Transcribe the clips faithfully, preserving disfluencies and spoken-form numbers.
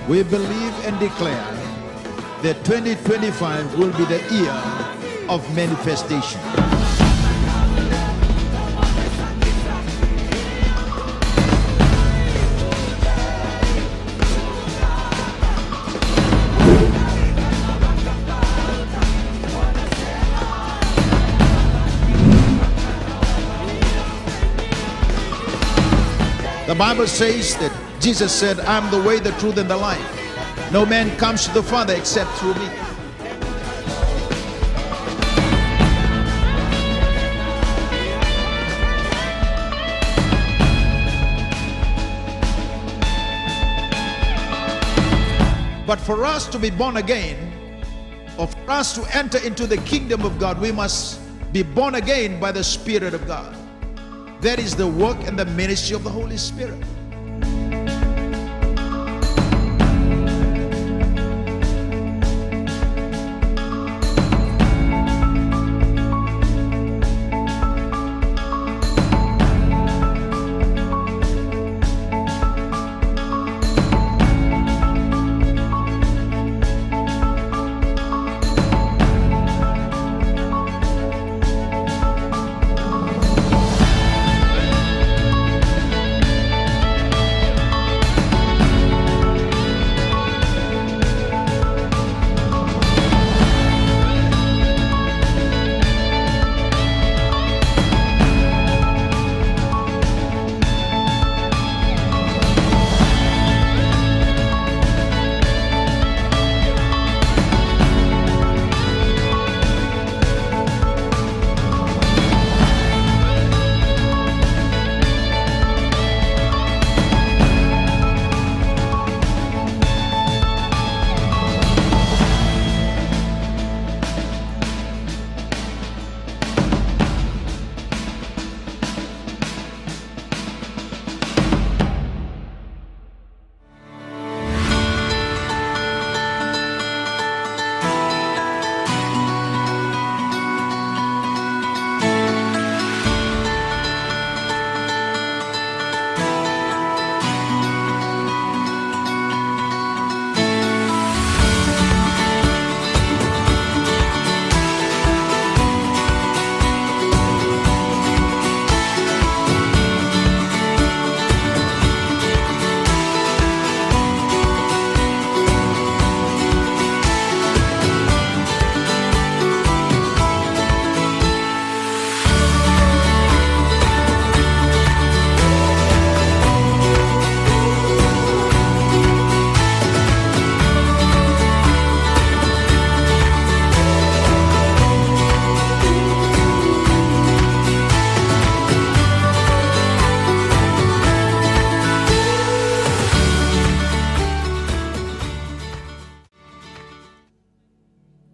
We believe and declare that twenty twenty-five will be the year of manifestation. The Bible says that Jesus said, "I am the way, the truth, and the life. No man comes to the Father except through me." But for us to be born again, or for us to enter into the kingdom of God, we must be born again by the Spirit of God. That is the work and the ministry of the Holy Spirit.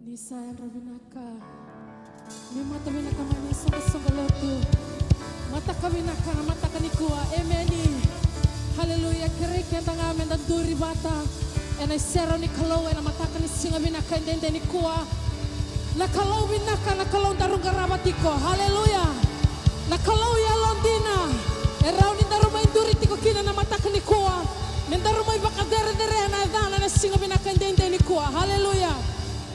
Ni sa yadra vinaka. Ni mata vinaka mai na isoqosoqo lotu. Mataka vinaka na mataka nikua. Emeni. Haleluya. Kerei keda ga meda duri vata ena iserau ni Kalou ena mataka ni siga vinaka edaidai nikua. Na Kalou vinaka, na Kalou daru qarava tiko. Haleluya. Na Kalou yalodina. E rawa ni daru mai duri tiko kina na mataka nikua. Me daru mai vakacerecerei na yacana ena siga vinaka edaidai nikua. Haleluya.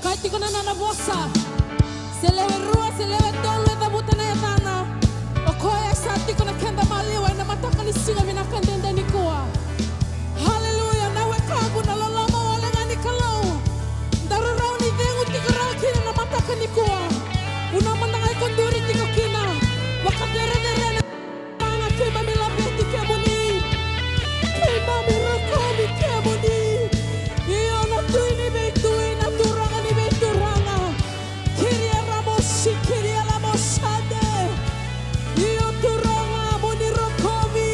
Kaya tiko na nona vosa, se lewe rua, se lewe tolu e cavuta na yacana, o koya e sa tiko na keda maliwa ena mataka ni siga vinaka edaidai nikua. Haleluya. Na wekaqu, na loloma wale ga ni Kalou. Daru rawa ni cegu tiko rawa kina na mataka nikua. Vuna mada ga iko duri tiko kina. Vakacerecerei na Turaga, keimami laveti kemuni. Keimami rokovi kemuni. Io, na Tui ni veitui, na Turaga ni veituraga. Kiria ramosi, kiria ramosade. Io, Turaga, mo ni rokovi.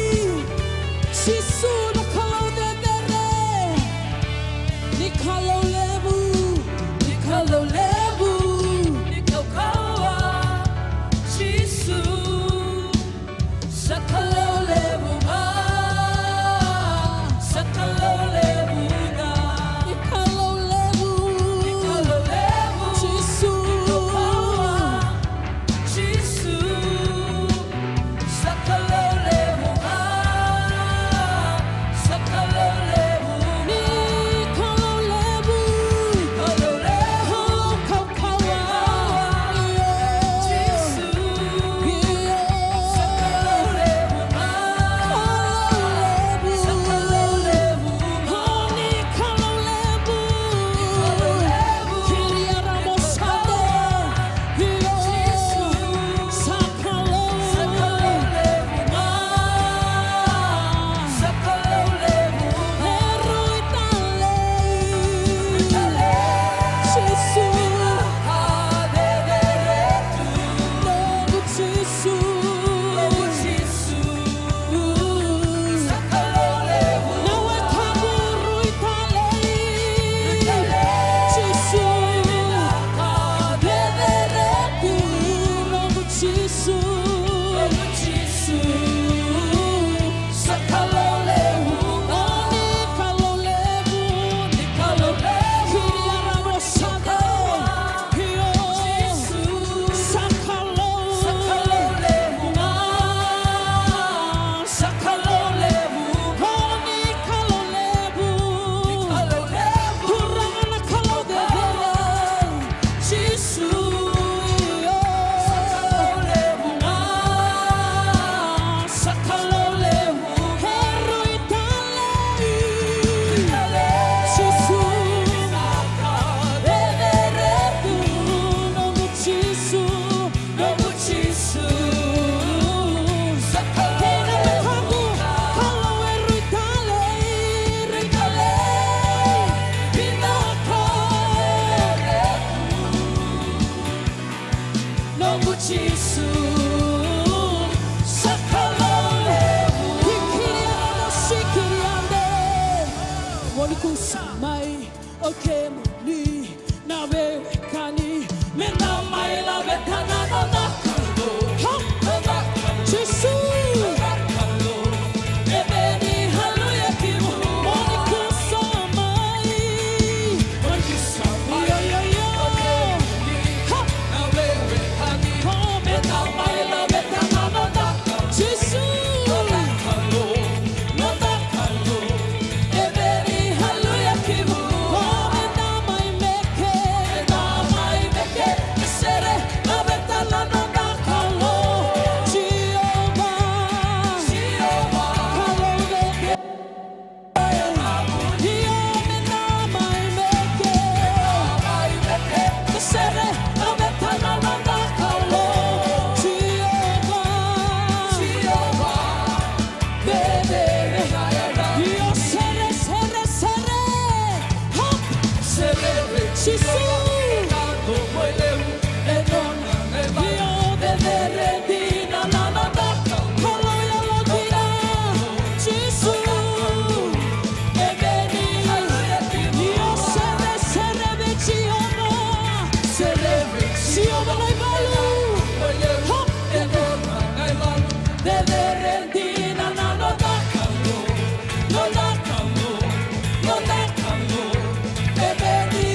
Kemuni na veiwekani, me da mai laveta na noda Kalou. Ha! Jisu! Emeni, haleluya, kemuni. Moni kusa mai. Io, io, io. Ha! O, me da mai laveta na noda Jisu! Noda Kalou, noda Kalou, emeni, haleluya, kemuni. O, me da mai meke, me da mai meke, me sere, laveta na noda Kalou. Jiova, Jiova, Kalou veke. Io, me da mai meke. Sere, laveta na noda Kalou. Jiova. Jiova. Vevere. Io, sere, sere, sere. Hop. Sere. Jisu. Io, vevere dina na noda Kalou, yalodina. Jisu. Emeni. Io, sere, sere vei Jiova. Sere vei Jiova na ivalu. Ha! Vevere dina na noda Kalou, noda Kalou, noda Kalou. Emeni.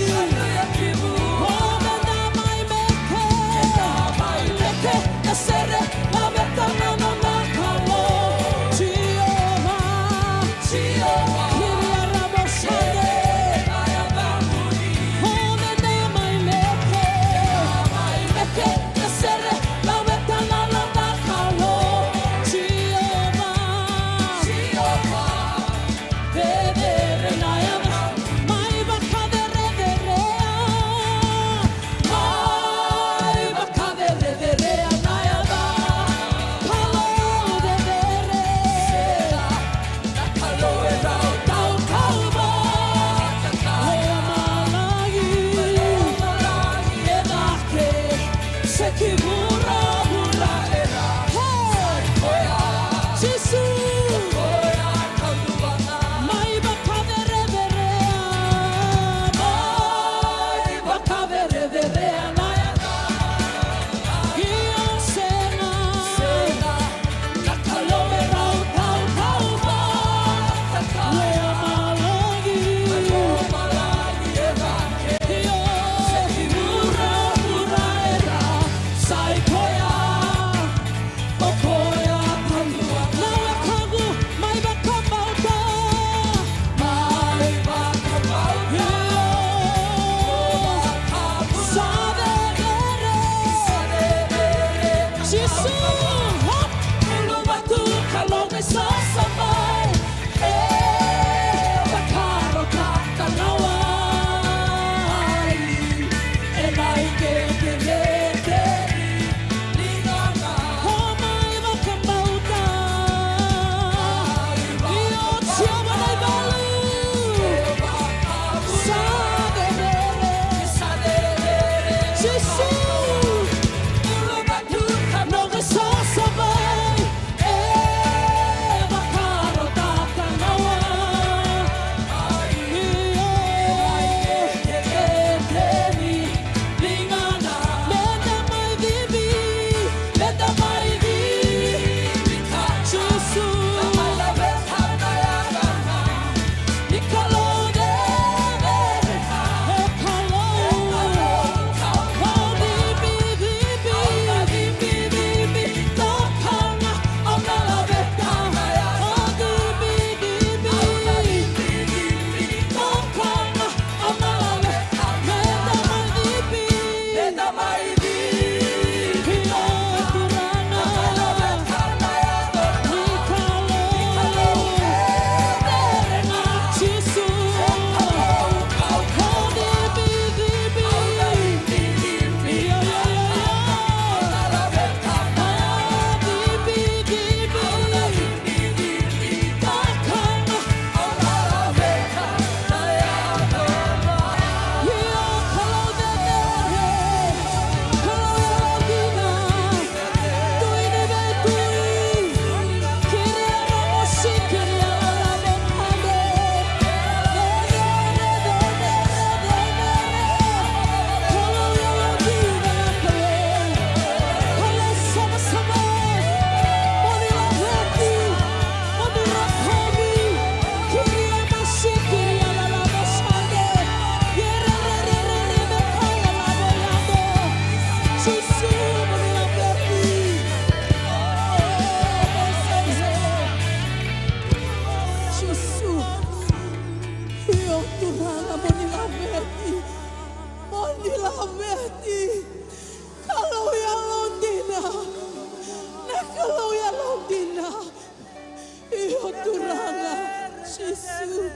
Jisu.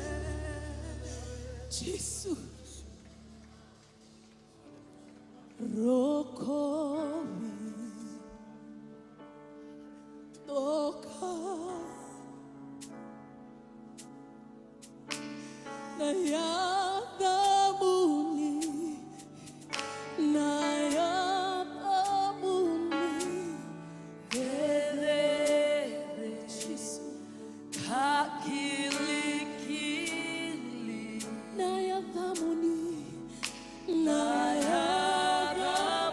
Jisu. Rokovi. Toka. Na yacamuni, na yacamuni, cecere Jisu, ka kilikili. Na yacamuni, na yacamuni,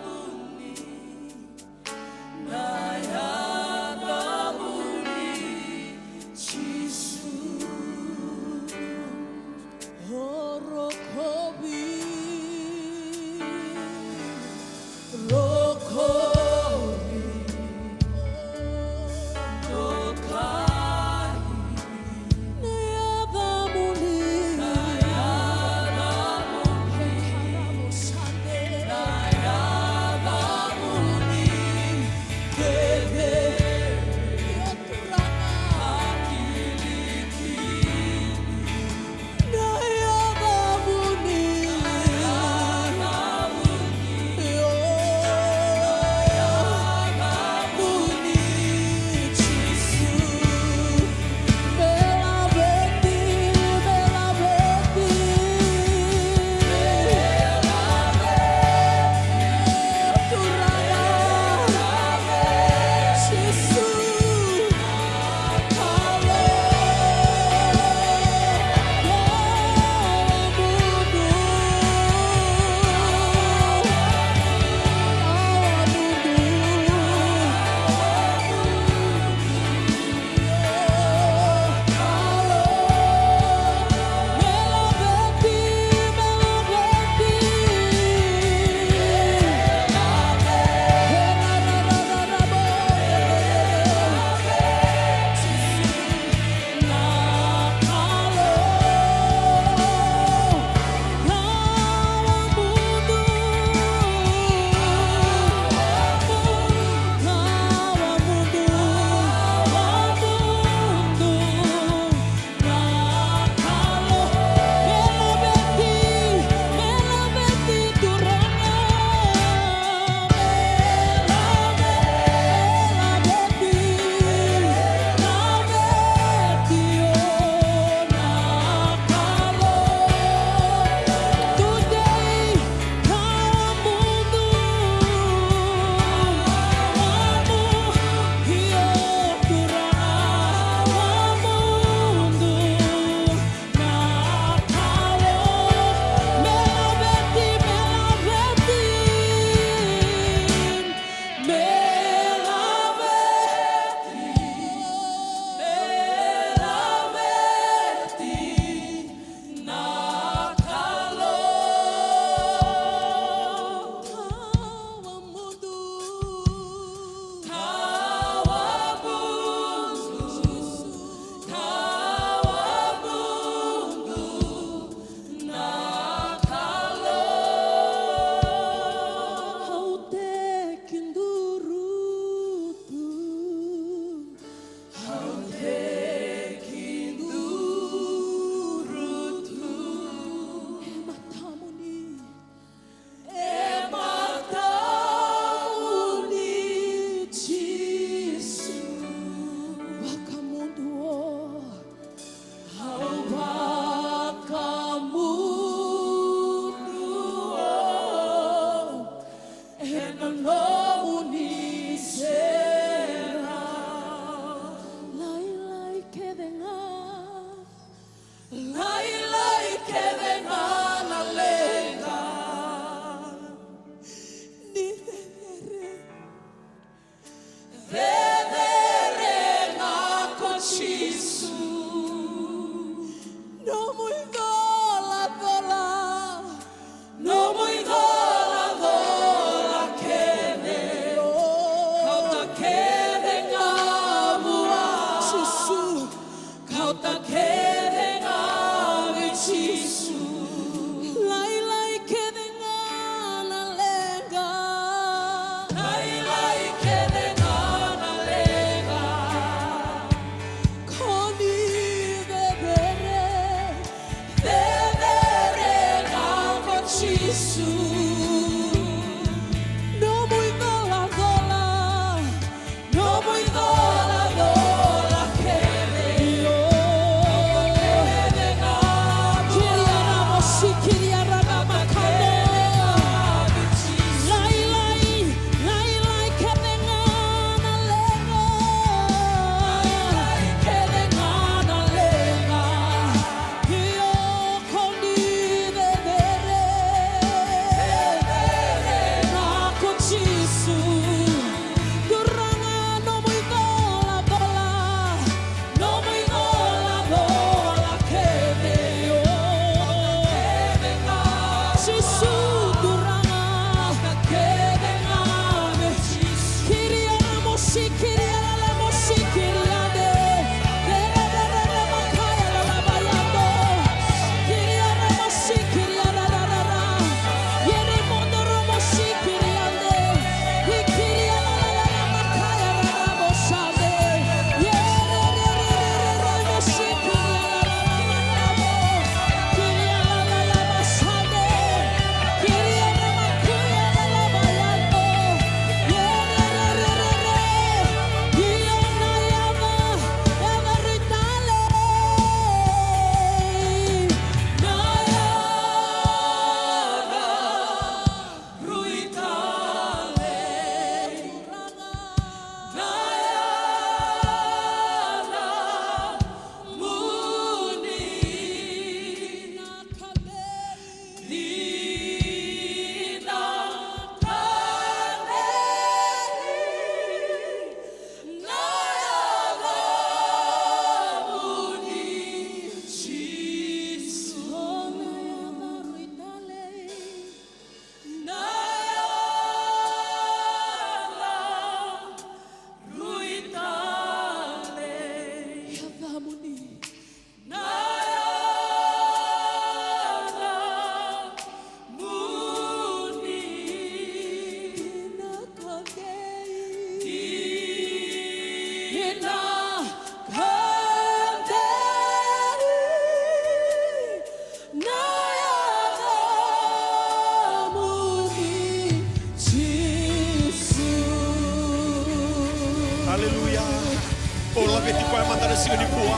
Veti koya mada na siga nikua.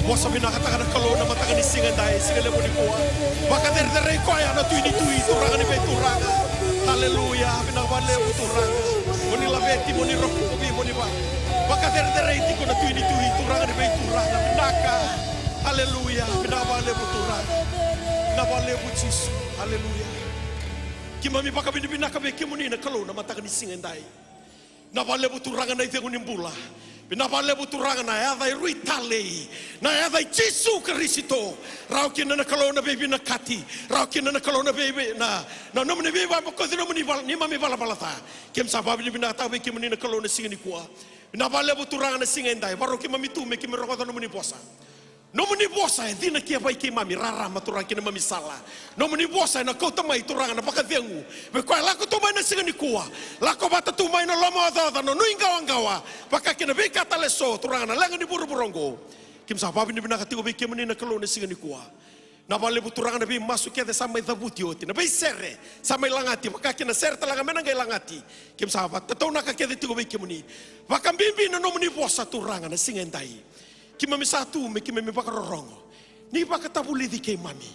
Vosa vinakataka na Kalou na mataka ni siga edai, siga levu nikua. Vakacerecerei koya na Tui ni tui, Turaga ni veituraga. Haleluya. Vinaka vakalevu Turaga. Mo ni laveti, mo ni rokovi, mo ni va. Vakacerecerei tiko na Tui ni tui, Turaga ni veituraga. Vinaka. Haleluya. Vinaka vakalevu Turaga. Vinaka vakalevu Jisu. Haleluya. Keimami vakavinavinaka vei kemuni na Kalou na mataka ni siga edai. Vinaka vakalevu Turaga na icegu ni bula. Vinaka vakalevu Turaga na yaca e rui talei, na yaca i Jisu Karisito. Rawa kina na Kalou na veivinakati, rawa kina na Kalou na veive na, na nomuni veivakabokoci, nomuni val-, neimami valavala ca. Keimami sa vakavinavinakataka vei kemuni na Kalou na siga nikua. Vinaka vakalevu Turaga na siga edai, varau keimami tu me keimami rogoca nomuni vosa. Nomuni vosa e cina ki yavai keimami, rarama Turaga ki neimami sala. Nomuni vosa ena kauta mai Turaga na vakacegu vei koya lako tu mai na siga nikua. Lako vata tu mai na lomaocaoca, na nuiqawaqawa, vaka kina veika tale eso Turaga na leqa ni vuravura oqo. Keimami sa vakavinavinaka tiko vei kemuni na Kalou na siga nikua. Vinaka vakalevu Turaga na veimasu kece sa mai cavuti oti, na veisere sa mai lagati, vaka kina sere tale ga me na qai lagati. Keimami sa vakatataunaka kece tiko vei kemuni. Vakabibi na nomuni vosa Turaga na siga edai. Keimami sa tu me keimami vakarorogo. Ni vakatavulici keimami.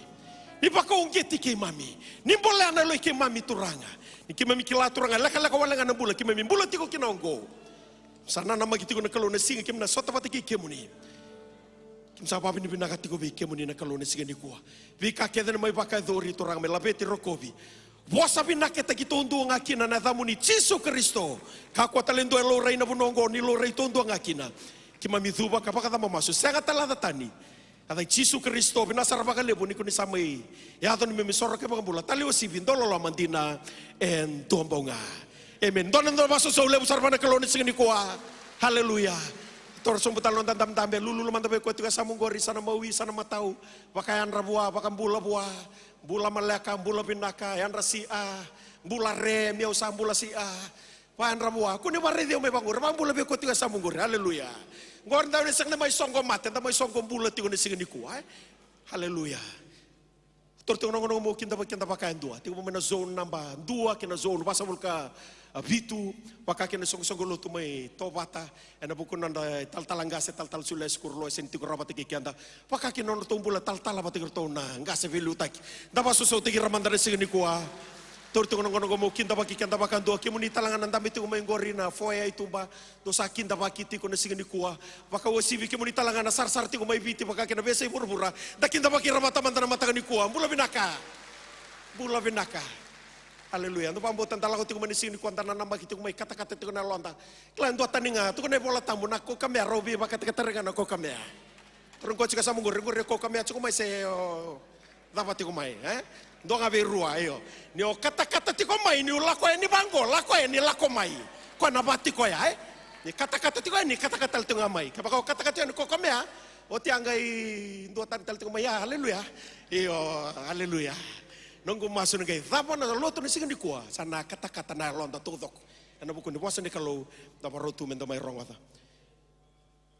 Ni vakauqeti keimami. Ni bolea na yaloi keimami Turaga. Ni keimami kila Turaga, lekaleka wale ga na bula keimami bula tiko kina oqo. Sa nanamaki tiko na Kalou na siga keimami na sota vata kei kemuni. Keimami sa vakavinavinaka tiko vei kemuni na Kalou na siga nikua. Veika kece na mai vakayacori Turaga me laveti, rokovi. Vosa vinakataki taudua ga kina na yacamuni Jisu Karisito. Kakua tale dua e laurai na vanua oqo, ni laurai taudua ga kina. Keimami cuva ka vakacaba masu, sega tale yaca tani. Yaca i Jisu Karisito, vinaka sara vakalevu ni ko ni sa mai yaco ni memi soro kei vakabula. Tale uasivi, dau loloma dina, e dua bau ga. Amen. Dua na dua vakasausau levu sara vua na Kalou na siga nikua. Haleluya. Toro sobu tale noda dabedabe, lululu mada vei koya tiko e yasamu qori, sa na mawi, sa na matau. Vakayadra vua, vakabula vua. Bula maleka, bula vinaka, yadra si'a, bula re, meu sa bula si'a. Vakayadra vua, kua ni vakaraici au mai vaqori, vakabula vei koya tiko e yasamu qori, aleluya. Qori da na sega ni mai soqo mate, da mai soqo bula tiko na siga nikua, e? Aleluya. Toro tiko na noqu, noqu meu kidavaki keda vakayadua. Tiko mai na zone naba dua kei na zone vasagavulu ka vitu, vaka kei na soqosoqo lotu mai Tovata, ena vuku ni noda talatala qase, talatala Sulesi Kurulo, e sega ni tiko rawa vata kei keda. Vaka kei na nodratou bula talatala vata kei iratou na qase veiliutaki. Da vakasausautaki ira mada na siga nikua. Toro tiko na noqu, noqu meu kidavaki keda vakayadua, kemuni tale ga na dabe tiko mai qori na foyer i tuba, dou sa kidavaki tiko na siga nikua. Vakauasivi kemuni tale ga na sarasara tiko mai Viti, vaka kei na veiyasai vuravura. Da kidavaki ira vata mada na mataka nikua. Bula vinaka. Bula vinaka. Aleluya. Da vakabauta da lako tiko mai na siga nikua, da nanamaki tiko mai, katakata tiko na yaloda. Kila e duatani ga, tukuna na iVola Tabu, na kaukamea rau veivakatakatari ga na kaukamea. Rau qo tiko e yasamu qori, qori e kaukamea tiko mai se o cava tiko mai, e? Dua ga vei rua, io. Ni o katakata tiko mai, niu lako yani vaqo, lako yani, lako mai. Koya na va tiko ya, e? Ni katakata tiko yani, katakata tale tiko ga mai. Kevaka o katakata yani, kaukamea, oti a qai duatani tale tiko mai, ia, aleluya. Io, aleluya. Noqu masu ni qai cava na lotu na siga nikua, sa na katakata na yaloda taucoko. Ena vuku ni vosa ni Kalou, da varau tu meda mai rogoca.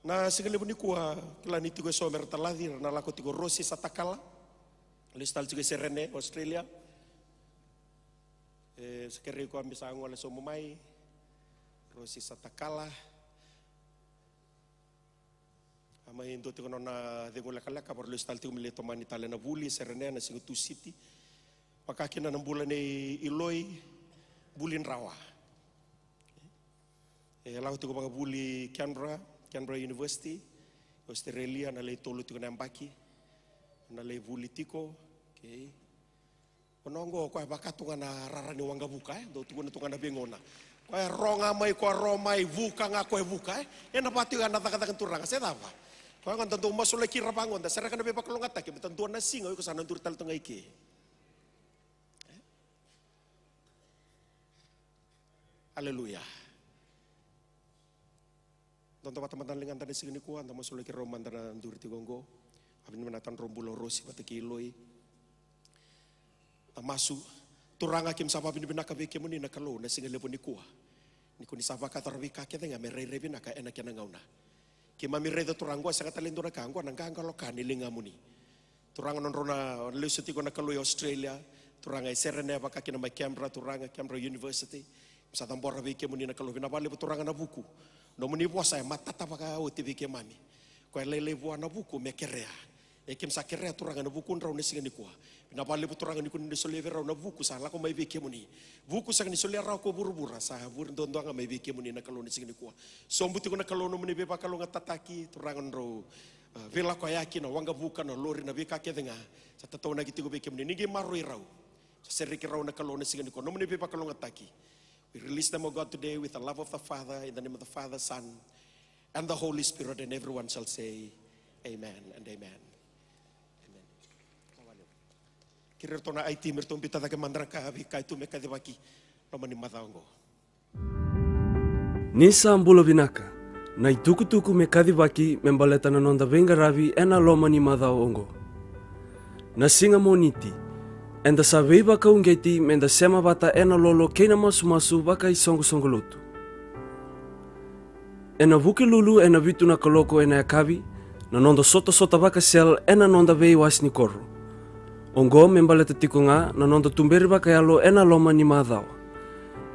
Na siga levu nikua, kila ni tiko eso mera talaci, ra na lako tiko Rosi Satakala. Lesu tale tiko i Serene, Australia. E, sa kerei koya me sa gole sobu mai. Rosi Satakala. A mai dua tiko nona cegu lekaleka, vakarau lesu tale tiko me lai tomani tale na vuli, Serene, na siga Tusiti. Vaka kina na bula nei Iloi, vuli drawa. E lako tiko vakavuli Canberra, Canberra University, Australia, na lai tolu tiko na yabaki, na lai vuli tiko, okay. Vanua oqo, koya vaka tu ga na rara ni waqavuka, e? Dau tukuna tu ga na veigauna. Koya ro ga mai, koya ro mai, vuka ga, koya vuka, e? Ena vaka tu ga na cakacaka ni Turaga, se cava? Koya ga da dau masulaki ira vaqo, da sereka na veivakalougatataki, baleta dua na siga, o iko sa na duri tale tu ga i ke. E? Aleluya. Dodo vata mada na ligada na siga nikua, da masulaki rau mada na duri tiko oqo. Vakavinavinaka tale drau bula o Rosi vata kei Iloi. Da masu. Turaga, keimami sa vakavinavinaka vei kemuni na Kalou na siga levu nikua. Ni ko ni sa vakayacora veika kece ga me rairai vinaka ena kena gauna. Keimami raica Turaga, oqo sega tale e dua na ka, oqo na qaqalo ka ni ligamuni. Turaga, nodrau na lesu tiko na Kalou i Australia, Turaga, e Serene, vaka kina mai Canberra, Turaga, Canberra University. Sa cabora vei kemuni na Kalou. Vinaka vakalevu Turaga na vuku. Nomuni vosa e matata vakaoti vei keimami. Koya lailai vua na vuku me kerea. E keimami sa kerea Turaga na vukudrau na siga nikua. Vinaka vakalevu Turaga ni koni solia vei rau na vuku sa lako mai vei kemuni. Vuku sega ni solia rawa ko vuravura, sa vuri duadua ga mai vei kemuni na Kalou na siga nikua. Sobu tiko na Kalou nomuni veivakalougatataki Turaga, nodrau, ah, veilakoyaki, na waqavuka, na lori, na veika kece ga. Sa tataunaki tiko vei kemuni. Ni qai maroroi rau. Sa sereki rau na Kalou na siga nikua. Nomuni veivakalougatataki. We release them, O God, today with the love of the Father, in the name of the Father, Son, and the Holy Spirit, and everyone shall say, "Amen and amen." Amen. Kiri ratou na I T me ratou biuta cake mada na ka, veika e tu me kacivaki loma ni macawa oqo. Ni sa bula vinaka. Na itukutuku me kacivaki me baleta na noda veiqaravi ena loma ni macawa oqo. Na siga Moniti, eda sa veivakauqeti meda sema vata ena lolo kei na masumasu vakaisoqosoqo lotu. Ena Vukelulu ena vitu na kaloko ena yakavi, na noda sotasota vaka-cell ena noda veiwase ni koro. Oqo me baleta tiko ga na noda tuberi vakayalo ena loma ni macawa.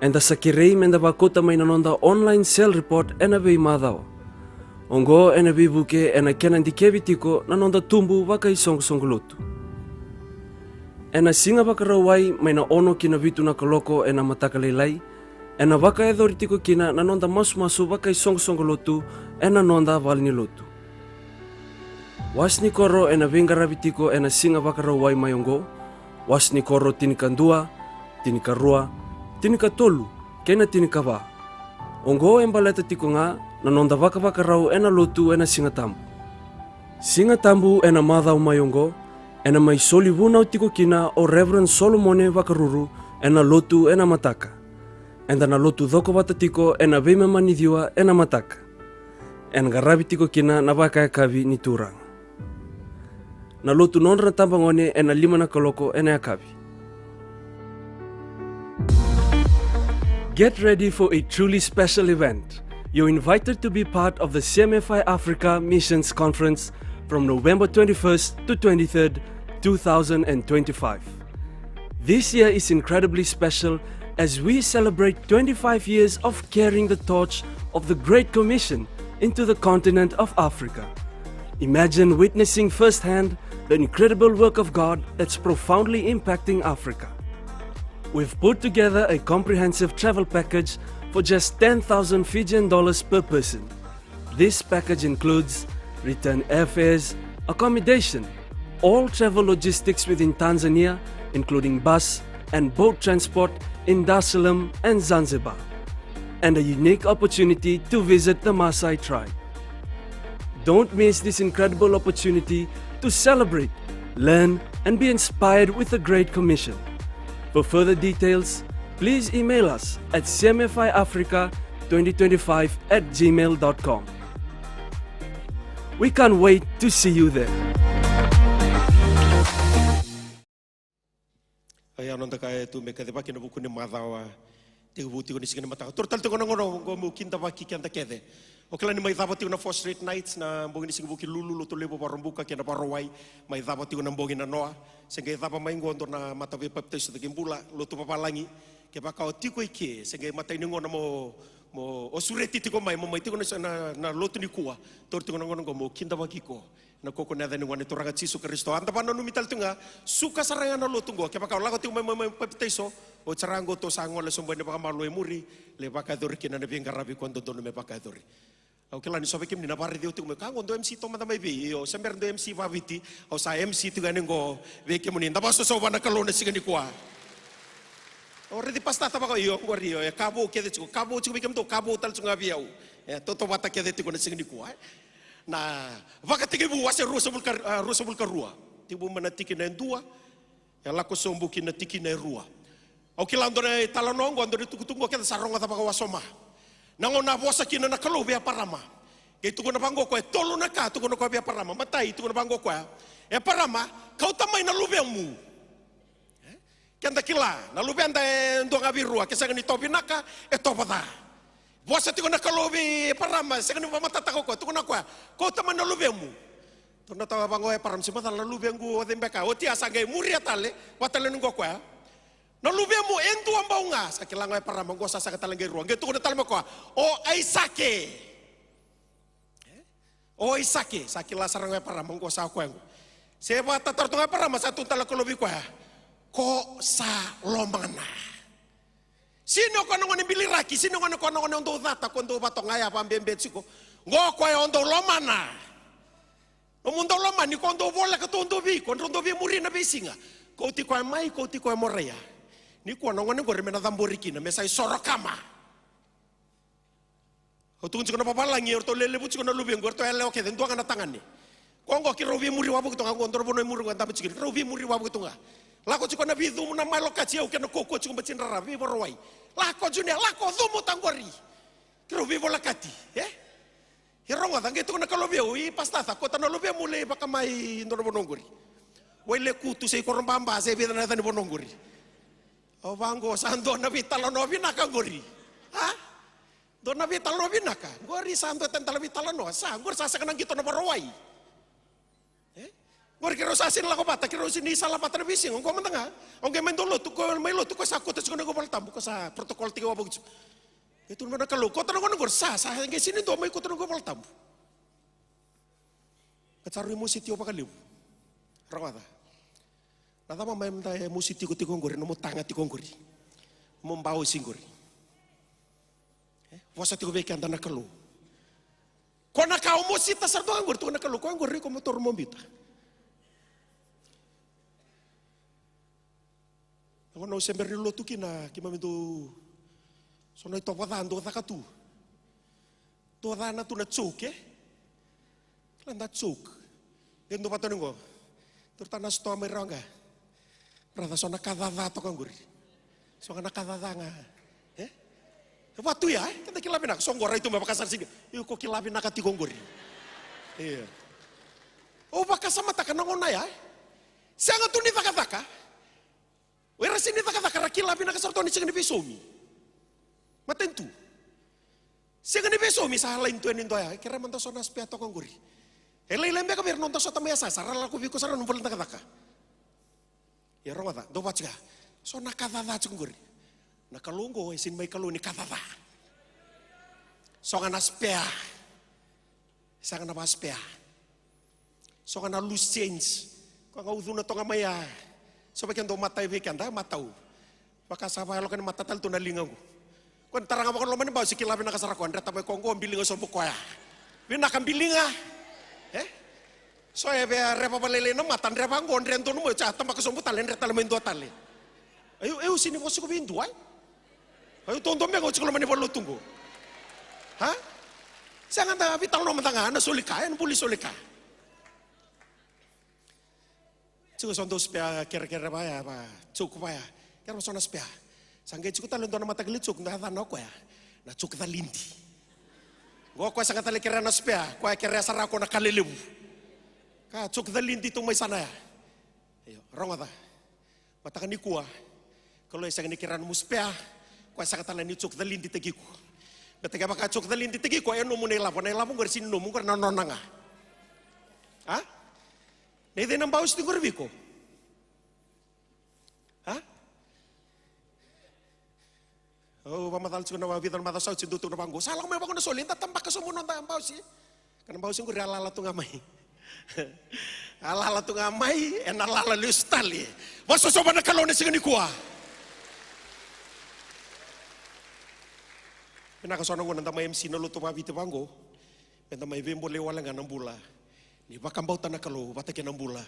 Eda sa kerei meda vakauta mai na noda online cell report ena veimacawa. Oqo ena veivuke ena kena dikevi tiko na noda tubu vakaisoqosoqo lotu. Ena Siga Vakarauwai mai na ono ki na vitu na kaloko ena mataka lailai, ena vakayacori tiko kina na noda masumasu vakaisoqosoqo lotu ena noda valenilotu. Wase ni koro ena veiqaravi tiko ena Siga Vakarauwai mai oqo, wase ni koro tinikadua, tinikarua, tinikatolu, kei na tinikava. Oqo e baleta tiko ga na noda vakavakarau ena lotu ena Siga Tabu. Siga Tabu ena macawa mai oqo, ena mai soli vunau tiko kina o Reverend Solomone Vakaruru ena lotu ena mataka. Eda na lotu cokovata tiko ena veimama ni ciwa ena mataka. Ena qaravi tiko kina na vakayakavi ni Turaga. Na lotu nodra na tabagone ena lima na kaloko ena yakavi. Get ready for a truly special event. You're invited to be part of the C M F I Africa Missions Conference from November twenty-first to twenty-third, two thousand and twenty-five. This year is incredibly special as we celebrate twenty-five years of carrying the torch of the Great Commission into the continent of Africa. Imagine witnessing firsthand the incredible work of God that's profoundly impacting Africa. We've put together a comprehensive travel package for just ten thousand Fijian dollars per person. This package includes return airfares, accommodation, all travel logistics within Tanzania, including bus and boat transport in Dar es Salaam and Zanzibar, and a unique opportunity to visit the Maasai tribe. Don't miss this incredible opportunity to celebrate, learn, and be inspired with the Great Commission. For further details, please email us at C M F I Africa twenty twenty-five at gmail dot com. We can't wait to see you there. Ia, noda ka e tu me kacivaki ena vuku ni macawa, tekivu tiko ni siga ni mataka. Taura tale tiko na gauna oqo meu kidavaki keda kece. O kila ni mai cava tiko na Fourth Street Nights na bogi ni Siga Vukelulu, Lotulevu, Vakaraubuka kei na Vakarauwai. Mai cava tiko na bogi na noa. Se qai cava mai qo dua na mataveipapitaiso cake bula, lotu vavalagi. Kevaka o tiko i ke, se qai matai ni gauna mo, mo, o sureti tiko mai, mo mai tiko na, na, na lotu nikua. Taura tiko na gauna oqo meu kidavaki iko. Na koko na yaca ni Gone Turaga Jisu Karisito. Eda vakananumi tale tu ga, suka sara ga na lotu oqo. Kevaka o lako tiko mai, mai, mai papitaiso, oti sara ga oqo tou sa gole sobu yani vakamalua e muri, lai vakayacori kina na veiqaravi ko dodonu me vakayacori. Au kila ni so vei kemuni na vakaraici au tiko mai, ka oqo dou M C toka mada mai vei, io, se bera dou M C vakaviti, au sa M C tiko yani oqo vei kemuni, da vakasausau vua na Kalou na siga nikua. O raici pastor tavako, io, oqori, io, e ka vou kece tiko, ka vou tiko vei kemudou, ka vou tale tiko ga vei au. E, tautauvata kece tiko na siga nikua, e. Na Vakatekivu wase ruasagavulu ka, a, ruasagavulu ka rua. Tekivu mai na tikina e dua, e lako sobu ki na tikina e rua. Au kila dua na italanoa oqo, dua na itukutuku oqo, keda sa rogoca vakawasoma. Na gauna a vosa kina na Kalou vei Eparama. Qai tukuna vaqo o koya, e tolu na ka tukuna o koya vei Eparama. Matai, tukuna vaqo o koya, Eparama, kauta mai na luvemu. E? Keda kila, na luveda e dua ga vei rua, ke sega ni tovo vinaka, e tovo ca. Vosa tiko na Kalou vei Eparama, sega ni vakamatatataka o koya, tukuna o koya, kauta mai na luvemu. Tukuna vaqo o Eparama, se macala na luvequ o cei beka. Oti ya sa qai muria tale, vaka tale ni qo o koya. Na luvemu e dua bau ga. Sa kila ga o Eparama, oqo sa sega tale ga e rua. Qai tukuna tale mai o koya, o Aisake. O Aisake, sa kila sara ga o Eparama, oqo sa koya oqo. Se vakatataro tu ga o Eparama, sa tukuna tale o Kalou vei koya, ko sa lomana. Sega ni o koya na gone biliraki, sega ni o koya na gone o dau cata, ko dau vakatoka ya, vakabebe tiko. Oqo o koya o dau lomana. Nomu dau lomani, ko dau voleka, ko dau vei iko, drau dau via muri na veisiga. Kauti koya mai, kauti koya Moraia. Nikua na gone oqori me na cabori kina, me sa isoro kama. Au tukuna tiko na vavalagi, eratou lelevu tiko na luvequ, eratou yalewa kece, dua ga na tagane. Ko oqo keirau via muri wavoki tu ga, oqo dua na vanua e muri ga, dabe tiko, keirau via muri wavoki tu ga. Lako tiko na veicumu na malokati, au kei na kaukaua tiko, bati drara, veivakarauwai. Lako Junia, lako, cumu ta qori. Keirau veivolekati, e? E rogoca, qai tukuna na Kalou vei au, i Pastor Ca, kauta na luvemu lai vakamai dua na vanua oqori. Wailekutu se i Korobaba se vica na yaca ni vanua oqori. Au vaqo, sa dua na veitalanoa vinaka oqori. A? Dua na veitalanoa vinaka. Oqori sa dua tani tale veitalanoa. Sa, oqori sa sega na qito na vakarauwai. E? Oqori keirau sa sega ni lako vata, keirau sega ni sala vata na veisiga. Oqo mada ga. Au qai mai dau lotu, ko mai lotu, ko sa kauta tiko na iVolatabu, ko sa protocol tiko wavoki tiko. Qai tukuna vua na Kalou, kauta na gone oqori, sa, sa qai sega ni dua mai kauta na iVolatabu. Ka sa rui mositi au vakalevu. Rogoca. Na cava mai mada e mositi iko tiko oqori, nomu taga tiko oqori. Nomu baosi oqori. E, vosa tiko vei keda na Kalou. Ko na ka o mosita sara toka oqori, tukuna na Kalou, koya oqori iko mo taura mo biuta. Na gauna au se bera ni lotu kina, keimami dau, so na itovo ca dau caka tu. Dau caka tu na joke, e? Kila na joke. Qai dau vata ni qo. Dau tara na sitoa mai rawa ga. Brother, so na ka caca toka oqori. So ga na ka caca ga. E? E vatu ya, e? Keda kila vinaka, so qo rai tu me vakasara siga. Io, ko kila vinaka tiko oqori. Io. Au vakasamataka na gauna ya, e? Sega tu ni cakacaka. O ira sega ni cakacaka ra kila vinaka sara tu ni sega ni veisaumi. Matanitu. Sega ni veisaumi sa laini tu yani dua ya. Kerea mada so na spare toka oqori. E lailai beka vei ira noda sota mai yasayasa, ra lako vei iko sara na vale ni cakacaka. Ia rogoca, dau vaka tiko ya. So na ka caca tiko oqori. Na Kalou oqo e sega ni mai Kalou ni ka caca. So ga na spare. Sega na va spare. So ga na loose change. Ko ga ucuna toka mai ya. So vei keda dau mata vei keda, matau. Vaka sa vayaloka ni mata tale tu na liga oqo. Ko ni tara ga vakaloma ni bausi, kila vinaka sara koya, dreta mai ko oqo, biliga sobu koya. Vinaka biliga. E? So e via reva vakalailai na mata, dreva oqo, dre donu mai, sa tabaka sobu tale, dre tale mai dua tale. Au, au sega ni vosa tiko vei dua, e? Au taudua beka au tiko loma ni valenilotu oqo. A? Sega da veitalanoa mada ga, na soli ka, ena buli soli ka. Tiko so dau spare kerekere vaya, va joke vaya. Kerea so na spare. Sa qai tiko tale dua na mataqali joke, da yacana o koya na joke calidi. Qo koya sega tale kerea na spare, koya kerea sara ko na ka lelevu. Ka joke calidi tu mai sana ya. Io, rogoca. Mataka nikua, Kalou e sega ni kerea nomu spare, koya sega tale ni joke caliditaki iko. Baleta kevaka joke caliditaki iko, e nomu na ilavo, na ilavo oqori sega ni nomu, oqori na nona ga. A? Na icei na bausi tiko qori vei iko? A? Au vakamacala tiko na vica na macawa sa oti, dua tiko na vaqo. Sa lako mai vaqo na soli, da tabaka sobu noda bausi. Ka na bausi oqori a lala tu ga mai. A lala tu ga mai, ena lala lesu tale. Vakasosovi na Kalou na siga nikua. Vinaka so na gauna da mai M C na lotu vakaviti vaqo. Meda mai veibolei wale ga na bula ni vakabauta na Kalou vata kei na bula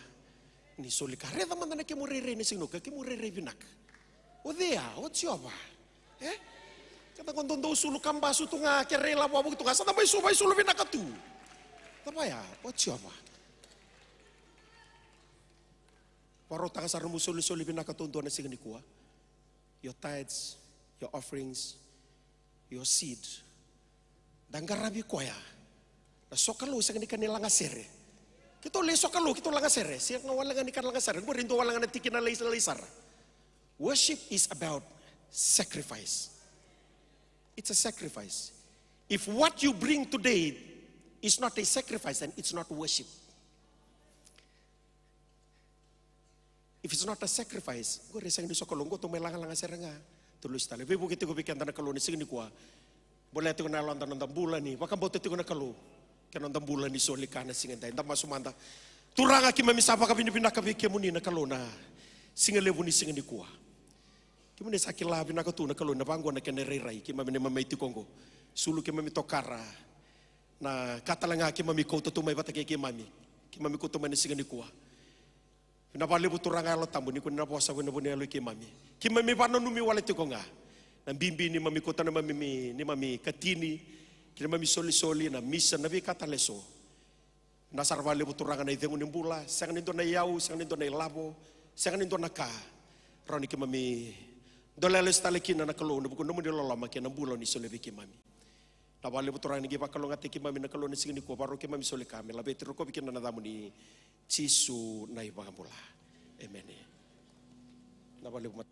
ni soli ka. Raica mada na kemu rairai na siga nikua, kemu rairai vinaka. O cei ya? O Jiova. E? Keda qo dau sulu kabasu tu ga, kerea ilavo wavoki tu ga, sa da mai sulu, mai sulu vinaka tu. Cava ya? O Jiova. Vakarautaka sara nomu solisoli vinaka taudua na siga nikua. Your tithes, your offerings, your seed. Da qaravi koya. Na sokalou sega ni ka ni lagasere. Keitou lai sokalou, keitou lagasere. Sega wale ga ni ka lagasere. Qori dua wale ga na tikina lailai sara. Worship is about sacrifice. It's a sacrifice. If what you bring today is not a sacrifice, then it's not worship. If it's not a sacrifice, qori e sega ni so Kalou, qo tou mai lagalaga sara ga. Tou lesu tale. Veivuke tiko vei keda na Kalou na siga nikua. Bolea tiko na yaloda, na noda bula ni vakabauta tiko na Kalou. Kei na noda bula ni soli ka na siga edai. Da masu mada. Turaga, keimami sa vakavinavinaka vei kemuni na Kalou na siga levu ni siga nikua. Kemuni sa kila vinaka tu na Kalou na vaqo na kena irairai. Keimami neimami tiko qo. Sulu keimami tokara. Na ka tale ga keimami kauta tu mai vata kei keimami. Keimami kauta mai na siga nikua. Vinaka vakalevu Turaga Yalo Tabu ni kua ni na vosa vei na vuniyalo i keimami. Keimami vananumi wale tiko ga na bibi ni mami kauta na mami, ni mami katini, kei na mami solisoli, na misa, na veika tale eso. Vinaka sara vakalevu Turaga na icegu ni bula, sega ni dua na iyau, sega ni dua na ilavo, sega ni dua na ka. Rawa ni keimami dolea lesu tale kina na Kalou, na vuku ni nomuni loloma kei na bula ni solia vei keimami. Vinaka vakalevu Turaga ni qai vakalougatataki keimami na Kalou na siga nikua, vakarau keimami soli ka me laveti rokovi kina na yacamuni Jisu na iVakabula. Emeni. Vinaka vakalevu.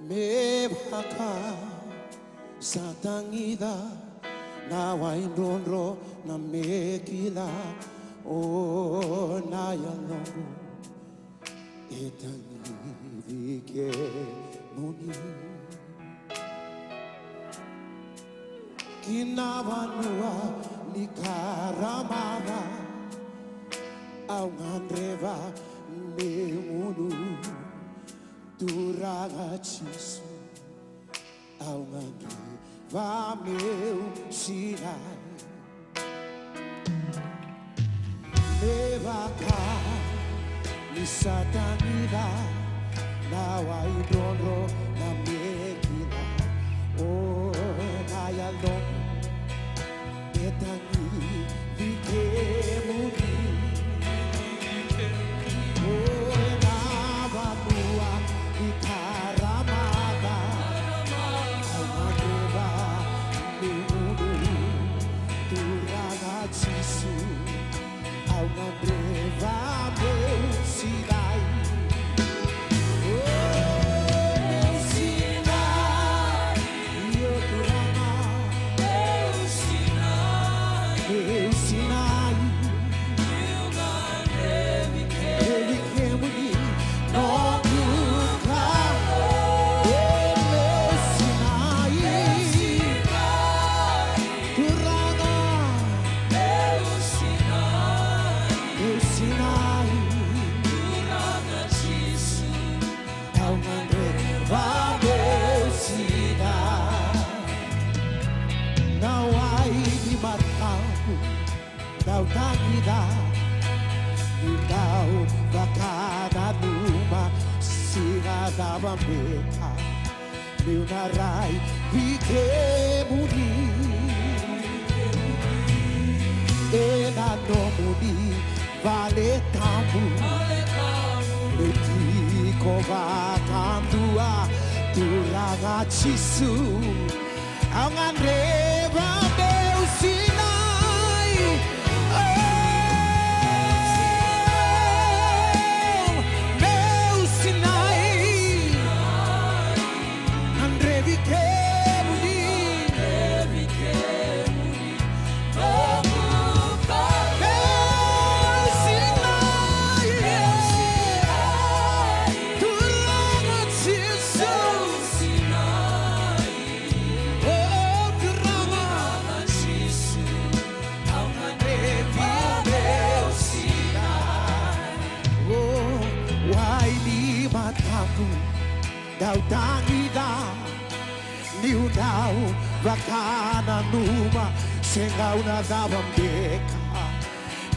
Me vaka sa tagica na wai drodro na me kila, o na yaloqu e tagici kemuni. Ki na vanua ni karamaca au gadreva meu gunu, Turaga Jisu. Au gadreva meu sinai. Me vaka ni sa tagica na wai drodro na me kila, o na yaloqu e tagici kemuni. O na vanua ni karamaca au gadreva meu gunu, Turaga Jisu. Au gadreva meu sinai. O meu sinai. Io Turaga. Meu sinai. Meu sinai. Meu gadreva kemuni. Noqu Kalou. Meu sinai. Meu sinai. Turaga. Meu sinai. Meu sinai. Turaga Jisu. Au gadreva meu sinai. Na wai ni mataqu dau tagica, niu dau vakananuma, siga cava beka meu na raici kemuni. Ena nomuni vale tabu meu tiko vakadua, Turaga Jisu. Au gadreva meu sinai. Oh, meu sinai. Gadrevi kemuni. Meu sinai. Turaga Jisu. Oh, Turaga Jisu. Au gadreva meu sinai. Oh, wai ni mataqu dau tagica, niu dau vakananuma, se gauna cava beka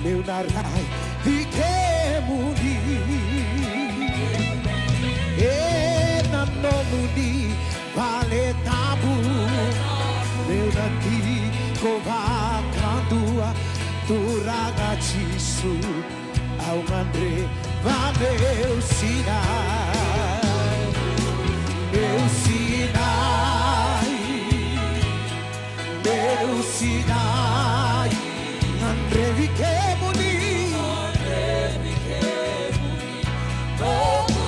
meu na raici kemuni. Ena nomuni vale tabu meu na tiko vakadua, Turaga Jisu. Au gadreva meu sinai, meu sinai, meu sinai. Gadrevi kemuni. Noqu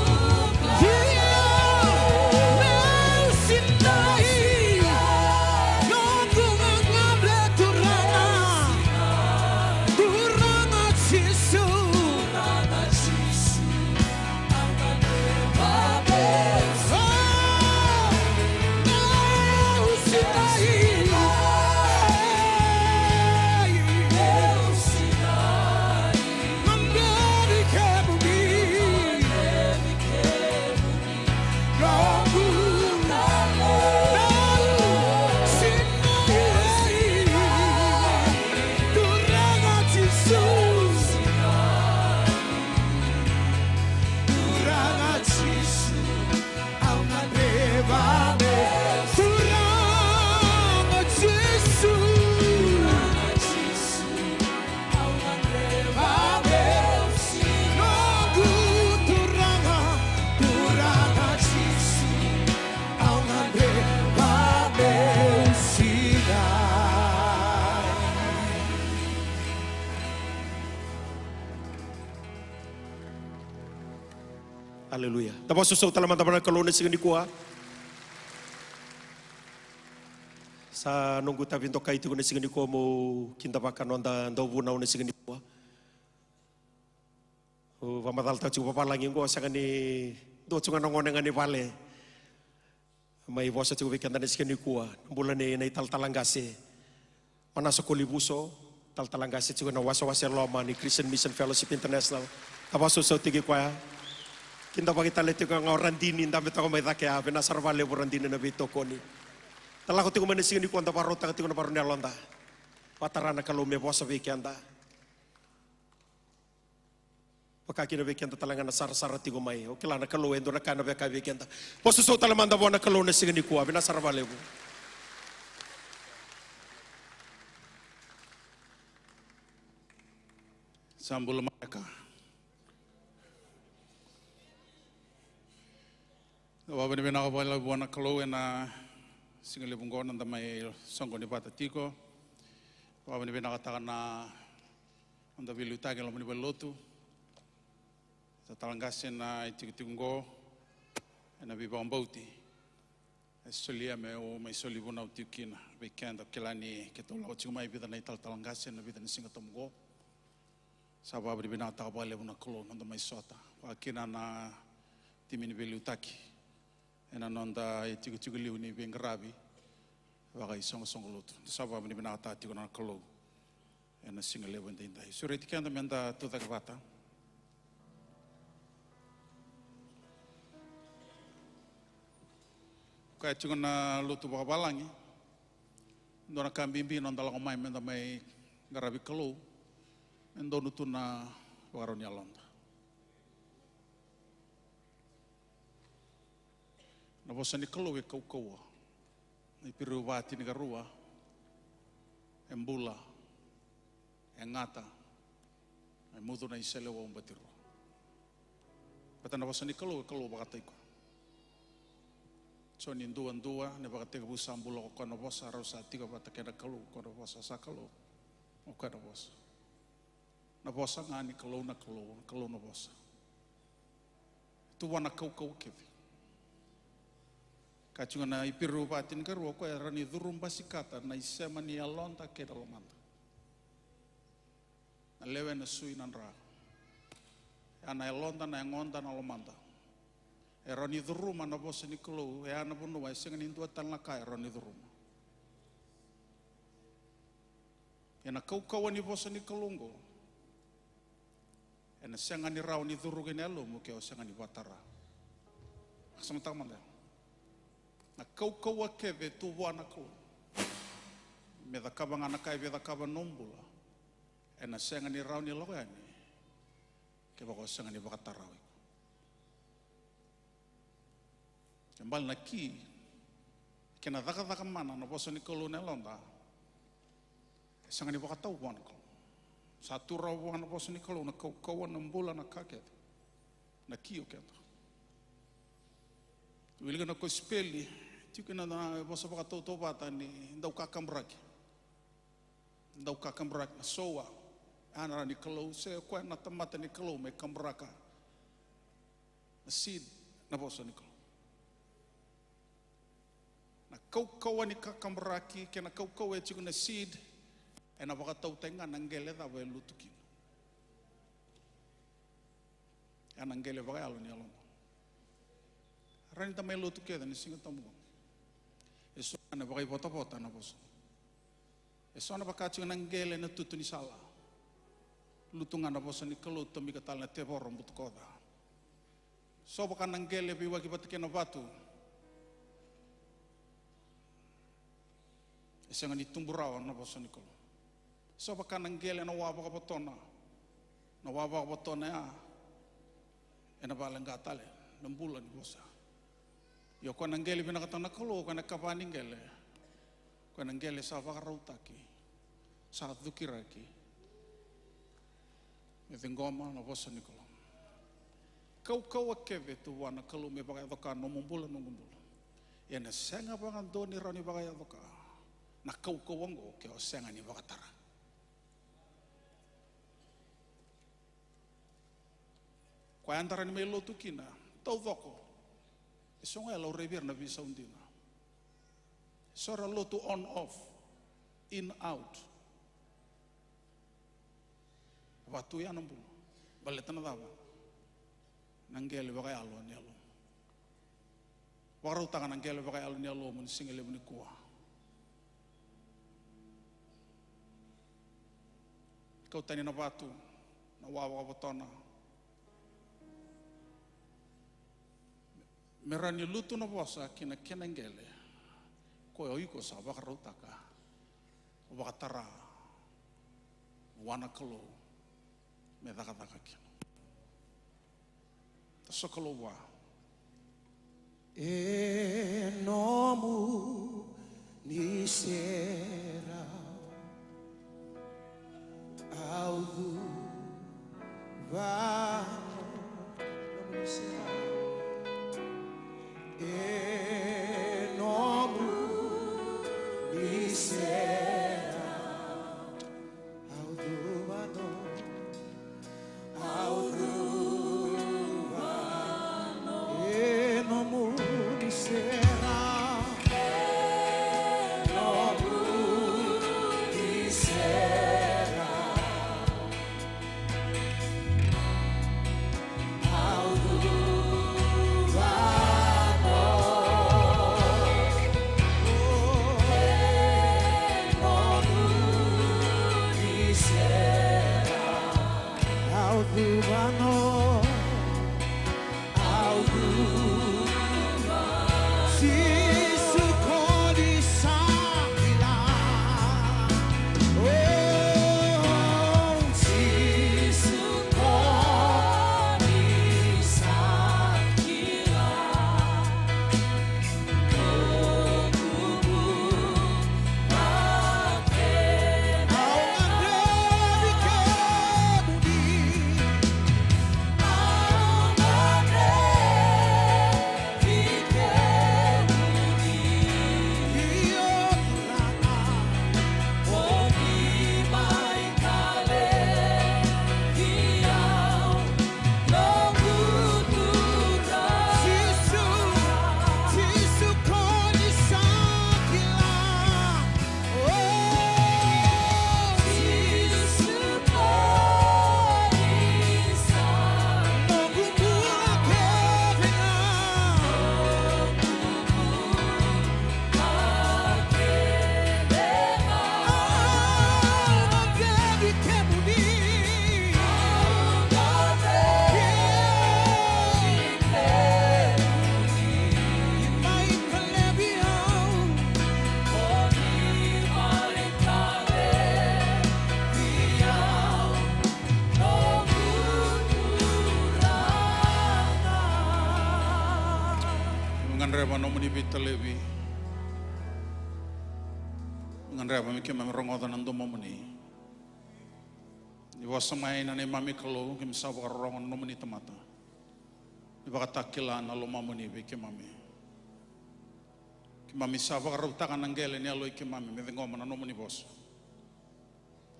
Aleluya. Da vakasausau tale mada vua na Kalou na siga nikua. Sa noqu itavi dokai tiko na siga nikua meu kidavaka noda dauvunau na siga nikua. Au vakamacalataka tiko vavalagi oqo, sega ni dua tiko ga na gone ga ni vale mai vosa tiko vei keda na siga nikua, na bula nei na italatala qase Manasa Kolivuso, talatala qase tiko na wasewase e loma ni Christian Mission Fellowship International. Da vakasausau tiko i koya. Kidavaki tale tiko ga o Radini, dabe toka mai cake ya, vinaka sara vakalevu Radini na veitokoni. Da lako tiko mai na siga nikua, da vakarautaka tiko na vakarau ni yaloda. Vakatara na Kalou me vosa vei keda. Vaka kina vei keda tale ga na sarasara tiko mai. O kila na Kalou e dua na ka ena via kaya vei keda. Vakasausau tale mada vua na Kalou na siga nikua, vinaka sara vakalevu. Sa bula maleka. Vakavinavinaka vakalevu vua na Kalou ena siga levu oqo noda mai soqoni vata tiko. Vakavinavinakataka na noda veiliutaki e loma ni valenilotu. Talatala qase na itikotiko oqo ena veivakabauti. E solia meu mai soli vunau tiko kina vei keda, kila ni keitou lako tiko mai vica na italatala qase ena vica na siga toka oqo. Sa vakavinavinakataka vakalevu na Kalou noda mai sota. Vaka kina na timi ni veiliutaki ena noda itikotiko liu ni veiqaravi vakaisoqosoqo lotu. Sa vakavinavinakataka tiko na Kalou ena siga levu edaidai. Sureti keda meda tucake vata. Kaya tiko na lotu vakavalagi, dua na ka bibi noda lako mai meda mai qaravi Kalou, me donu tu na vakarau ni yaloda. Na vosa ni Kalou e kaukauwa. Na Iperiu va tinikarua, e bula, e gata, e mucu na iseleiwau batirua. Baleta na vosa ni Kalou e Kalou vakataki koya. Joni dua dua, na ivakatekivu sa bula ko koya na Vosa, rau sa tiko vata kei na Kalou, ko koya na Vosa sa Kalou, ko koya na Vosa. Na Vosa ga ni Kalou, na Kalou, na Kalou na Vosa. Tu vua na kaukauwa kece. Kaya tiko na Iperiu va tinikarua, o koya e rawa ni curu basikata na isema ni yaloda kei na lomada. Na lewe, na sui, na dra. Ya na yaloda, na yagoda, na lomada. E rawa ni curuma na vosa ni Kalou, e ya na vanua e sega ni dua tale na ka e rawa ni curuma. Ia na kaukauwa ni vosa ni Kalou oqo, ena sega ni rawa ni curu ki na yalomu ke o sega ni vakatara. Vakasamataka mada ya. Na kaukauwa kece tu vua na Kalou me cakava ga na ka e via cakava na nomu bula, ena sega ni rawa ni lako yani kevaka o sega ni vakatara o iko. Ke bale na ki, kena cakacaka mana na vosa ni Kalou na yaloda, e sega ni vakatau vua na Kalou. Sa tu rawa vua na vosa ni Kalou na kaukauwa, na bula, na ka kece. Na ki o keda. Wilika na kosipeli, tiko kina na vosa vakatautauvata ni dau kakaburaki. Dau kakaburaki na soua, ya na ra ni Kalou, se o koya na tamata ni Kalou me kaburaka na seed, na vosa ni Kalou. Na kaukauwa ni kakaburaki kei na kaukauwa e tiko na seed, ena vakatautaki ga na qele cava e lutu kina. Ya na qele vakayalo ni yaloda. Rawa ni da mai lotu kece ni siga tabu. E so na vakaivotavota na vosa. E so na vaka tiko na qele na tutu ni sala. Lutu ga na vosa ni Kalou, tomika tale na tevoro, butakoca. So vaka na qele veiwaki vata kei na vatu. E sega ni tubu rawa na vosa ni Kalou. So vaka na qele na wa vakavotona. Na wa vakavotona ya ena vakaleqa tale na bula ni vosa. Ia o koya na qele vinakata na Kalou, o koya na kava ni qele. O koya na qele sa vakarautaki, sa cukiraki me ciqoma na vosa ni Kalou. Kaukauwa kece tu vua na Kalou me vakayaco ka nomu bula, noqu bula. Ia ena sega vakadua ni rawa ni vakayaco ka na kaukauwa oqo ke o sega ni vakatara. Koya eda rawa ni mai lotu kina, taucoko. E so ga e laurai vei ira na veisau dina. So era lotu on off, in out. Vatu ya na bula. Baleta na cava? Na qele vakayalo ni yalomu. Vakarautaka na qele vakayalo ni yalomu ni siga levu nikua. Kau tani na vatu, na wa vakavotona. Me rawa ni lutu na vosa ki na kena qele. Ko o iko sa vakarautaka. O vakatara. Wa na Kalou. Me cakacaka kina. Sokalou vua. E nomu ni serau. Au cuva. Nomu ni serau. E nomu ni serau. Au cuva no. Au cuva no. E nomu ni serau. E nomu ni serau. Gadreva nomuni veitalevi. Gadreva me keimami rogoca na domomuni. Ni vosa mai na neimami Kalou, keimami sa vakarorogo na nomuni tamata. Ni vakatakila na lomamuni vei keimami. Keimami sa vakarautaka na qele ni yalo i keimami me ciqoma na nomuni vosa.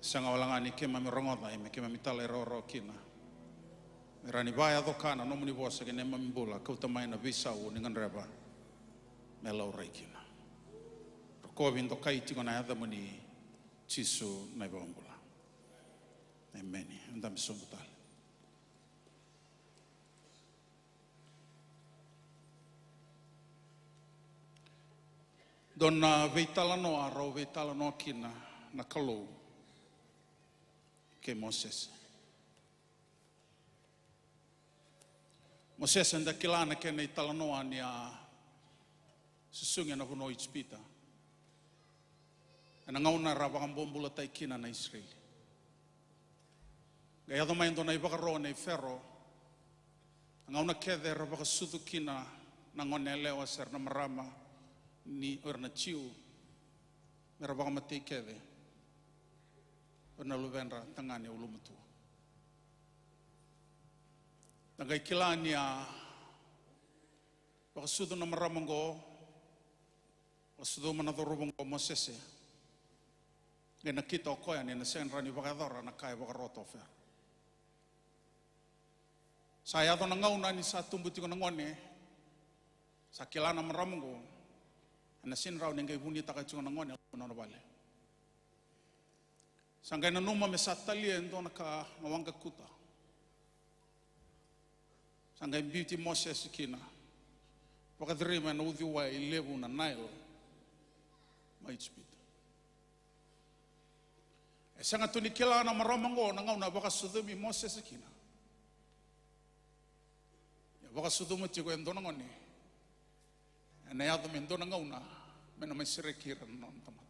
Sega wale ga ni keimami rogoca, ia me keimami talairawarawa kina. Me rawa ni vakayaco ka na nomuni vosa ki na neimami bula, kauta mai na veisau ni gadreva me laurai kina. Rokovi, dokai tiko na yacamuni, Jisu na iVakabula. Emeni. Eda dabe sobu tale. Dua na veitalanoa rau veitalanoa kina na Kalou kei Mosese. Mosese, eda kila na kena italanoa ni a susugi ena vanua o Ijipita ena gauna era vakabobulataki kina na Isireli. Qai yaco mai e dua na ivakaro nei Fero. Na gauna kece era vakasucu kina na gone yalewa se ra na marama ni o ira na Jiu, me ra vakamatei kece o ira na luvedra tagane ulumatua. Da qai kila ni a vakasucu na marama oqo, vakasucuma na cauravou oqo o Mosese. Qai nakita o koya ni na sega ni rawa ni vakayacora na ka e vakarota o Fero. Sa yaco na gauna ni sa tubu tiko na gone, sa kila na marama oqo, ena sega ni rawa ni qai vunitaka tiko na gone e loma ni nona vale. Sa qai nanuma me sa talia e dua na ka na waqakuta. Sa qai biuti Mosese kina, vakacerei mai na uciwai levu na Nile mai Ijipita. E sega tu ni kila na marama oqo na gauna e vakasucumi Mosese kina. E vakasucuma tiko e dua na gone. Ena yaco me dua na gauna me na mai sereki ira na nona tamata.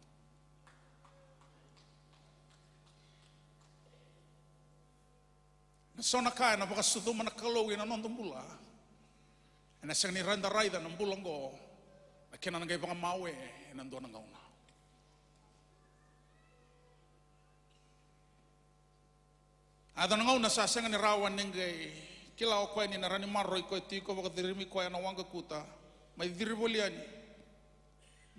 Na so na ka ena vakasucuma na Kalou ena noda bula, ena sega ni rawa ni da raica na bula oqo na kena na qai vakamawe ena dua na gauna. A yaco na gauna sa sega ni rawa ni qai kila o koya ni na rawa ni maroroi koya tiko, vakaceremi koya na waqakuta, mai ciri voli yani.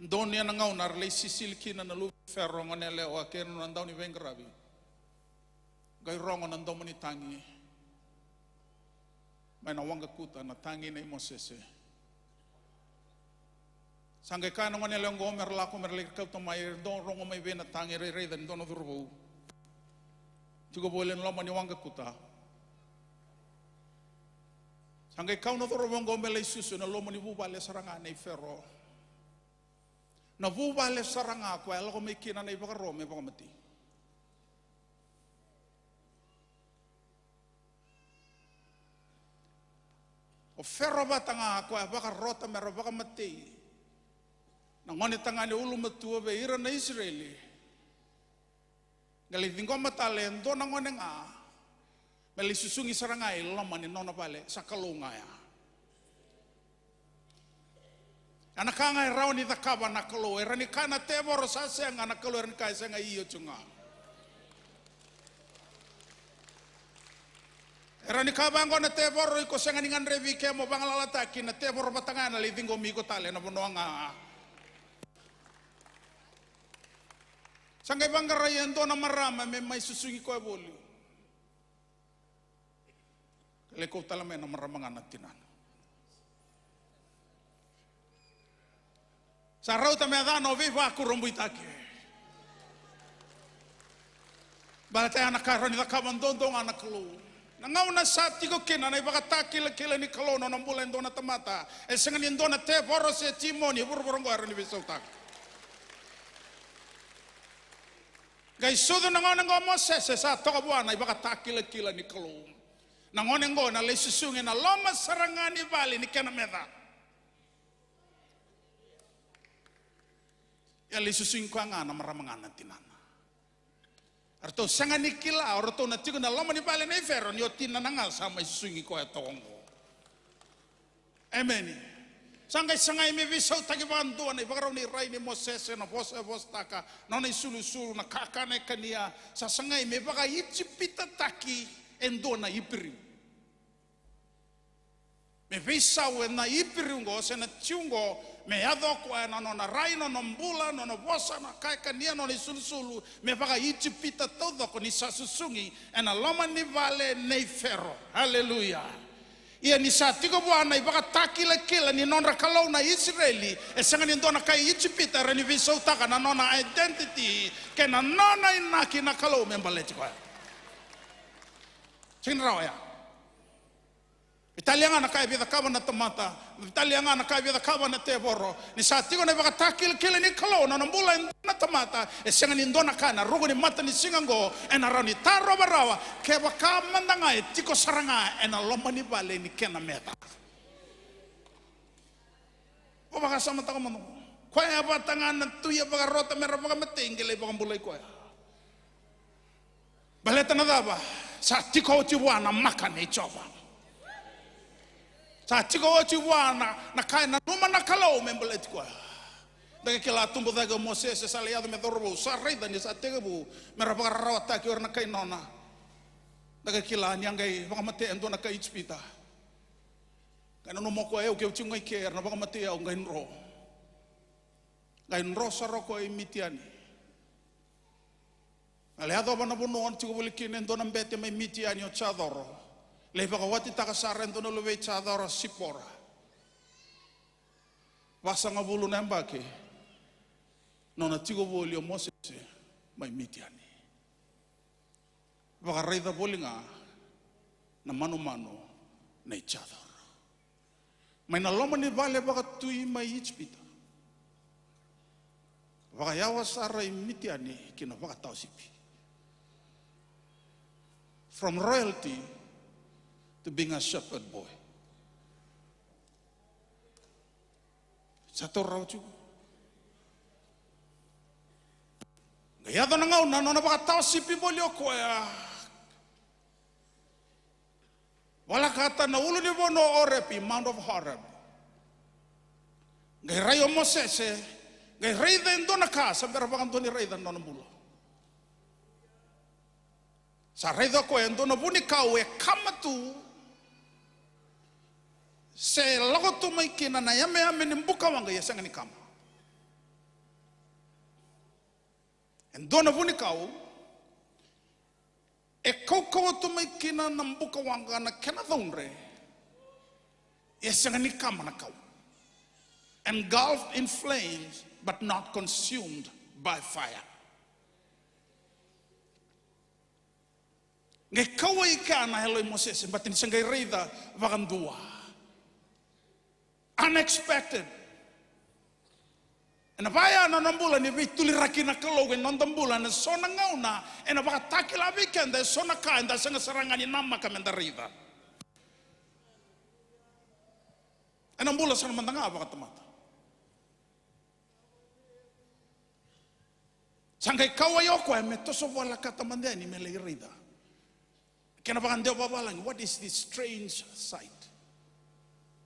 Donuya na gauna era lai sisili kina na luve i Fero, gone yalewa kei na nona dauniveiqaravi. Qai rogo na domo ni tagi mai na waqakuta, na tagi nei Mosese. Sa qai kaya na gone yalewa oqo me ra lako me ra lai kauta mai, era dau rogo mai vei na tagi, era raica ni dua na cauravou tiko voli ena loma ni waqakuta. Sa qai kau na cauravou oqo me lai susu ena loma ni vuvale sara ga nei Fero. Na vuvale sara ga koya e lako mai kina na ivakaro me vakamatei. O Fero vata ga koya vakarota me ra vakamatei na gone tagane ulumatua vei ira na Isireli. Qai lai ciqoma tale e dua na gone ga me lai susugi sara ga i loma ni nona vale, sa Kalou ga ya. Ena ka ga e rawa ni cakava na Kalou. Era ni kaya na tevoro sa sega, na Kalou era ni kaya sega, io tu ga. Era ni kaya vaqo na tevoro, iko sega ni gadrevi ke mo vagalalataki, na tevoro vata ga ena lai ciqomi iko tale ena vanua ga. Sa qai vaqarai e dua na marama me mai susugi koya voli. Lai kau tale mai na marama ga na tinana. Sa rauta me yacana o veivakurabuitaki. Baleta ya na ka e rawa ni cakava duadua ga na Kalou. Na gauna sa tiko kina na ivakatakilakila ni Kalou na nona bula e dua na tamata, e sega ni dua na tevoro se timoni e vuravura oqo e rawa ni veisautaka. Qai sucu na gone oqo o Mosese, sa toka vua na ivakatakilakila ni Kalou. Na gone oqo ena lai susugi ena loma sara ga ni vale ni kena meca. Ia lai susugi koya ga na marama ga na tinana. Eratou sega ni kila o ratou na tiko na loma ni vale nei Fero ni o tinana ga sa mai susugi koya toka oqo. Emeni. Sa qai sagai me veisautaki vakadua na ivakarau ni rai nei Mosese, na vosa e vosataka, nona isulusulu, na kakana e kania, sa sagai me vakaIjipitataki e dua na Iperiu. Me veisau ena Iperiu oqo se na Jiu oqo, me yaco o koya na nona rai, nona bula, nona vosa, na ka e kania, nona isulusulu, me vakaIjipita taucoko ni sa susugi ena loma ni vale nei Fero. Aleluya. Ia ni sa tiko vua na ivakatakilakila ni nodra Kalou na Isireli, e sega ni dua na kai Ijipita e rawa ni veisautaka na nona identity kei na nona inaki na Kalou me baleti koya. Sega ni rawa ya. Veitalia ga na ka e via cakava na tamata, veitalia ga na ka e via cakava na tevoro. Ni sa tiko na ivakatakilakila ni Kalou na nona bula e dua na tamata, e sega ni dua na ka ena ruku ni matanisiga oqo ena rawa ni tarova rawa, kevaka mada ga e tiko sara ga ena loma ni vale ni kena meca. O vakasamataka mada oqo. Koya vata ga na tui e vakarota me ra vakamatei, qai lai vakabulai koya. Baleta na cava? Sa tiko oti vua na maka nei Jiova. Sa tiko oti vua na, na ka e nanuma na Kalou me baleti koya. Da qai kila tubu cake o Mosese, sa lai yaco me cauravou, sa raica ni sa tekivu me ra vakararawataki o ira na kai nona. Da qai kila ni a qai vakamatea e dua na kai Ijipita. Qai nanuma o koya, au keu tiko ga i ke, era na vakamatei au, qai dro. Qai dro sara o koya i Mitiani. A lai yacova na vanua o na tiko voli kina e dua na bete mai Mitiani, o Jacoro. Lai vakawatitaka sara e dua na luvei Jacora, Sipora. Vasagavulu na yabaki nona tiko voli o Mosese mai Mitiani. Vakaraica voli ga na manumanu nei Jacora mai na loma ni vale vakatui mai Ijipita. Vakayawa sara i Mitiani ki na vakatawa sipi. From royalty to being a shepherd boy. Sa taura rawa tiko. Qai yaco na gauna nona vakatawa sipi voli o koya. Volekata na ulunivanua o Orepi, Mount of Horeb. Qai rai o Mosese, qai raica e dua na ka sa bera vakadua ni raica na nona bula. Sa raica o koya e dua na vunikau e kama tu, se lako tu mai kina na yameyame ni bukawaqa, ia e sega ni kama. E dua na vunikau e kaukauwa tu mai kina na bukawaqa na kena caudre, ia e sega ni kama na kau. Engulfed in flames, but not consumed by fire. Qai kauwai kea na yalo i Mosese, baleta ni se qai raica vakadua. Unexpected. Ena vaya na nona bula ni veituliraki na Kalou ena noda bula, ena so na gauna ena vakatakila vei keda e so na ka eda sega sara ga ni namaka meda raica. Ena bula sara mada ga vakatamata. Sa qai kauwai o koya me toso volekata mada yani me lai raica. Kena vakadewa vavalagi, what is this strange sight?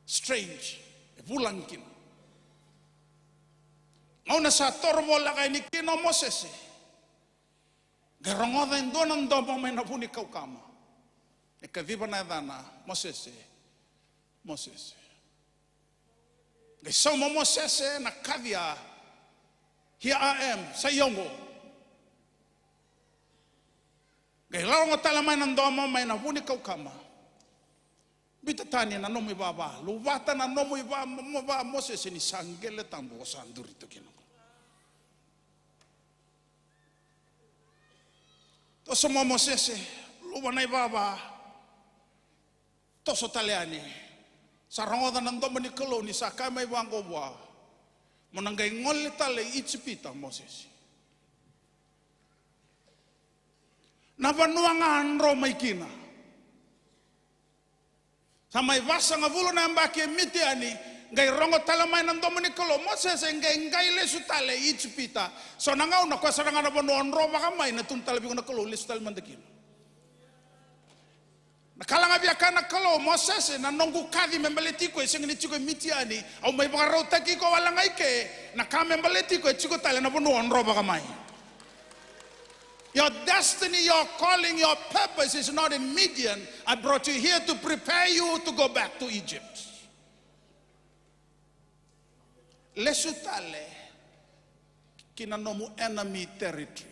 Strange. E vulagi kina. Gauna sa toro voleka yani kina o Mosese, qai rogoca e dua na domo mai na vunikau kama. E kaciva na yacana, Mosese, Mosese. Qai sauma o Mosese na kaci ya, here I am, sa i au qo. Qai lako tale mai na domo mai na vunikau kama. Biuta tani na nomu ivava, luvata na nomu ivava, Mosese, ni sa qele tabu o sa duri tu kina qo. Toso mai o Mosese, luva na ivava. Toso tale yani. Sa rogoca na domo ni Kalou ni sa kaya mai vaqo vua, mo na qai gole tale i Ijipita, Mosese. Na vanua ga dro mai kina. Sa mai vasagavulu na yabaki e Mitiani, qai rogo tale mai na domo ni Kalou, Mosese, qai, qai lesu tale i Ijipita. So na gauna koya sara ga na vanua dro vakamai na tukuna tale vei iko na Kalou, lesu tale mada kina. Na ka la ga via kaya na Kalou, Mosese, na noqu kaci me baleti iko e sega ni tiko e Mitiani, au mai vakarautaki iko wale ga i ke, na ka me baleti iko e tiko tale na vanua o dro vakamai. Your destiny, your calling, your purpose is not in Midian. I brought you here to prepare you to go back to Egypt. Lesu tale ki na nomu enemy territory.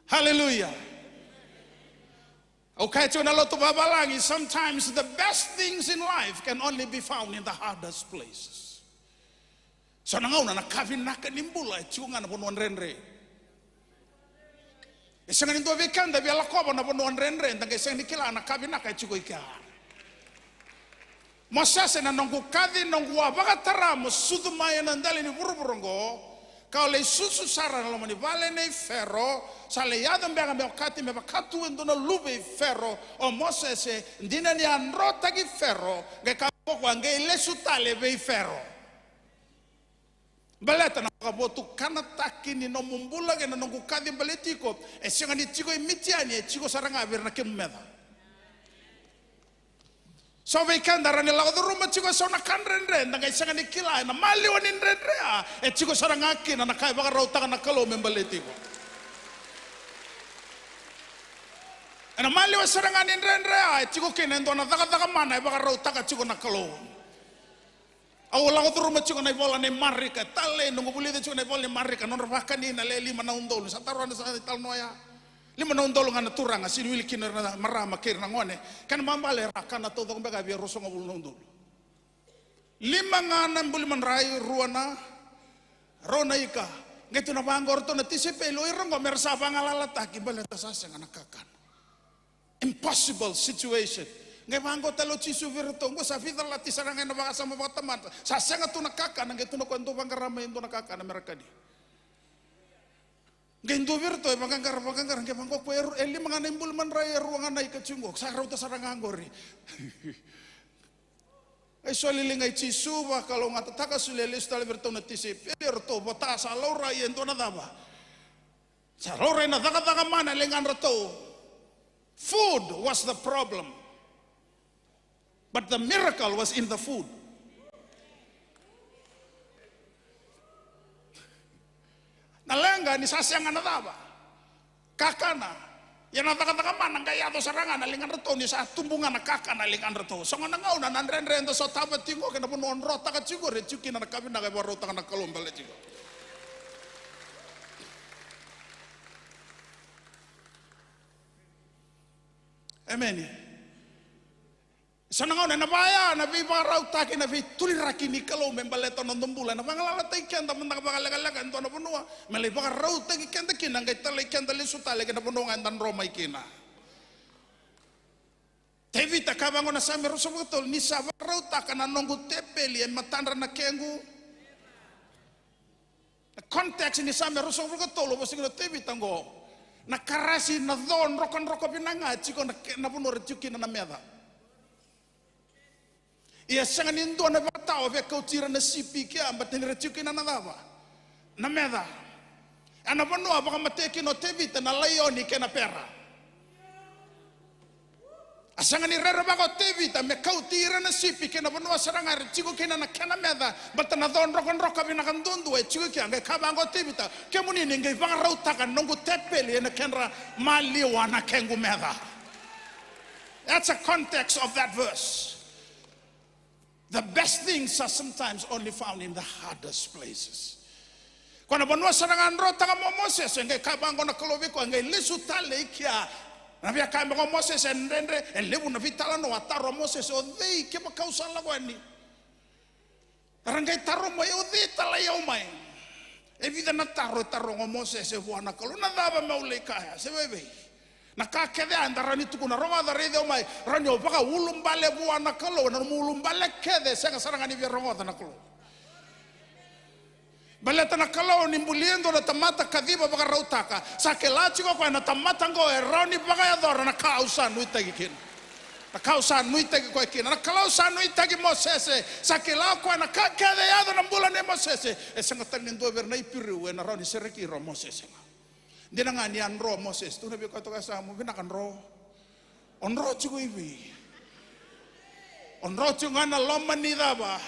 Hallelujah. Okay, tiko na lotu vavalagi, sometimes the best things in life can only be found in the hardest places. So na gauna na ka vinaka ni bula e tiko ga na vanua dredre. E sega ni dua vei keda via lakova na vanua dredre, da qai sega ni kila na ka vinaka e tiko i kea. Mosese, na noqu kaci, noqu a vakatara mo sucu mai ena dela ni vuravura oqo, ka o lai susu sara ena loma ni vale nei Fero, sa lai yaco beka me okati me vaka tu e dua na luve i Fero o Mosese, dina ni a drotaki Fero, qai kaya o koya, qai lesu tale vei Fero. Baleta na vakavotukanataki ni nomu bula kei na noqu kaci baleti iko, e sega ni tiko i Mitiani, e tiko sara ga vei ira na kemu meca. So vei keda ra ni lako curuma tiko e so na ka dredre, da qai sega ni kila ena maliwa ni dredre ya, e tiko sara ga kina na ka e vakarautaka na Kalou me baleti iko. Ena maliwa sara ga ni dredre ya, e tiko kina e dua na cakacaka mana e vakarautaka tiko na Kalou. Au lako curuma tiko na ivola nei Marika, e talei noqu vulica tiko na ivola nei Marika, nodra vakani na le lima na udolu, sa taroga na sa italanoa ya. Lima na udolu ga na turaga, sega ni wili kina na marama kei ira na gone. Kena ibalebale era kana taucoko beka vei ira ruasagavulu na udolu. Lima ga na ibuli madrai, rua na, rua na ika. Qai tu na vaqo o ratou na tisaipeli, o ira qo me ra sa vagalalataki baleta sa sega na kakana. Impossible situation. Qai vaqo tale o Jisu vei iratou, qo sa veicalati sara ga ena vakasama vakatamata. Sa sega tu na kakana, qai tu na koya dau vaqara mai e dua na kakana me ra kania. Qai dua vei iratou e vaqaqara, vaqaqara, qai vaqo o koya e ru-, e lima ga na ibuli madrai, e rua ga na ika tiko qo, sa rauta sara ga qori. Qai soli liga i Jisu, vakalougatataka, solia lesu tale vei iratou na tisaipeli, eratou vota sa laurai e dua na cava? Sa laurai na cakacaka mana e ligadratou. Food was the problem. But the miracle was in the food. Na leqa ni sa sega na cava? Kakana. Ia na cakacaka mana qai yaco sara ga na ligadratou ni sa tubu ga na kakana e ligadratou. Sogo na gauna na dredre eda sotava tiko kei na vanua o drotaka tiko, e tiko kina na ka vinaka e vakarautaka na Kalou baleti iko. Emeni. Sa na gauna ena vaya na veivakarautaki, na veituliraki ni Kalou me baleta na noda bula. Ena vagalalataki keda mada ga vakalekaleka e dua na vanua me lai vakarautaki keda kina, qai talai keda lesu tale ki na vanua ga eda dro mai kina. Tevita, kaya vaqo na Same ruasagavulu ka tolu, ni sa vakarautaka na noqu tepeli e matadra na kequ. Na context ni Same ruasagavulu ka tolu, vosa kina o Tevita qo, na karasi, na co drokadroka vinaka ga e tiko na ke-, na vanua ra tiko kina na meca. Ia sega ni dua na vakatawa via kauti ira na sipi kea, baleta ni ra tiko kina na cava? Na meca. Ena vanua a vakamatei kina o Tevita na laioni kei na pera. A sega ni rerevaka o Tevita me kauti ira na sipi kei na vanua sara ga era tiko kina na kena meca, baleta na co drokadroka vinaka duadua e tiko kea. Qai kaya vaqo o Tevita, kemuni ni qai vakarautaka na noqu tepeli ena kedra maliwa na kequ meca. That's a context of that verse. The best things are sometimes only found in the hardest places. Ko na vanua sara ga drotaka mai o Mosese, qai kaya vaqo na Kalou vei koya, qai lesu tale i kea. Na via kaya mai ko Mosese e dredre, e levu na veitalanoa. A taro o Mosese, o cei kevaka au sa lako yani? Era qai taro mai, o cei e talai au mai? E vica na taro e taroga o Mosese vua na Kalou, na cava meu lai kaya, se vei vei? Na ka kece ya eda rawa ni tukuna, rogoca, raici au mai, rawa ni o vakaulubale vua na Kalou ena nomu ulubale kece e sega sara ga ni via rogoca na Kalou. Baleta na Kalou ni bulia e dua na tamata kaciva vakarautaka, sa kila tiko o koya na tamata oqo e rawa ni vakayacora na ka au sa nuitaki kina. Na ka au sa nuitaki koya kina. Na Kalou sa nuitaki Mosese, sa kila o koya na ka kece e yaco na bula nei Mosese. E sega tale ni dua vei ira na Iperiu ena rawa ni sereki ira o Mosese ga. Dina ga ni a dro o Mosese. Tukuna vei koya toka e yasamu, vinaka dro. O dro tiko i vei? O dro tiko ga na loma ni cava?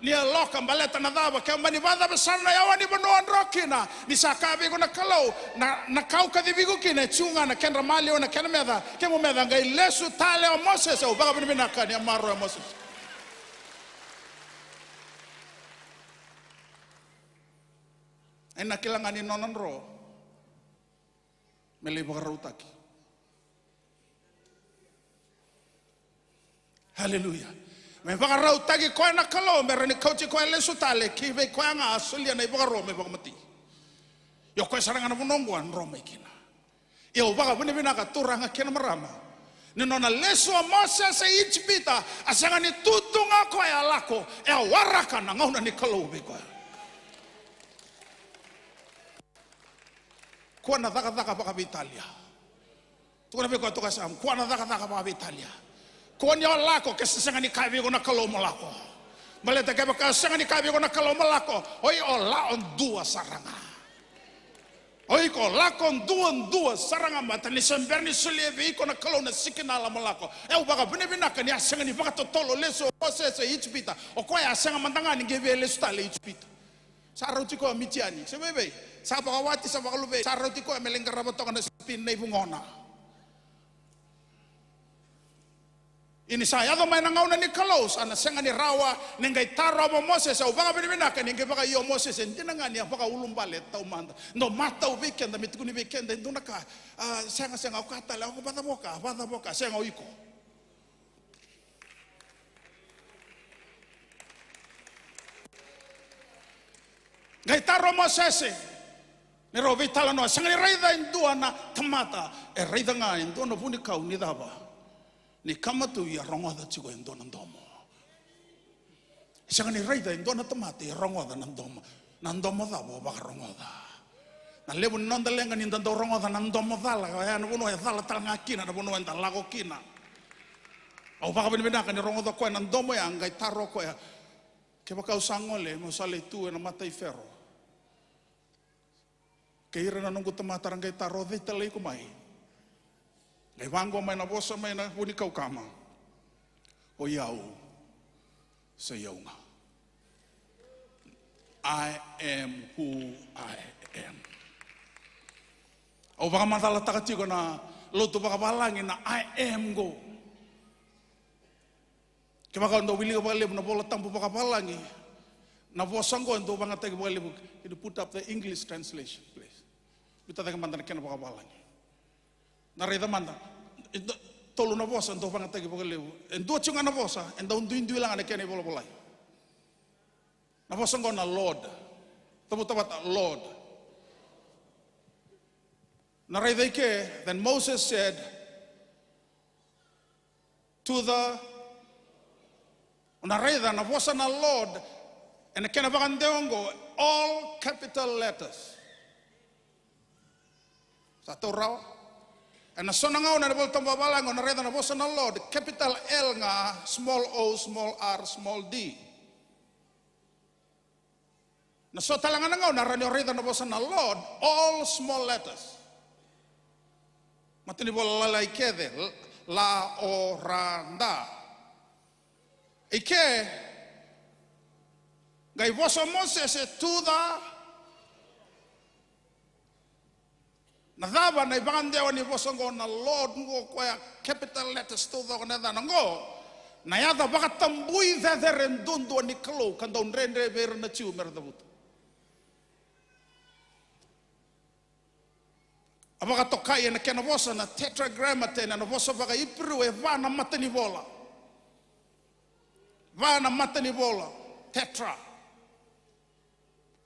Ni yaloka. Baleta na cava? Ke mani vakacava sara na yawa ni vanua o dro kina, ni sa kaya vei iko na Kalou, na, na ka au kacivi iko kina e tiko ga na kedra maliwa na kena meca, kemu meca. Qai lesu tale o Mosese. Au vakavinavinaka ni a maroroya o Mosese. Ena kila ga ni nona dro me lai vakarautaki. Aleluya. Me vakarautaki koya na Kalou me rawa ni kauti koya lesu tale ki vei koya ga a solia na ivakaro me vakamatei. Ia o koya sara ga na vanua oqo a dro mai kina. Ia au vakavinavinaka turaga kei na marama, ni nona lesu o Mosese i Ijipita, a sega ni tu tu ga o koya a lako, e a waraka na gauna ni Kalou vei koya. Kua na cakacaka vakaveitalia. Tukuna vei koya toka e yasamu, kua na cakacaka vakaveitalia. Kua ni o lako ke se sega ni kaya vei iko na Kalou mo lako. Baleta kevaka e sega ni kaya vei iko na Kalou mo lako, o iko o lako dua sara ga. O iko o lako duadua sara ga, baleta ni se bera ni solia vei iko na Kalou na sikinala mo lako. E, au vakavinavinaka ni a sega ni vakatotolo lesu o Mosese i Ijipita. O koya a sega mada ga ni qai via lesu tale i Ijipita. Sa rauti koya o Mitiani, se vei vei? Sa vakawati, sa vakaluvei, sa rauti koya me lai qarava toka na sipi na ivugona. Ia ni sa yaco mai na gauna ni Kalou, sa na sega ni rawa ni qai tarova o Mosese. Au vakavinavinaka ni qai vakaio o Mosese, e dina ga ni a vakaulubale taumada. Dau matau vei keda, me tukuni vei keda e dua na ka. A, sega, sega, o koya tale, o vakacava o koya, vakacava o koya, sega, o iko. Qai taro o Mosese, ni rau veitalanoa, sega ni raica e dua na tamata, e raica ga e dua na vunikau ni cava? Ni kama tu ia rogoca tiko e dua na domo. Sega ni raica e dua na tamata ia rogoca na domo. Na domo cava o vakarogoca? Na levu ni noda leqa ni da dau rogoca na domo cala, oya na vanua e cala tale ga kina na vanua eda lako kina. Au vakavinavinaka ni rogoca o koya na domo ya, qai taro o koya, kevaka au sa gole, meu sa lai tu ena mata i Fero. Kei ira na noqu tamata ra qai taro, o cei tale iko mai? Qai vaqo mai na vosa mai na vunikau kama, o i au, sa i au ga. I am who I am. Au vakamacalataka tiko na lotu vakavalagi na I am qo. Kevaka o dau wilika vakalevu na Vola Tabu vakavalagi, na vosa qo e dau vagataki vakalevu. Can you put up the English translation, please? Biuta cake mada na kena vakavalagi. Na raica mada, e dau, tolu na vosa e dau vagataki vakalevu. E dua tiko ga na vosa e dau duidui laga na kena ivolavolai. Na vosa qo na Lord. Cavuta vata, Lord. Na raica i ke, then Moses said, to the, o na raica na vosa na Lord, ena kena vakadewa qo, all capital letters. Sa tau rawa? Ena so na gauna ena Vola Tabu vakavalagi, o na raica na vosa na Lord, capital L ga, small o, small r, small d. Na so tale ga na gauna rawa ni o raica na vosa na Lord, all small letters. Matanivola lalai kece, l-, la, o, ra, da. I ke, qai vosa o Mosese, e tu ca. Na cava na ivakadewa ni vosa qo na Lord qo, koya capital letters taucoko na yacana qo? Na yaca vakatabui cecere duadua ni Kalou ka dau dredre vei ira na Jiu me ra cavuta. A vakatokai ena kena vosa na tetragrammaton, ena vosa vakaIperiu e va na matanivola. Va na matanivola, tetra.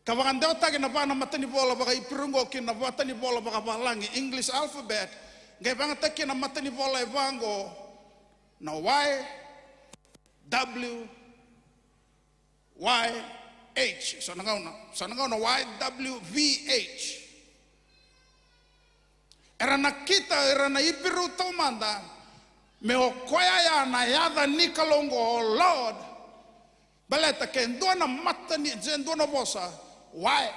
Ka vakadewataki na va na matanivola vakaIperiu qo ki na matanivola vakavalagi, English alphabet, qai vagataki na matanivola e va qo, na Y W Y H. So na gauna, so na gauna Y W V H. Era nakita ira na Iperiu taumada me o koya ya na yaca ni Kalou qo, o Lord. Baleta ke dua na matani, se dua na vosa, Y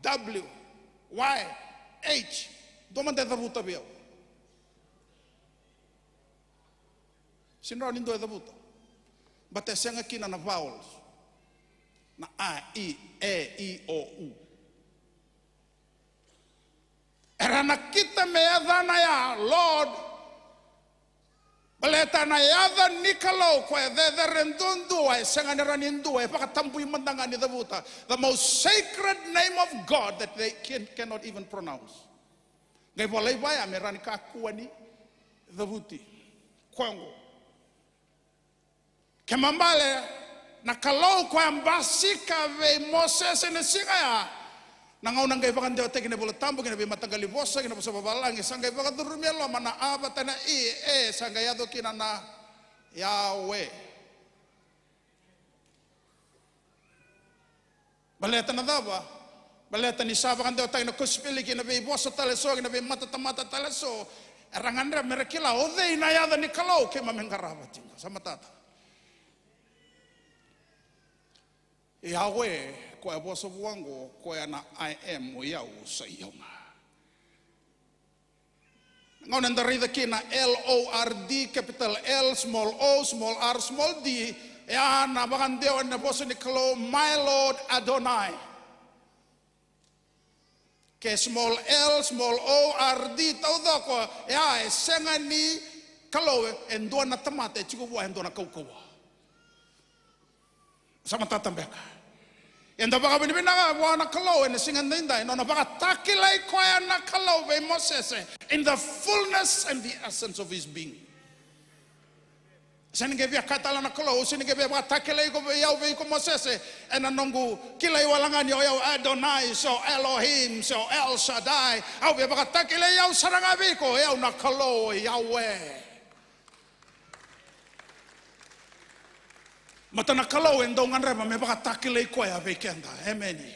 W Y H, dua mada e cavuta vei au. Sega ni rawa ni dua e cavuta. Baleta e sega kina na vowels. Na a, i, e, i, o, u. Era nakita me yacana ya, Lord. Baleta na yaca ni Kalou, koya e cecere duadua, e sega ni rawa ni dua e vakatabui mada ga ni cavuta. The most sacred name of God that they can, cannot even pronounce. Qai volai vaya me rawa ni kakua ni cavuti. Koya qo. Kena ibalebale na Kalou koya basika vei Mosese ena siga ya, na gauna qai vakadewataki na iVola Tabu ki na veimataqali vosa, ki na vosa vavalagi, sa qai vakacurumi e loma na A vata na I, e sa qai yaco kina na Yahweh. Baleta na cava? Baleta ni sa vakadewataki na kosipeli ki na veivosa tale so, ki na veimatatamata tale so, era gadreva me ra kila o cei na yaca ni Kalou keimami qarava tiko. Sa matata. Yahweh, koya vosa vua qo, koya na I am, o i au, sa i au ga. Gauna eda raica kina L O R D, capital L, small o, small r, small d, e a na vakadewa na vosa ni Kalou, my Lord Adonai. Ke small l, small o, r d taucoko, e a e sega ni Kalou e dua na tamata e tiko vua e dua na kaukauwa. Sa matata beka. Eda vakavinavinaka vua na Kalou ena siga edaidai, nona vakatakilai koya na Kalou vei Mosese in the fullness and the essence of his being. Sega ni qai via kaya tale na Kalou, sega ni qai via vakatakilai iko vei au, vei iko Mosese, ena noqu kilai wale ga ni o yau Adonai, se o Elohim, se o El Shaddai. Au via vakatakilai au sara ga vei iko, o yau na Kalou, o Yahweh. Mata na Kalou e dau gadreva me vakatakilai koya vei keda. Emeni.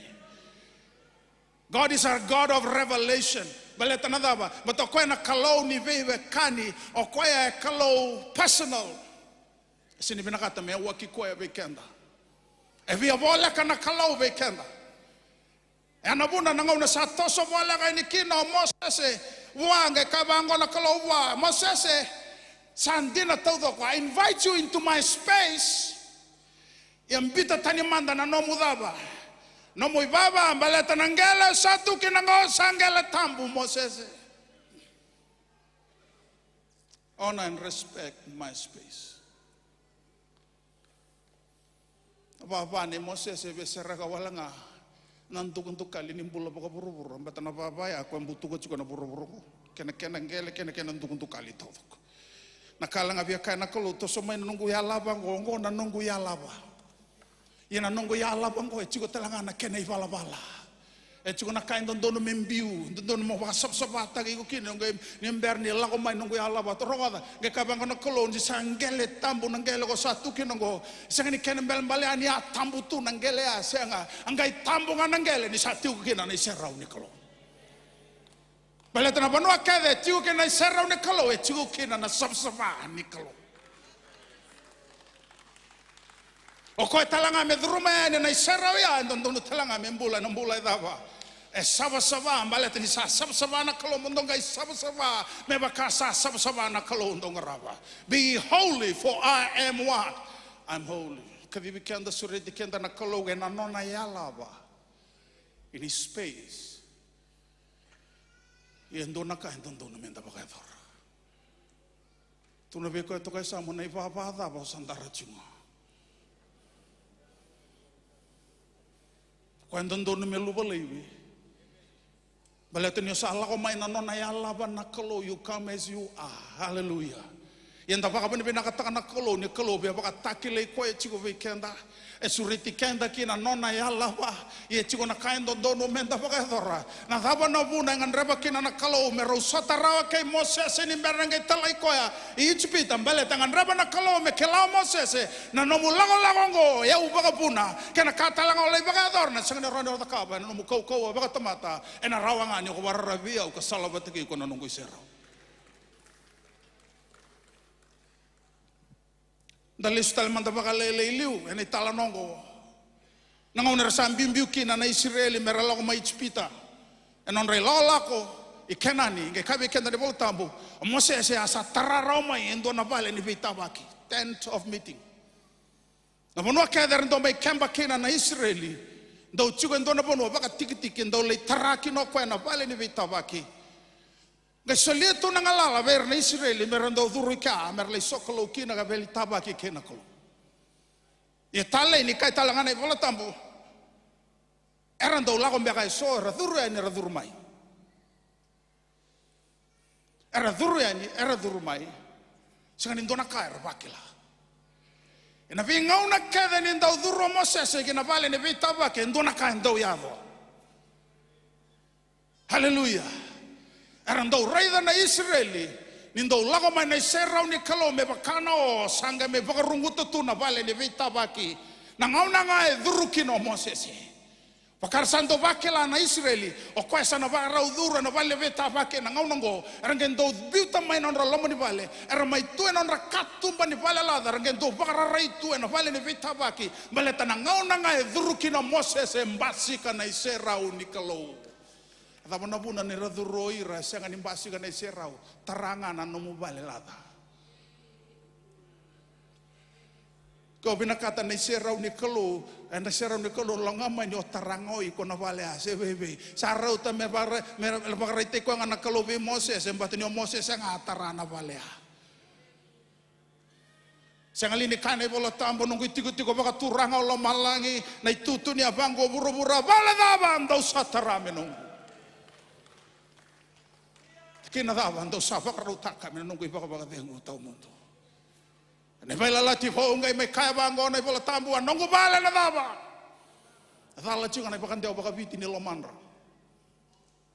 God is our God of revelation. Baleta na cava? Baleta o koya na Kalou ni veiwekani, o koya e Kalou personal. E sega ni vinakata me yawaki koya vei keda. E via voleka na Kalou vei keda. E na vuna na gauna sa toso voleka yani kina o Mosese vua, qai kaya vaqo na Kalou vua, Mosese, sa dina taucoko. I invite you into my space. Ia biuta tani mada na nomu cava? Nomu ivava, baleta na qele sa tu kina qo sa qele tabu, Mosese. Honor and respect my space. Vava nei Mosese e veisereka wale ga na dukadukali ni bula vakavuravura, baleta na vava ya koya e butuka tiko na vuravura qo. Kena, kena qele, kena, kena dukadukali taucoko. Na ka la ga via kaya na Kalou, toso mai na noqu yalava qo, qo na noqu yalava. Ia na noqu yalava qo e tiko tale ga na kena ivalavala. E tiko na ka e dodonu me biu, dodonu mo vakasavasavataki iko kina, qai ni bera ni lako mai noqu yalava. Rogoca, qai kaya vaqo na Kalou, ni sa qele tabu na qele ko sa tu kina qo. Sega ni kena belebalea ni a tabu tu na qele ya, sega. A qai tabu ga na qele ni sa tiko kina na iserau ni Kalou. Baleta na vanua kece e tiko kina na iserau ni Kalou, e tiko kina na savasava ni Kalou. O koya tale ga me curuma yani na iserau ya, e dodonu tale ga me bula ena bula e cava? E savasava, baleta ni sa savasava na Kalou, mo dou qai savasava me vaka sa savasava na Kalou dou qarava. Be holy, for I am what? I'm holy. Kacivi keda, sureti keda na Kalou ena nona yalava. In his space. Ia e dua na ka e dodonu meda vakayacora. Tukuna vei koya toka e yasamu, na ivava cava o sa dara tiko ga? Koya e dodonu me luva laivi. Baleta ni o sa lako mai na nona yalava na Kalou, you come as you are. Hallelujah. Ia da vakavinavinakataka na Kalou, ni Kalou via vakatakilai koya tiko vei keda. E sureti keda ki na nona yalava. Ia e tiko na ka e dodonu meda vakayacora. Na cava na vuna e gadreva kina na Kalou me rau sota rawa kei Mosese ni bera na qai talai koya i Ijipita? Baleta e gadreva na Kalou me kila o Mosese, na nomu lakolako oqo e au vakavuna, kei na ka tale ga o lai vakayacora na sega ni rawa ni o cakava ena nomu kaukauwa vakatamata, ena rawa ga ni o vakararavi au ka salavata kei iko na noqu iserau. Da lesu tale mada vakalailai liu ena italanoa oqo. Na gauna era sa biubiu kina na Isireli mera lako mai Ijipita, ena nodra ilakolako i Kenani, qai kaya vei keda na iVola Tabu, o Mosese a sa tara rawa mai e dua na vale ni veitavaki, tent of meeting. Na vanua kece era dau mai keba kina na Isireli, dau tiko e dua na vanua vakatikitiki, dau lai tara kina o koya na vale ni veitavaki. Qai solia tu na galala vei ira na Isireli mera dau curu i kea, mera lai sokalou kina ka veitavaki kei na Kalou. Ia talei ni kaya tale ga na iVola Tabu, era dau lako beka eso, era curu yani, era curu mai. Era curu yani, era curu mai. Sega ni dua na ka era vakila. Ena veigauna kece ni dau curu o Mosese ki na vale ni veitavaki, e dua na ka e dau yaco. Haleluya. Era dau raica na Isireli ni dau lako mai na iserau ni Kalou me vaka na o sa qai mai vakaruguta tu na vale ni veitavaki. Na gauna ga e curu kina o Mosese. Vaka era sa dau vakila na Isireli, o koya sa na vakarau curu ena vale ni veitavaki ena gauna oqo, era qai dau biuta mai na nodra loma ni vale, era mai tu ena nodra katuba ni vale laca, era qai dau vakararai tu ena vale ni veitavaki, baleta na gauna ga e curu kina o Mosese e basika na iserau ni Kalou. A cava na vuna ni ra curu o ira, e sega ni basika na iserau, tara ga na nomu vale laca. Ke o vinakata na iserau ni Kalou, ena iserau ni Kalou, lako ga mai ni o tara ga o iko na vale ya, se veivei. Sa rauta me vakara-, me vakaraitaki koya ga na Kalou vei Mosese, baleta ni o Mosese ga a tara na vale ya. Sega li ni kaya na iVola Tabu, noqu itikotiko vakaturaga o lomalagi, na itutu ni yavaqu o vuravura, vale cava dou sa tara me noqu? Tikina cava dou sa vakarautaka me na noqu ivakavakacegu tawamudu? Na ivailalati vou qai mai kaya vaqo na iVola Tabu, a noqu vale na cava? A cala tiko na ivakadewa vakaviti ni lomadra.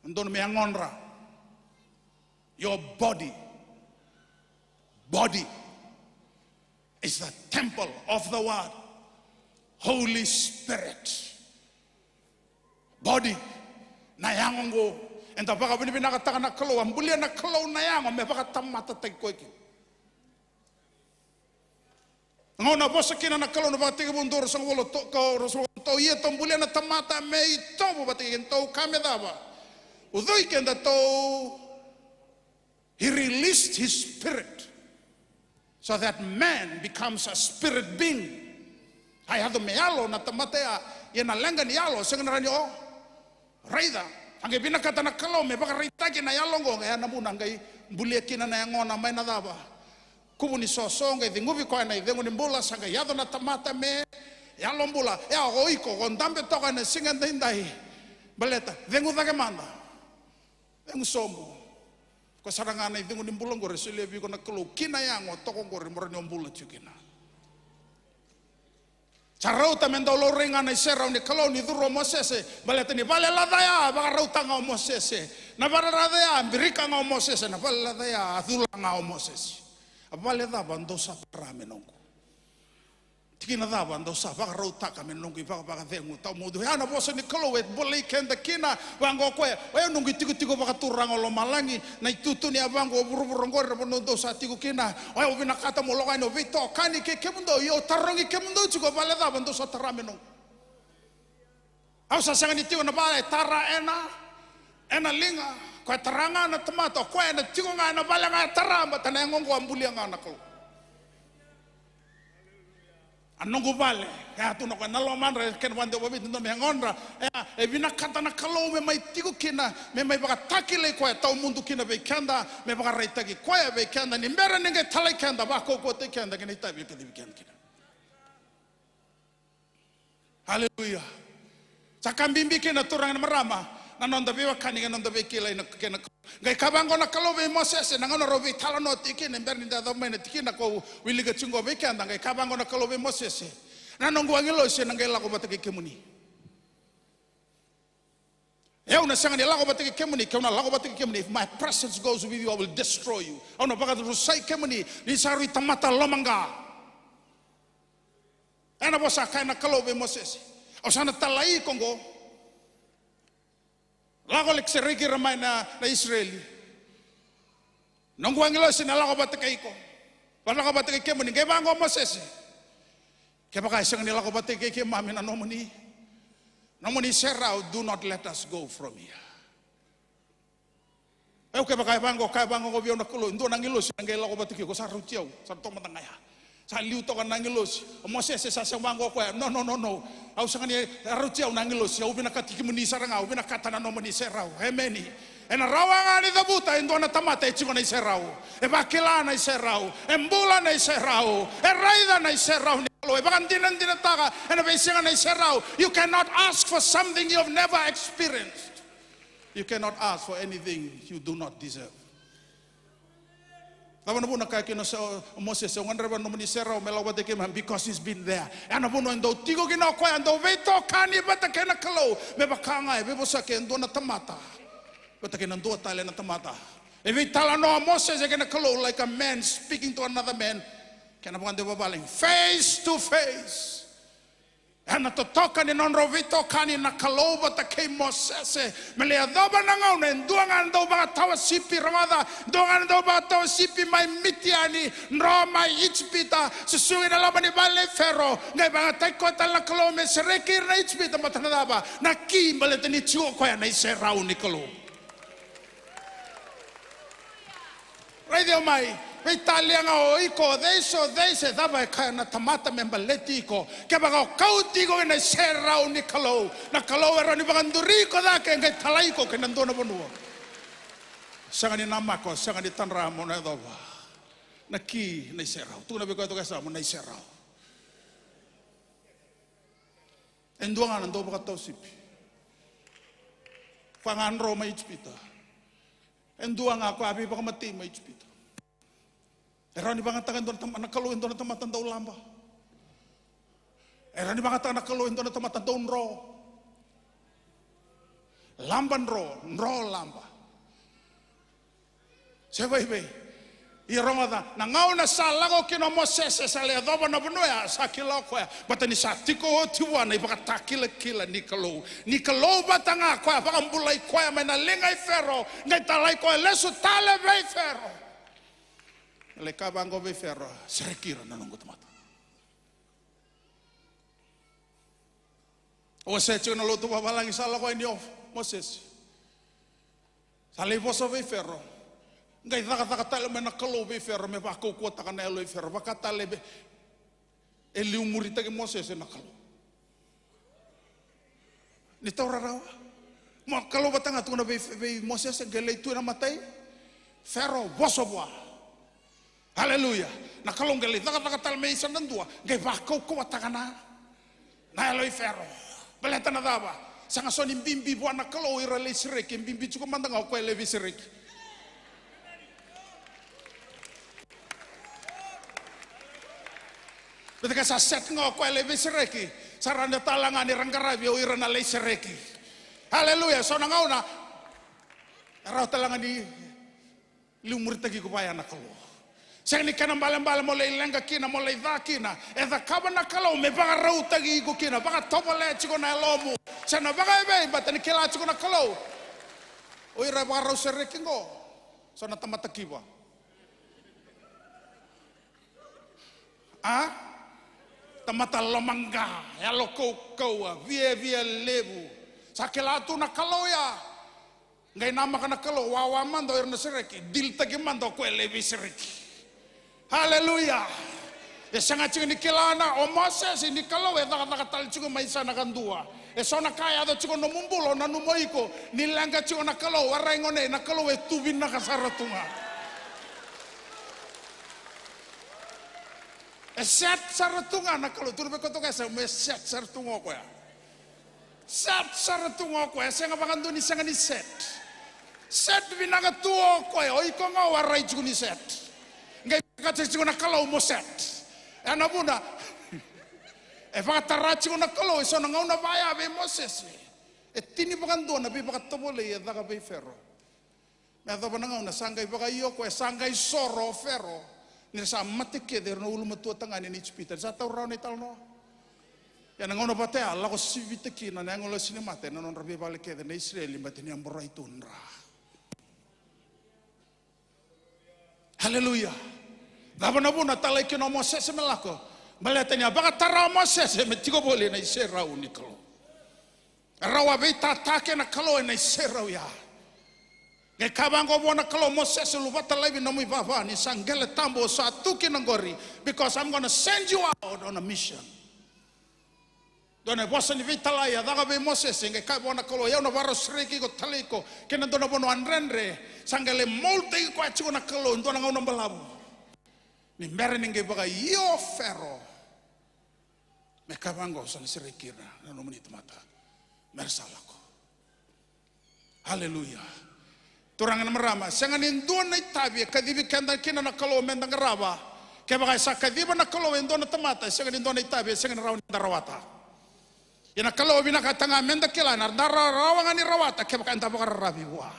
Na donu me yagodra. Your body. Body is the temple of the what? Holy Spirit. Body. Na yago oqo. Eda vakavinavinakataka na Kalou, a bulia na Kalou na yago me vakatamatataki koya kina. Na gauna a vosa kina na Kalou na Vakatekivu dua ruasagavulu ka, ruasagavulu ka, ia tou bulia na tamata me itovo vata kei keda, tou kaya me cava? Ucui keda tou, he released his spirit so that man becomes a spirit being. A yaco me yalo na tamata ya, ia na leqa ni yalo sega ni rawa ni o raica. A qai vinakata na Kalou me vakaraitaki na yalo oqo, e ya na vuna a qai bulia kina na yagona mai na cava? Kuvu ni soso, qai ceguvi koya na icegu ni bula, sa qai yaco na tamata me yalo bula. E ya o iko, ko dabe toka ena siga edaidai. Baleta, cegu cake mada. Cegu sobu. Koya sara ga na icegu ni bula oqori e solia vei iko na Kalou ki na yago toka oqori mo rawa ni o bula tiko kina. Sa rauta me dau laurai ga na iserau ni Kalou ni curu o Mosese, baleta ni vale laca ya vakarauta ga o Mosese. Na vale laca ya birika ga o Mosese, na vale laca ya a cula ga o Mosese. A vale cava dou sa tara me noqu? Tikina cava dou sa vakarautaka me noqu ivakavakacegu tawamudu? Ya na vosa ni Kalou e bolei keda kina, vaqo o koya, o yau noqu itikotiko vakaturaga o lomalagi, na itutu ni yavaqu o vuravura oqori, na vanua dou sa tiko kina. O yau vinakata mo lako yani o veitokani kei kemudou, ia au tarogi kemudou tiko, vale cava dou sa tara me noqu? Au sa sega ni tiko na vale e tara ena, ena liga. Koya tara ga na tamata, o koya ena tiko ga ena vale ga e tara, baleta na yago oqo a bulia ga na Kalou. A noqu vale, e a tu na koya na lomadra, kena vakadewa vakaviti na donu me yagodra. E a, e vinakata na Kalou me mai tiko kina, me mai vakatakilai koya tawamudu kina vei keda, me vakaraitaki koya vei keda ni bera ni qai talai keda, vakaukauwataki keda ki na itavi e kacivi keda kina. Aleluya. Sa ka bibi kina, turaga, na marama, na noda veiwekani kei na noda veikilai na kena. Qai kaya vaqo na Kalou vei Mosese, na gauna rau veitalanoa tiko kina, e bera ni da yacova mai na tikina ko wilika tiko vei keda, qai kaya vaqo na Kalou vei Mosese, na noqu agilosi ena qai lako vata kei kemuni. Au na sega ni lako vata kei kemuni, ke au na lako vata kei kemuni, if my presence goes with you, I will destroy you. Au na vakarusai kemuni, ni sa rui tamata lomaqa. Ena vosa kaya na Kalou vei Mosese, au sa na talai iko qo. Lako laki sereki ira mai na, na Isireli. Noqu agilosi na lako vata kei iko. Va lako vata kei kemuni, qai vaqo Mosese. Kevaka e sega ni lako vata kei keimami na nomuni, nomuni serau, do not let us go from here. Au kevaka e vaqo, kaya vaqo vei au na Kalou, e dua na agilosi na qai lako vata kei iko, sa rauti au, sa tomata ga ya. Sa liu toka na agilosi. O Mosese sa sega vaqo o koya, no, no, no, no. Au sega ni, rauti au na agilosi, au vinakati kemuni sara ga, au vinakata na nomuni serau. Emeni. Ena rawa ga ni cavuta e dua na tamata e tiko na iserau, e vakila na iserau, e bula na iserau, e raica na iserau ni Kalou, e vakadinadinataka ena veisiga na iserau. You cannot ask for something you have never experienced. You cannot ask for anything you do not deserve. Cava na vuna kaya kina o Mosese, au gadreva na nomuni serau me lako vata kei keimami, because he's been there. Ya na vanua e dau tiko kina o koya, dau veitokani vata kei na Kalou, me vaka ga e veivosaki e dua na tamata vata kei na dua tale na tamata. E veitalanoa o Mosese kei na Kalou like a man speaking to another man. Kena vakadewa vakavalagi, face to face. Ena totoka ni nodrau veitokani na Kalou vata kei Mosese, me lai yacova na gauna e dua ga na dau vakatawa sipi, rogoca, dua ga na dau vakatawa sipi mai Mitiani, dro mai Ijipita, susugi na loma ni vale nei Fero, qai vakayagataki koya tale na Kalou me sereki ira na Ijipita, baleta na cava? Na ki, baleta ni tiko o koya na iserau ni Kalou. Raici au mai, veitalia ga o iko, cei so cei se cava e kaya na tamata me baleti iko. Kevaka o kauti iko ena iserau ni Kalou, na Kalou e rawa ni vakaduri iko cake, qai talai iko ki na dua na vanua. Sega ni namaka, sega ni tadra mo na yacova. Na ki na iserau. Tukuna vei koya toka e sa mo na iserau. E dua ga na dau vakatau sipi. Koya ga dro mai Ijipita. E dua ga koya a veivakamatei mai Ijipita. E rawa ni vagataka e dua na tama, na Kalou e dua na tamata dau laba. E rawa ni vagataka na Kalou e dua na tamata dau dro. Laba dro, dro laba. Se vaivai. Ia rogoca, na gauna sa lako kina o Mosese, sa lai yacova na vanua ya, sa kila o koya. Baleta ni sa tiko oti vua na ivakatakilakila ni Kalou. Ni Kalou vata ga koya vakabulai koya mai na liga i Fero, qai talai koya lesu tale vei Fero. Lai kaya vaqo vei Fero, sereki ira na noqu tamata. Au wasea tiko na lotu vavalagi sa lako yani o Mosese. Sa lai vosa vei Fero. Qai cakacaka tale mai na Kalou vei Fero me vakaukauwataka na yalo i Fero. Vaka tale e liumuritaki Mosese na Kalou. Ni taura rawa. Mo Kalou vata ga tukuna vei, vei Mosese, qai lai tu ena mata i Fero, vosa vua. Aleluya. Na Kalou qai lai cakacaka tale mai sa na dua, qai vakaukauwataka na, na yalo i Fero. Baleta na cava? Sega so ni bibi vua na Kalou ira lai sereki, e bibi tiko mada ga o koya lai veisereki. Baleta ke sa set ga o koya lai veisereki, sa rawa ni tale ga ni ra qaravi o ira na lai sereki. Aleluya. So na gauna e rawa tale ga ni liumuritaki iko vaya na Kalou. Sega ni kena balebale mo lai leqa kina, mo lai ca kina. E cakava na Kalou me vakarautaki iko kina, vakatovolea tiko na yalomu. Se na vakaevei, baleta ni kila tiko na Kalou. O ira e vakarau sereki qo, so na tamata kiva. A? Tamata lomaqa, yalo kaukauwa, viavia levu. Sa kila tu na Kalou ya. Qai namaka na Kalou, wawa mada o ira na sereki, dilitaki mada o koya lai veisereki. Aleluya. E sega tiko ni kila na o Mosese ni Kalou e cakacaka tale tiko mai sa na kadua. E so na ka e yaco tiko nomu bula, o nanuma o iko ni leqa tiko na Kalou, warai gone, na Kalou e tu vinaka sara tu ga. E set sara tu ga na Kalou, tukuna vei koya toka e sa, me set sara tu ga o koya. Set sara tu ga o koya, e sega vakadua ni sega ni set. Set vinaka tu o koya, o iko ga o warai tiko ni set. Qai vakataki tiko na Kalou mo set. Ena vuna, e vakatara tiko na Kalou e so na gauna vaya vei Mosese. E tini vakadua na veivakatovolei e caka vei Fero. Me yacova na gauna sa qai vakaio o koya, sa qai soro o Fero. Ni ra sa mate kece ira na ulumatua tagane ni Ijipita, ni sa taura rawa na italanoa. Ia na gauna vata ya, lako sivita kina na agilosi ni mate ena nodra veivale kece na Isireli, baleta ni a borai tu na dra. Aleluya. Cava na vuna talai kina o Mosese me lako? Baleta ni a vakatara o Mosese me tiko voli ena iserau ni Kalou. Rau a veitataki na Kalou ena iserau ya. Qai kaya vaqo vua na Kalou, Mosese, luvata laivi nomu ivava, ni sa qele tabu o sa tu kina qori, because I'm gonna send you out on a mission. Dua na vosa ni veitalai a caka vei Mosese, qai kaya vua na Kalou, au na vakarau sereki iko, talai iko kina dua na vanua dredre. Sa qai lai moldtaki koya tiko na Kalou e dua na gauna balavu. Ni bera ni qai vakaio o Fero, me kaya vaqo, sa na sereki ira na nomuni tamata, me ra sa lako. Aleluya. Turaga na marama, sega ni dua na itavi e kacivi keda kina na Kalou meda qarava. Kevaka e sa kaciva na Kalou e dua na tamata, e sega ni dua na itavi e sega ni rawa ni da rawata. Ia na Kalou vinakata ga meda kila na da ra-, rawa ga ni rawata kevaka eda vakararavi vua.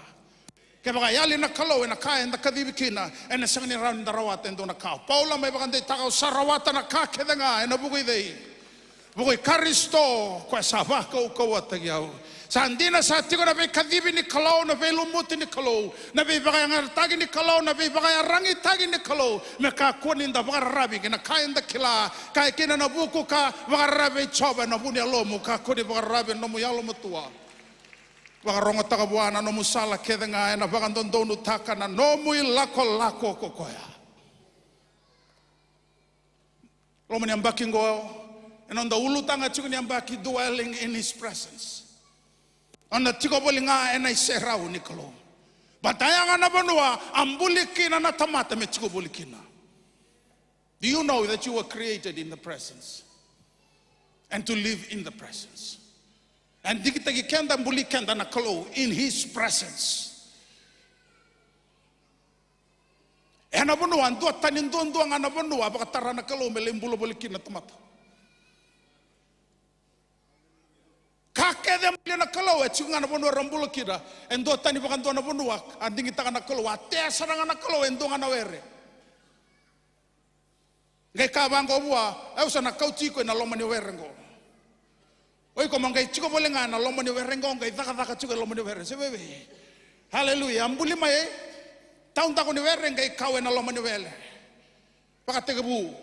Kevaka e yali na Kalou ena ka eda kacivi kina, ena sega ni rawa ni da rawata e dua na ka. O Paula mai vakadeitaka, au sa rawata na ka kece ga ena vuku i cei? Vuku i Karisito, koya sa vakaukauwataki au. Sa dina sa tiko na veikacivi ni Kalou, na veilumuti ni Kalou, na veivakayagataki ni Kalou, na veivakayaragitaki ni Kalou, me kakua ni da vakararavi ki na ka eda kila. Kaya kina na vuku ka vakararavi vei Jiova ena vu ni yalomu, kakua ni vakararavi ena nomu yalomatua. Vakarogotaka vua na nomu sala kece ga, ena vakadodonutaka na nomu ilakolako ko koya. Loma ni yabaki qo, ena noda ulutaga tiko ni yabaki, dwelling in his presence. Eda tiko voli ga ena iserau ni Kalou. Baleta ya ga na vanua a buli kina na tamata me tiko voli kina. Do you know that you were created in the presence and to live in the presence? E digitaki keda, buli keda na Kalou in his presence. E na vanua, duatani duadua ga na vanua a vakatara na Kalou me lai bula voli kina na tamata. Ka kece e buli na Kalou e tiko ga na vanua era bula kina. E duatani vakadua na vanua a digitaka na Kalou, a tea sara ga na Kalou e dua ga na were. Qai kaya vaqo vua, au sa na kauti iko e na loma ni were qo. O iko mo qai tiko voli ga e na loma ni were qo, qai cakacaka tiko e loma ni were. Se veve. Haleluya. A buli mai e taudaku ni were, qai kau e na loma ni were. Vakatekivu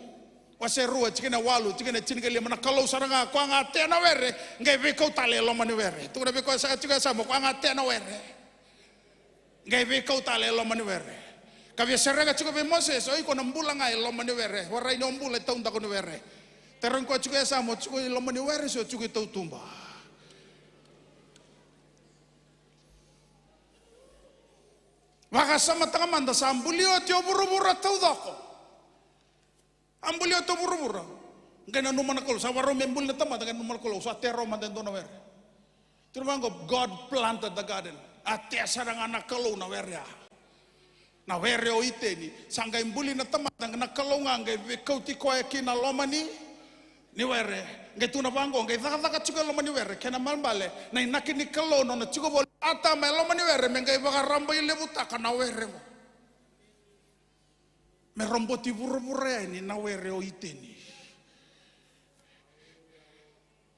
wase rua, tikina e walu, tikina e tinikalima. Na Kalou sara ga, koya ga a tea na were, qai veikau tale e loma ni were. Tukuna vei koya sa tiko e yasamu, koya ga a tea na were, qai veikau tale e loma ni were. Ka via sereka tiko vei Mosese, o iko na bula ga e loma ni were. Warai ni o bula e taudaku ni were. Tarogi koya tiko e yasamu, o tiko i loma ni were se o tiko i tautuba? Vakasamataka mada, sa buli oti o vuravura taucoko. A buli oti o vuravura. Qai nanuma na Kalou, sa vakarau me buli na tamata, qai nanuma na Kalou, sa tea rawa mada e dua na were. Tukuna vaqo, God planted the garden. A tea sara ga na Kalou na were ya. Na were o Iteni. Sa qai buli na tamata, na Kalou ga qai veikauti koya ki na loma ni, ni were. Qai tukuna vaqo, qai cakacaka tiko e loma ni were. Kena ibalebale, na inaki ni Kalou nona tiko voli Atama e loma ni were, me qai vakarabailevutaka na were qo. Me roboti vuravura yani na were o Iteni.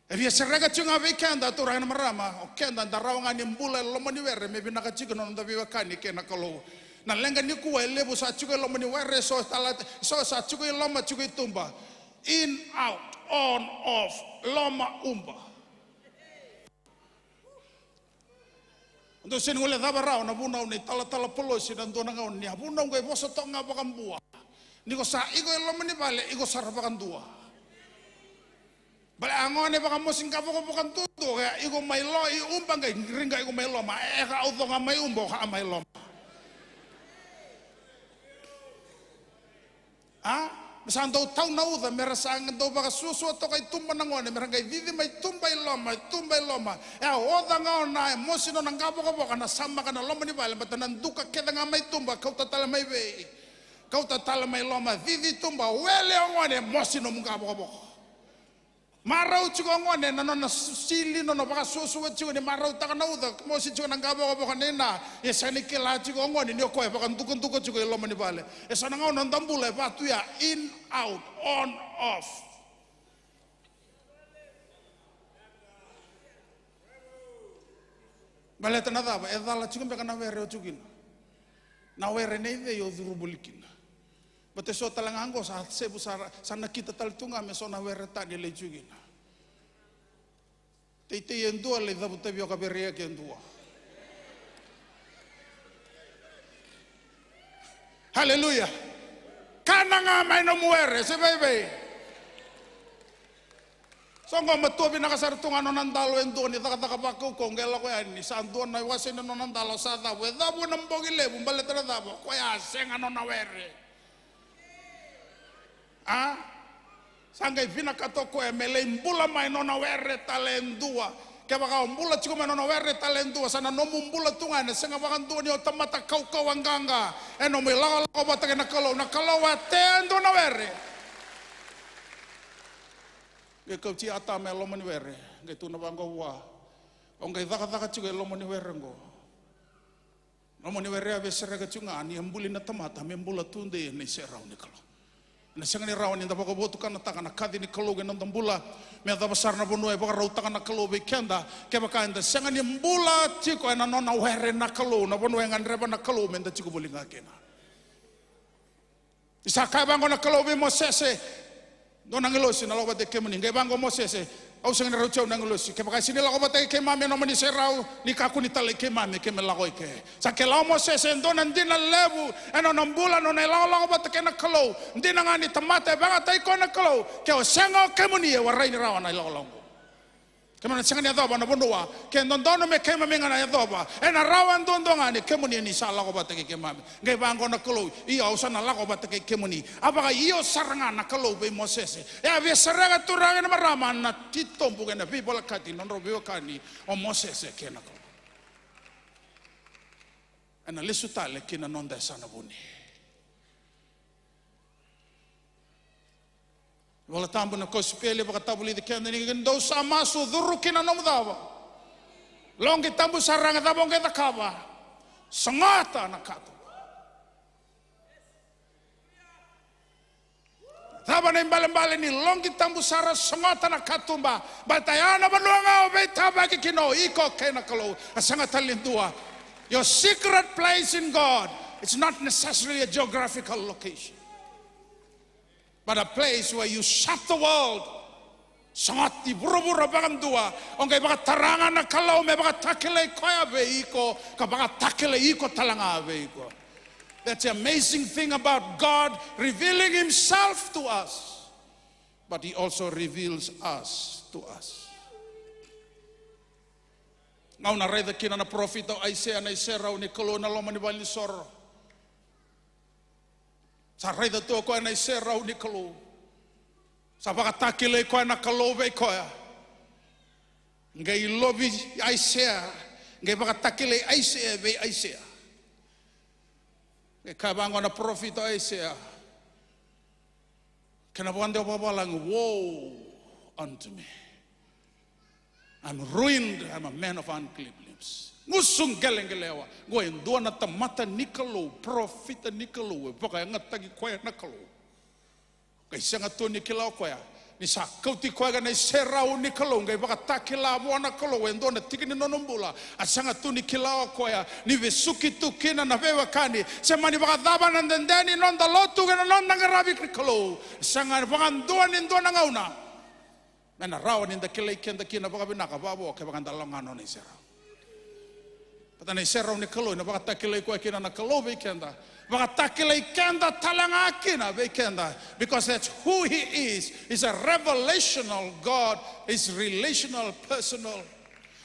E via sereka tiko ga vei keda, turaga na marama, o keda da rawa ga ni bula e loma ni were, me vinaka tiko na noda veiwekani kei na Kalou. Na leqa nikua e levu sa tiko e loma ni were, so tala, so sa tiko i loma, tiko i tuba. In, out, on, off, loma, uba. Dou sega ni guilecava rawa na vunau ni talatala Polosi na dua na gauna ni a vunau qai vosa toka ga vakabua. Ni ko sa iko e loma ni vale, iko sara vakadua. Bale a gone vakamosi qavokavoka duadua, iko mai lo i uba qai riqa iko mai loma, e ka au coqa mai uba o ka mai loma. A? Me sa dau tau na uca, me ra sa dau vakasuasua toka i tuba na gone, me ra qai cici mai tuba i loma, i tuba i loma. E a oca ga o na e mosi nona qavokavoka na samaka na loma ni vale, bata na duka kece ga mai tuba, kauta tale mai vei. Kauta tale mai loma, cici tuba, wele o gone, mosi nomu qavokavoka. Marau tiko o gone na nona sili, nona vakasuasua tiko ni marautaka na uca, mosi tiko na qavokavoka nei na, ia sega ni kila tiko o gone ni o koya e vakadukaduka tiko i loma ni vale. E so na gauna noda bula e vaka tu ya, in, out, on, off. Baleta na cava? E cala tiko beka na were o tiko kina? Na were nei cei o curu voli kina? Baleta e so tale ga qo sa sevu sara, sa nakita tale tu ga me so na were tani e lai tiko kina. Teitei e dua, lai cavu tavioka vei ira e dua. Haleluya. Kana ga mai nomu were, se vaivai. So qo matua vinaka sara tu ga nona dalo e dua ni cakacaka vakaukauwa qai lako yani, sa dua na iwase ni nona dalo sa cavu, e cavu ena bogi levu, baleta na cava? O koya a sega nona were. A? Sa qai vinakata o koya me lai bula mai nona were tale e dua. Kevaka o bula tiko mai nona were tale e dua, sa na nomu bula tu ga, ena sega vakadua ni o tamata kaukauwa qaqa. E nomu ilakolako vata kei na Kalou, na Kalou a tea e dua na were. Qai kauti Atama e loma ni were, qai tukuna vaqo vua, o qai cakacaka tiko e loma ni were qo. Loma ni were a veisereka tiko ga ni a buli na tamata me bula tudei ena iserau ni Kalou. Ena sega ni rawa ni da vakavotukanataka na kaci ni Kalou kei na noda bula, me yacova sara na vanua e vakarautaka na Kalou vei keda, kevaka eda sega ni bula tiko ena nona were na Kalou, na vanua e gadreva na Kalou me da tiko voli ga kina. Ni sa kaya vaqo na Kalou vei Mosese, dua na agilosi na lako vata kei kemuni. Qai vaqo Mosese, au sega ni rauti au na agilosi. Kevaka e sega ni lako vata kei keimami e nomuni serau, ni kakua ni talai keimami, keimami lako i ke. Sa kila o Mosese e dua na dina levu ena nona bula, nona ilakolako vata kei na Kalou. Dina ga ni tamata e vakayagataki koya na Kalou. Ke o sega o kemuni, e warai ni rawa na ilakolako. Keimami na sega ni yacova na vanua, ke dodonu me keimami ga na yacova. Ena rawa duadua ga ni kemuni ni sa lako vata kei keimami. Qai vaqo na Kalou, io, au sa na lako vata kei kemuni. A vakaio sara ga na Kalou vei Mosese. E a via sereka, turaga kei na marama, na titobu kei na veivolekati ni nodrau veiwekani o Mosese kei na Kalou. Ena lesu tale ki na noda yasana vuni. Vola Tabu na kosipeli e vakatavulici keda ni dou sa masu, curu ki na nomu cava? Loqi tabu sara ga, cava o qai cakava? Sogota na katuba. Cava na ibalebale ni loqi tabu sara, sogota na katuba? Baleta ya na vanua ga o veitavaki kina o iko kei na Kalou. A sega tale ni dua. Your secret place in God, it's not necessarily a geographical location, but a place where you shut the world. Sogoti vuravura vakadua. O qai vakatara ga na Kalou me vakatakilai koya vei iko, ka vakatakilai iko tale ga vei iko. That's the amazing thing about God revealing himself to us. But he also reveals us to us. Gauna raica kina na parofita o Aisea na iserau ni Kalou na loma ni valenisoro. Sa raica tu o koya na iserau ni Kalou. Sa vakatakilai koya na Kalou vei koya. Qai lovi Aisea, qai vakatakilai Aisea vei Aisea. Qai kaya vaqo na parofita o Aisea, kena vakadewa vakavalagi, woe unto me. I'm ruined, I'm a man of unclean lips. Gusu qeleqelewa. Qo e dua na tamata ni Kalou, parofita ni Kalou, e vakayagataki koya na Kalou. Qai sega tu ni kila o koya ni sa kauti koya na iserau ni Kalou, qai vakatakila vua na Kalou e dua na tiki ni nona bula. A sega tu ni kila o koya ni vesuki tu kina na veiwekani, se mani vakacava na dede ni noda lotu kei na noda qaravi ni Kalou. Sega vakadua ni dua na gauna me na rawa ni da kilai keda kina vakavinaka vakavo kevaka da lako ga nona iserau. Baleta na iserau ni Kalou ena vakatakilai koya kina na Kalou vei keda. Vakatakilai keda tale ga kina vei keda. Because that's who he is. He's a relational God. He's relational, personal.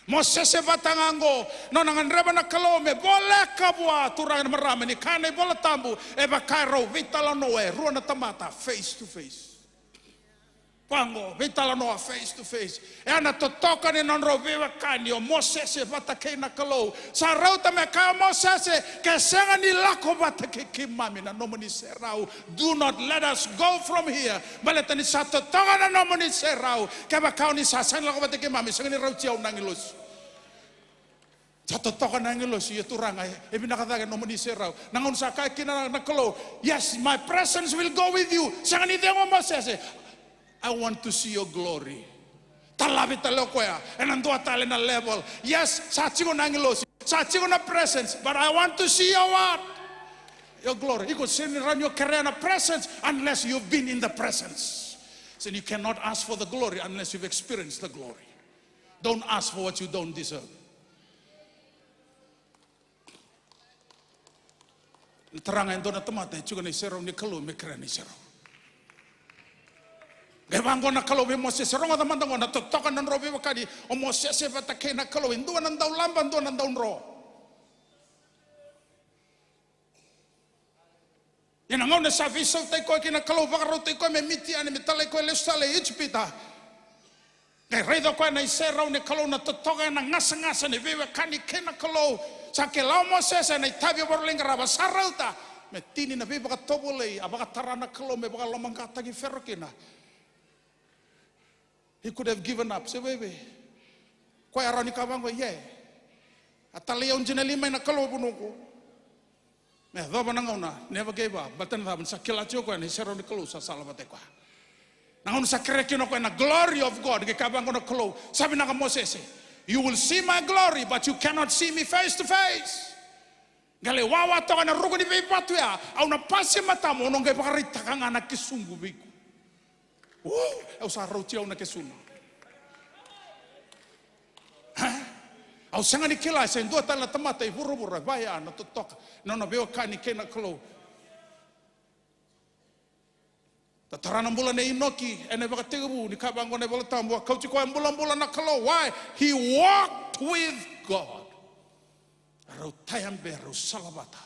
Mosese vata ga qo, nona gadreva na Kalou me voleka vua, turaga na marama, ni kaya na iVola Tabu, e vaka e rau veitalanoa e rua na tamata face to face. Vaqo, veitalanoa face to face. E a na totoka ni nodrau veiwekani o Mosese vata kei na Kalou. Sa rauta me kaya o Mosese, ke sega ni lako vata kei keimami na nomuni serau, do not let us go from here. Baleta ni sa totoka na nomuni serau. Kevaka o ni sa sega ni lako vata kei keimami, sega ni rauti au na agilosi. Sa totoka na agilosi, ia turaga, e vinaka cake na nomuni serau. Na gauna sa kaya kina na Kalou, yes, my presence will go with you. Sega ni cegu o Mosese. I want to see your glory. Talavi tale o koya ena dua tale na level. Yes, sa tiko na agilosi, sa tiko na presence, but I want to see your what? Your glory. Iko sega ni rawa ni o kerea na presence unless you've been in the presence. So you cannot ask for the glory unless you've experienced the glory. Don't ask for what you don't deserve. Na taraga e dua na tamata e tiko na iserau ni Kalou me kerea na iserau. Qai vaqo na Kalou vei Mosese, rogoca mada qo na totoka na nodrau veiwekani o Mosese vata kei na Kalou, e dua na daulaba, dua na daudro. Ia na gauna sa veisautaki koya kei na Kalou, vakarautaki koya mai Mitiani, me talai koya lesu tale i Ijipita. Qai raica o koya na iserau ni Kalou na totoka ena gasagasa ni veiwekani kei na Kalou. Sa kila o Mosese na itavi e vakarau lai qarava, sa rauta. Me tini na veivakatovolei a vakatara na Kalou me vakalomaqataki Fero kina. He could have given up. Se veve. Koya e rawa ni kaya vaqo, ia. A talai au dina li mai na Kalou e vunuqu. Me yacova na gauna, never give up. Baleta na cava? Ni sa kila tiko o koya na iserau ni Kalou sa sala vata kei koya. Na gauna sa kerea kina o koya na glory of God, qai kaya vaqo na Kalou, sa vinaka Mosese. You will see my glory, but you cannot see me face to face. Qai lai wawa toka ena ruku ni veivatu ya, au na pasi e matamu, au na qai vakaraitaka ga na kesuqu vei iko. Uu, au sa rauti au na kesuna. Ha? Au sega ni kila se dua tale na tamata i vuravura e vaya na totoka na nona veiwekani kei na Kalou. Da tara na bula nei Inoki ena ivakatekivu ni ka vaqo na iVola Tabu, a kauti koya bulabula na Kalou. Why? He walked with God. Rau tayabe, rau salavata,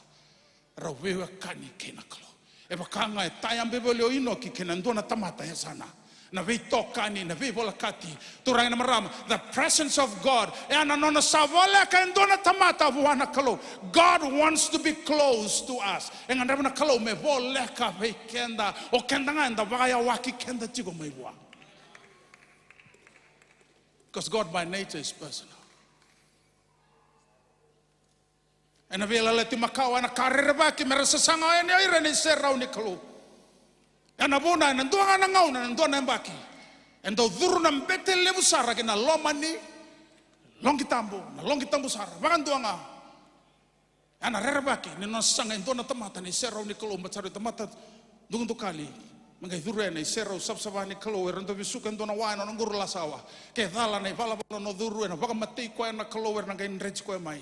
rau veiwekani kei na Kalou. E vaka ga e tayabe voli o Inoki kei na dua na tamata e yasana. Na veitokani, na veivolekati. Turaga na marama, the presence of God. E a na nona sa voleka e dua na tamata vua na Kalou. God wants to be close to us. E gadreva na Kalou me voleka vei keda. O keda ga eda vakayawaki keda tiko mai vua. Because God by nature is personal. Ena Veiyalayalati Makawa, ena ka rerevaki me ra sasaga yani o ira ena iserau ni Kalou. Ena vuna, ena dua ga na gauna, ena dua na yabaki, e dau curu na bete levu sara ki na loma ni loqi tabu, na loqi tabu sara, vakadua ga. Ena rerevaki ni nona sasaga e dua na tamata ena iserau ni Kalou, baleta sa rui tamata dukadukali. Me qai curu ena iserau savasava ni Kalou, era dau vesuka e dua na wa ena nona quru lasawa. Ke cala na ivalavala na nona curu, ena vakamatei koya na Kalou, era na qai dreti koya mai.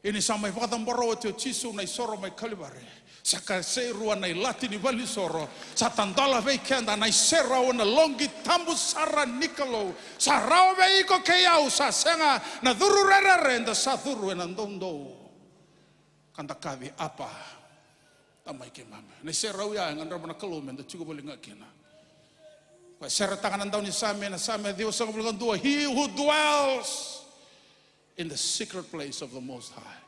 Ia ni sa mai vakacabora oti o Jisu na isoro mai Kalivari, sa kasei rua na ilati ni valenisoro, sa tadola vei keda na iserau ena loqi tabu sara ni Kalou. Sa rawa vei iko kei au, sa sega na curu rerere, eda sa curu ena doudou. Ka da kaci, Apa, Tamai keimami. Na iserau ya e gadreva na Kalou meda tiko voli ga kina. Koya e seretaka na daunisame ena Same ciwasagavulu ka dua, he who dwells in the secret place of the Most High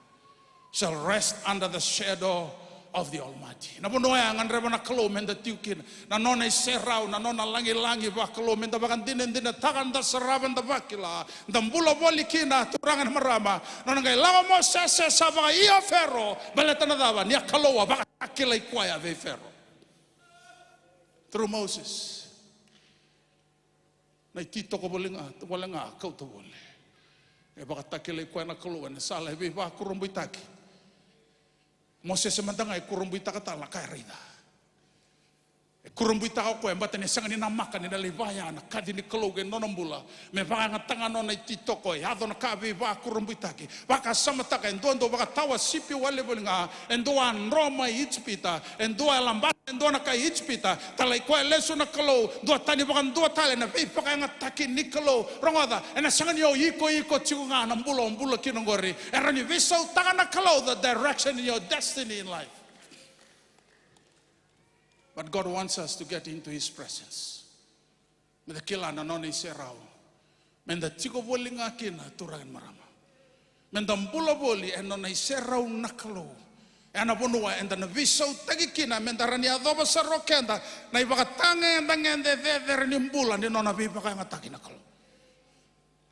shall rest under the shadow of the Almighty. Na vanua ya e gadreva na Kalou meda tiko kina. Na nona iserau, na nona lagilagi vakalou, meda vakadinadinataka, da sarava, da vakila, da bula voli kina, turaga na marama. Nona qai lako o Mosese, sa vakaio o Fero, baleta na cava? Ni a Kalou a vakatakilai koya vei Fero. Through Moses. Na ititoko voli ga, voli ga a kauta voli. E vakatakilai koya na Kalou ena sala e veivakurabuitaki. Mosese mada ga e kurabuitaka tale na ka e raica. E kurabuitaka o koya, baleta ni sega ni namaka ni na lai vaya na kaci ni Kalou kei nona bula. Me vakayagataka ga nona ititoko, e yaco na ka veivakurabuitaki. Vakasamataka, e dua dau vakatawa sipi wale voli ga, e dua a dro mai Ijipita, e dua e labata e dua na kai Ijipita, talai koya lesu na Kalou, duatani vakadua tale na veivakayagataki ni Kalou. Rogoca, ena sega ni o iko, iko tiko ga na bula o bula kina oqori. E rawa ni veisautaka na Kalou the direction in your destiny in life. But God wants us to get into his presence. Meda kila na nona iserau. Meda tiko voli ga kina, turaga na marama. Meda bula voli ena nona iserau na Kalou. Ena vanua eda na veisautaki kina, meda rawa ni yacova sara o keda na ivakatagedegede cecere ni bula ni nona veivakayagataki na Kalou.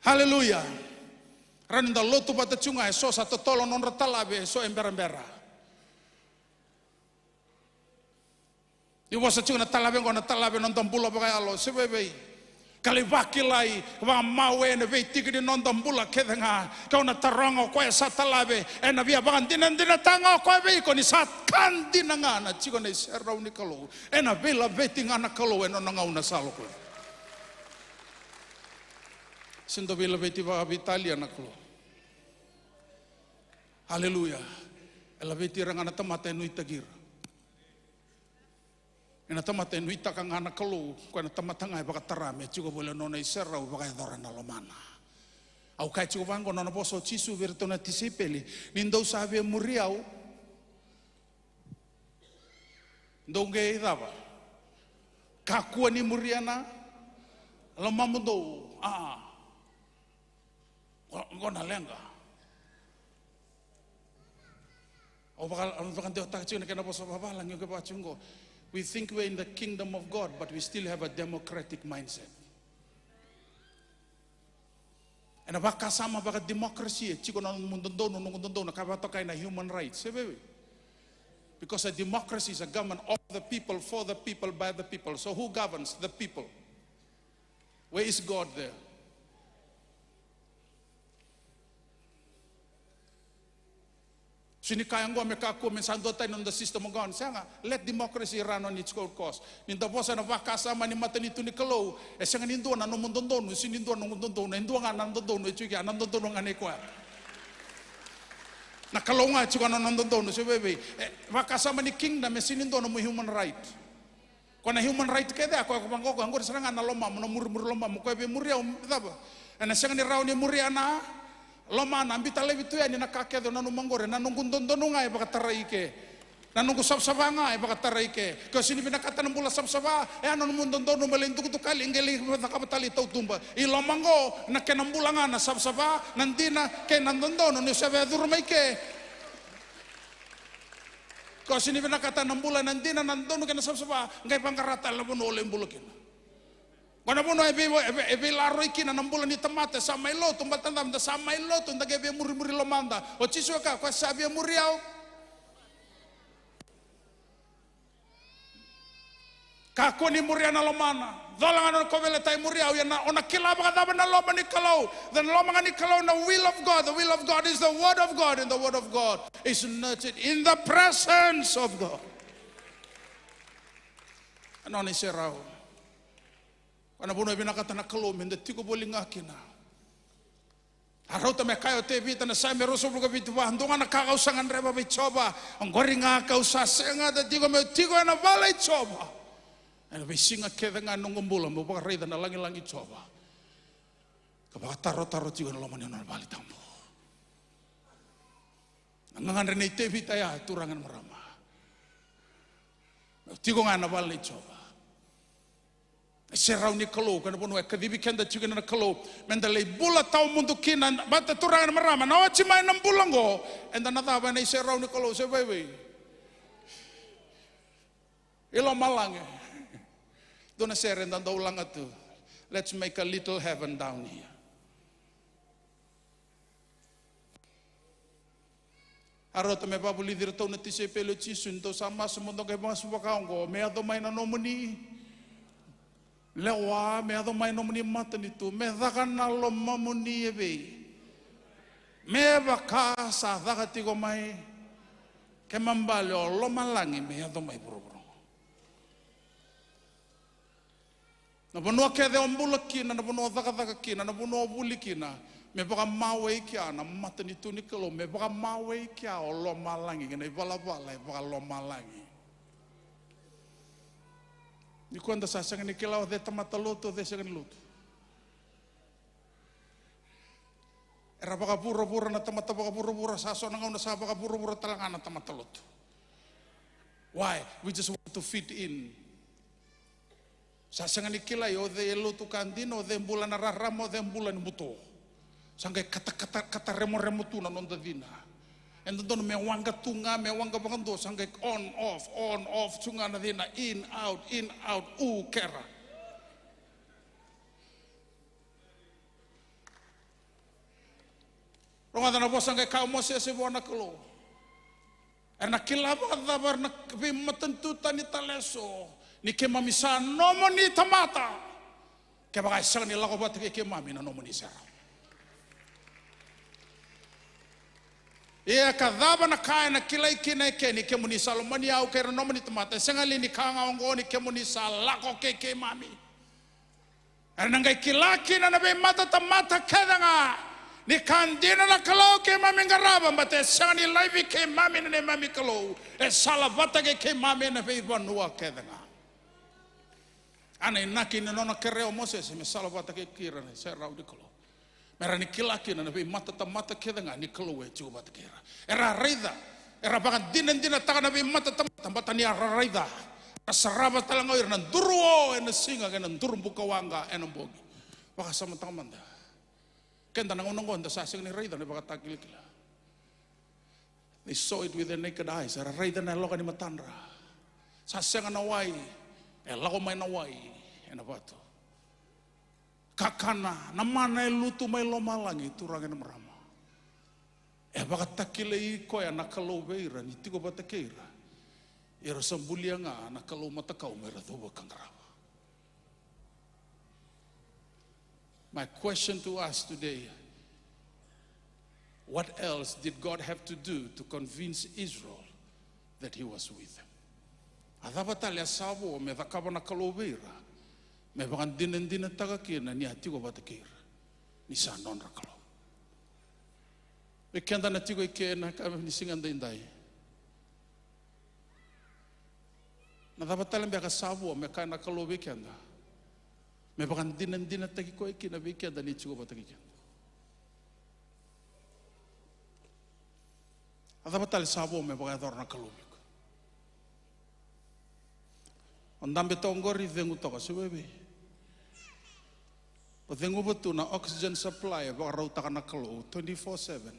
Haleluya. Rawa ni da lotu vata tiko ga, eso sa totolo nodra talave, eso e berabera. Ni vosa tiko na talave oqo, na talave noda bula vakayalo, se vevei. Ka lai vakilai, vakamawe ena veitiki ni noda bula kece ga. Kau na taroga o koya sa talave, ena via vakadinadinataka ga o koya vei iko ni sa ka dina ga na tiko na iserau ni Kalou. Ena veilaveti ga na Kalou ena nona gauna sa lako. Sega ni dau veilaveti vakaveitalia na Kalou. Aleluya. E laveti ira ga na tamata e nuitaki ira. Ena tamata e nuitaka ga na Kalou, koya na tamata ga e vakatara me tiko voli ena nona iserau, vakayacora na lomana. Au kaya tiko vaqo na nona vosa o Jisu vei iratou na tisaipeli, ni dou sa via muri au, dou qai cava? Kakua ni muria na lomamudou. A. Qo, qo na leqa. Au vaka, au vakadewataka tiko na kena vosa vavalagi, au kaya vaka tiko qo. We think we're in the kingdom of God, but we still have a democratic mindset. Ena vakasama vakademocracy, e tiko na nomu dodonu, noqu dodonu, ka vakatokai na human rights. Se vevei? Because a democracy is a government of the people, for the people, by the people. So who governs? The people. Where is God there? Sega ni kaya oqo me kakua me sa duatani na noda system of government. Sega, let democracy run on its own course. Ni da vosa ena vakasama ni matanitu ni Kalou, e sega ni dua na nomu dodonu, sega ni dua na noqu dodonu, e dua ga na dodonu, e tiko ya na dodonu ga nei koya. Na Kalou ga e tiko na nona dodonu, se vei vei. E, vakasama ni kingdom e sega ni dua nomu human right. Ko na human right kece ya, ko, ko vaqo, ko qori sara ga na lomamu, na murimuri lomamu, ko e vei muri au, cava? Ena sega ni rawa ni muria na lomana, a biuta laivi tu yani na ka kece o nanuma qori, na noqu dodonu ga e vakatarai ke. Na noqu savasava ga e vakatarai ke. Ke o sega ni vinakata na bula savasava, e a nomu dodonu me lai dukutukali, qai lai cakava tale i tautuba. I loma qo, na kena bula ga na savasava, na dina, kei na dodonu, ni o sa via curu mai ke. Ke o sega ni vinakata na bula ena dina, na dodonu kei na savasava, qai vaqara tale na vanua o lai bula kina. Qo na vanua e vei, e vei, e veilaroi kina na bula ni tamata, e sa mai lotu, baleta da, da sa mai lotu, da qai via murimuri lomada. O Jisu e kaya, ko sa via muri au. Kakua ni muria na lomana. Cola ga na nona kauveilatai, muri au, ia na, o na kila vakacava na loma ni Kalou? The loma ga ni Kalou, na will of God. The will of God is the word of God, and the word of God is nurtured in the presence of God. Na nona iserau. Ko na vanua e vinakata na Kalou me da tiko voli ga kina. A rauta me kaya o Tevita na Same ruasagavulu ka vitu, va, dua ga na ka kau sa gadreva vei Jiova, oqori ga kau sa segata tiko, meu tiko ena vale i Jiova ena veisiga kece ga ni noqu bula, meu vakaraica na lagilagi i Jiova, ka vakatarotaro tiko ena loma ni nona vale tabu. Na gagadre nei Tevita ya, turaga na marama. Meu tiko ga ena vale nei Jiova. E serau ni Kalou, ko na vanua e kacivi keda tiko kina na Kalou me da lai bula tawamudu kina. Vata, turaga na marama, na oti mai na bula oqo, eda na cava ena iserau ni Kalou, se vei vei? I lomalagi. Dua na sere eda dau laga tu. Let's make a little heaven down here. A rauta me vakavulici iratou na tisaipeli o Jisu, ni tou sa masu, mo dou qai masu vaka oqo, me yaco mai na nomuni lewa, me yaco mai na nomuni matanitu, me caka na lomamuni e vei? Me vaka sa caka tiko mai, kena ibalebale o lomalagi me yaco mai vuravura oqo. Na vanua kece o bula kina, na vanua o cakacaka kina, na vanua o vuli kina, me vakamau e kea na matanitu ni Kalou, me vakamau e kea o lomalagi kei na ivalavala e vakalomalagi. Nikua da sa sega ni kila o cei tamata lotu, o cei sega ni lotu. Era vakavuravura na tamata vakavuravura, sa so na gauna sa vakavuravura tale ga na tamata lotu. Why? We just want to fit in. Sa sega ni kilai o cei e lotu ka dina, o cei e bula na rarama, o cei e bula ni buto. Sa qai kata, kata, kata remoremo tu na noda cina. E dodonu me waqa tu ga, me waqa vakadua, sa qai on, off, on, off tu ga na cina, in, out, in, out, u, kera. Rogoca na vosa qai kaya o Mosese vua na Kalou. Era na kila vakacava era na veimatanitu tani tale eso, ni keimami sa nomuni tamata, kevaka e sega ni lako vata kei keimami na nomuni serau? Ia ka cava na ka ena kilai kina e ke ni kemuni sa lomani au kei ira na nomuni tamata, e sega li ni ka ga oqo ni kemuni sa lako kei keimami? Era na qai kila kina na veimatatamata kece ga ni ka dina na Kalou keimami qarava, baleta e sega ni laivi keimami na neimami Kalou, e sala vata kei keimami ena veivanua kece ga. A na inaki ni nona kerea o Mosese me sala vata kei ira na serau ni Kalou, me ra ni kila kina na veimatatamata kece ga ni Kalou e tiko vata kei ira. Era raica, era vakadinadinataka na veimatatamata, baleta ni ra raica, ra sarava tale ga o ira na duru o ena siga kei na duru buka waqa ena bogi. Vakasamataka mada. Keda na gauna oqo da sa sega ni raica na ivakatakilakila. They saw it with their naked eyes. Era raica ena yaloka ni matadra. Sa sega na wai, e lako mai na wai ena vatu. Kakana, na mana e lutu mai lomalagi, turaga na marama. E vakatakilai koya na Kalou vei ira ni tiko vata kei ira. Ia era sa bulia ga na kalou matakau me ra cuva ka qarava. My question to us today, what else did God have to do to convince Israel that he was with them? A cava tale a sa vo me cakava na Kalou vei ira me vakadinadinataka kina ni a tiko vata kei ira, ni sa nodra Kalou? Vei keda na tiko i ke na ka ni siga daidai. Na cava tale beka sa vo me kaya na Kalou vei keda? Me vakadinadinataki koya kina vei keda ni tiko vata kei keda. A cava tale sa vo me vakayacora na Kalou vei koya? O dabe toka oqori, cegu toka, se vevei? O ceguva tu na oxygen supply e vakarautaka na Kalou twenty-four seven.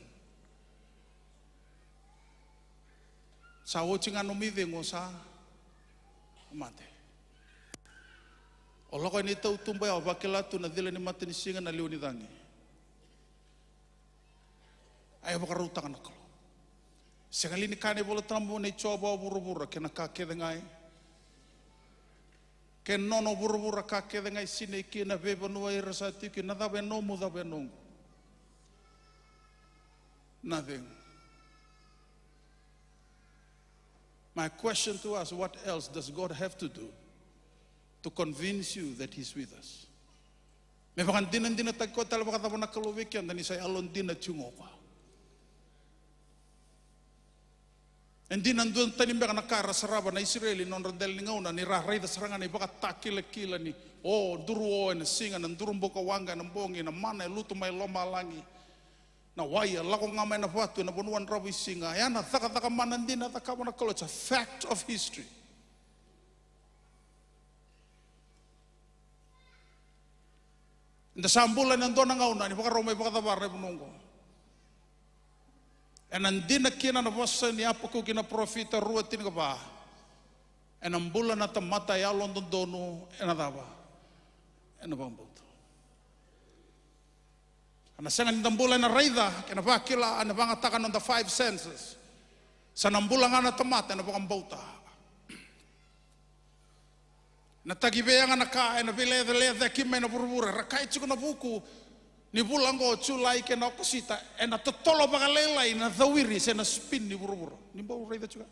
Sa oti ga nomu icegu, o sa mate. O lako ena itautuba ya, o vakila tu na cila ni matanisiga, na liwa ni cagi. A e vakarautaka na Kalou. Sega li ni kaya na iVola Tabu, nei Jiova o vuravura kei na ka kece ga e, kei nona o vuravura, ka kece ga e sinai kina, veivanua ira sa tiko kina, na cava e nomu, cava e noqu? Nothing. My question to us, what else does God have to do to convince you that He's with us? Me vakadinadinataki koya tale vakacava na Kalou vei keda ni sa yalodina tiko ga o koya? E dina, dua tani beka na ka era sarava na Isireli ena nodra dela ni gauna, ni ra raica sara ga na ivakatakilakila ni o, duru o ena siga, na duru bukawaqa ena bogi, na mana e lutu mai lomalagi, na wai e lako ga mai na vatu ena vanua dravuisiga. Ya na cakacaka mana dina e cakava na Kalou. It's a fact of history. Eda sa bula ena dua na gauna, ni vakarau mai vakacavara na vanua oqo. Ena dina kina na vosa ni Apakuki na parofita rua tinikava. Ena bula na tamata yalododonu ena cava? Ena vakabauta. Ena sega ni da bula ena raica kei na vakila, ena vagataka na noda five senses. Sa na bula ga na tamata ena vakabauta. Na taki vei ya ga na ka ena veilecalecaki mai na vuravura. Era kaya tiko na vuku ni vula oqo, Julai kei na Okosita, ena totolo vakalailai na cawiri se na spin ni vuravura. Ni bau raica tiko.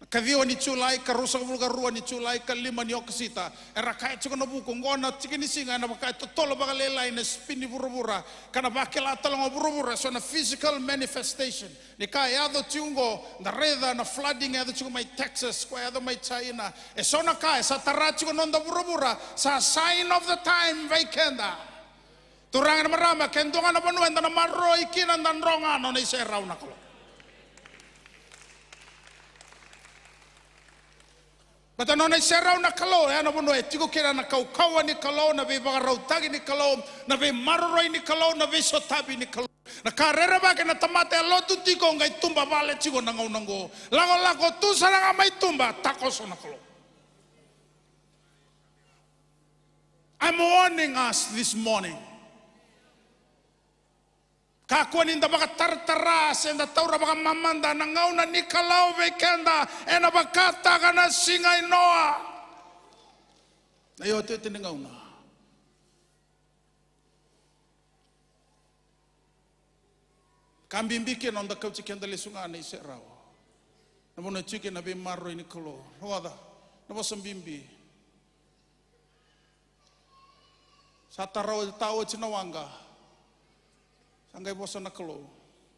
Na kaciwa ni Julai, ka ruasagavulu ka rua ni Julai, ka lima ni Okosita, era kaya tiko na vuku oqo, na tiki ni siga ena vaka e totolo vakalailai na spin ni vuravura, ka na vakila tale ga o vuravura eso na physical manifestation. Ni ka e yaco tiko oqo, da raica na flooding e yaco tiko mai Texas, koya e yaco mai China. Eso na ka e sa tara tiko na noda vuravura, sa sign of the time vei keda. Turaga, na marama, ke dua ga na vanua eda na maroroi kina, da dro ga nona iserau na Kalou. Baleta nona iserau na Kalou, e na vanua e tiko kina na kaukauwa ni Kalou, na veivakarautaki ni Kalou, na veimaroroi ni Kalou, na veisotavi ni Kalou. Na ka rerevaki na tamata e lotu tiko, qai tuba vale tiko na gauna oqo. Lakolako tu sara ga mai tuba, takoso na Kalou. I'm warning us this morning. Kakua ni da vakataratara se da taura vakamamada na gauna ni Kalou vei keda, ena vakataka na siga i Noa. Na iotioti ni gauna. Ka bibi kina noda kauti keda lesu ga na iserau. Na vanua e tiko kina na veimaroroi ni Kalou. Rogoca na vosa bibi. Sa tara oti, tara oti na waqa. Sa qai vosa na Kalou.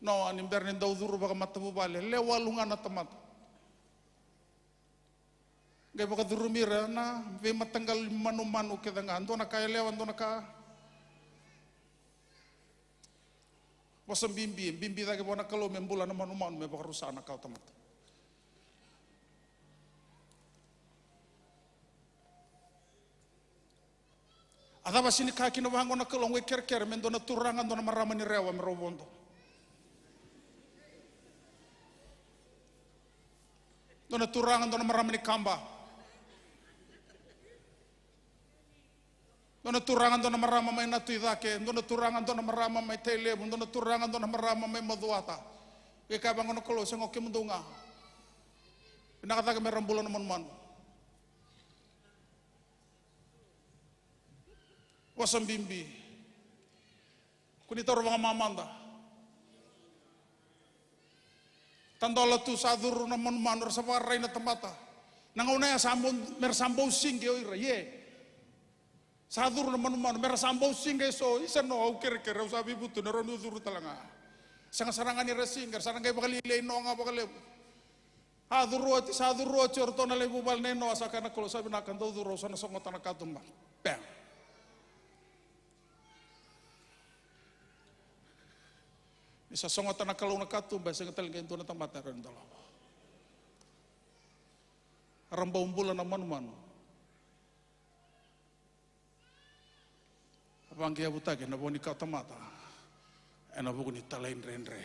Noa, ni bera ni dau curu vakamatavuvale, lewe walu ga na tamata. Qai vakacurumi ira na veimataqali manumanu kece ga. Dua na ka yalewa, dua na ka. Vosa bibi, bibi cake vua na Kalou me bula na manumanu, me vakarusa na kawa tamata. A cava sega ni kaya kina vaqo na Kalou? Qai kerekere me dua na turaga, dua na marama ni Rewa me rau vodo. Dua na turaga, dua na marama ni Kaba. Dua na turaga, dua na marama mai Natuicake. Dua na turaga, dua na marama mai Tailevu. Dua na turaga, dua na marama mai Macuata. Qai kaya vaqo na Kalou, sega, o kemudou ga. Vinaka cake me ra bula na manumanu. Vosa bibi. Kua ni taura vakamamada. Tadola tu, sa curu na manumanu, era sa vakarai na tamata. Na gauna ya sa bau, me ra sa bau sigi o ira, ie. Sa curu na manumanu, me ra sa bau siga eso, isa no, au kerekere, au sa veivutuni, rau ni curu tale ga. Sega sara ga ni ra siga, era sa na qai vakalialiai no ga vakalevu. A curu oti, sa curu oti o ratou na lai vuvale nei Noa, sa kaya na Kalou, sa vinaka, dou curu, au sa na sogota na katuba. Bang. Ni sa sogota na Kalou na katuba, e sega tale qai dua na tamata e rawa ni dolava. Era bau bula na manumanu. A vaqeavutaki na vo ni kawatamata ena vuku ni talaidredre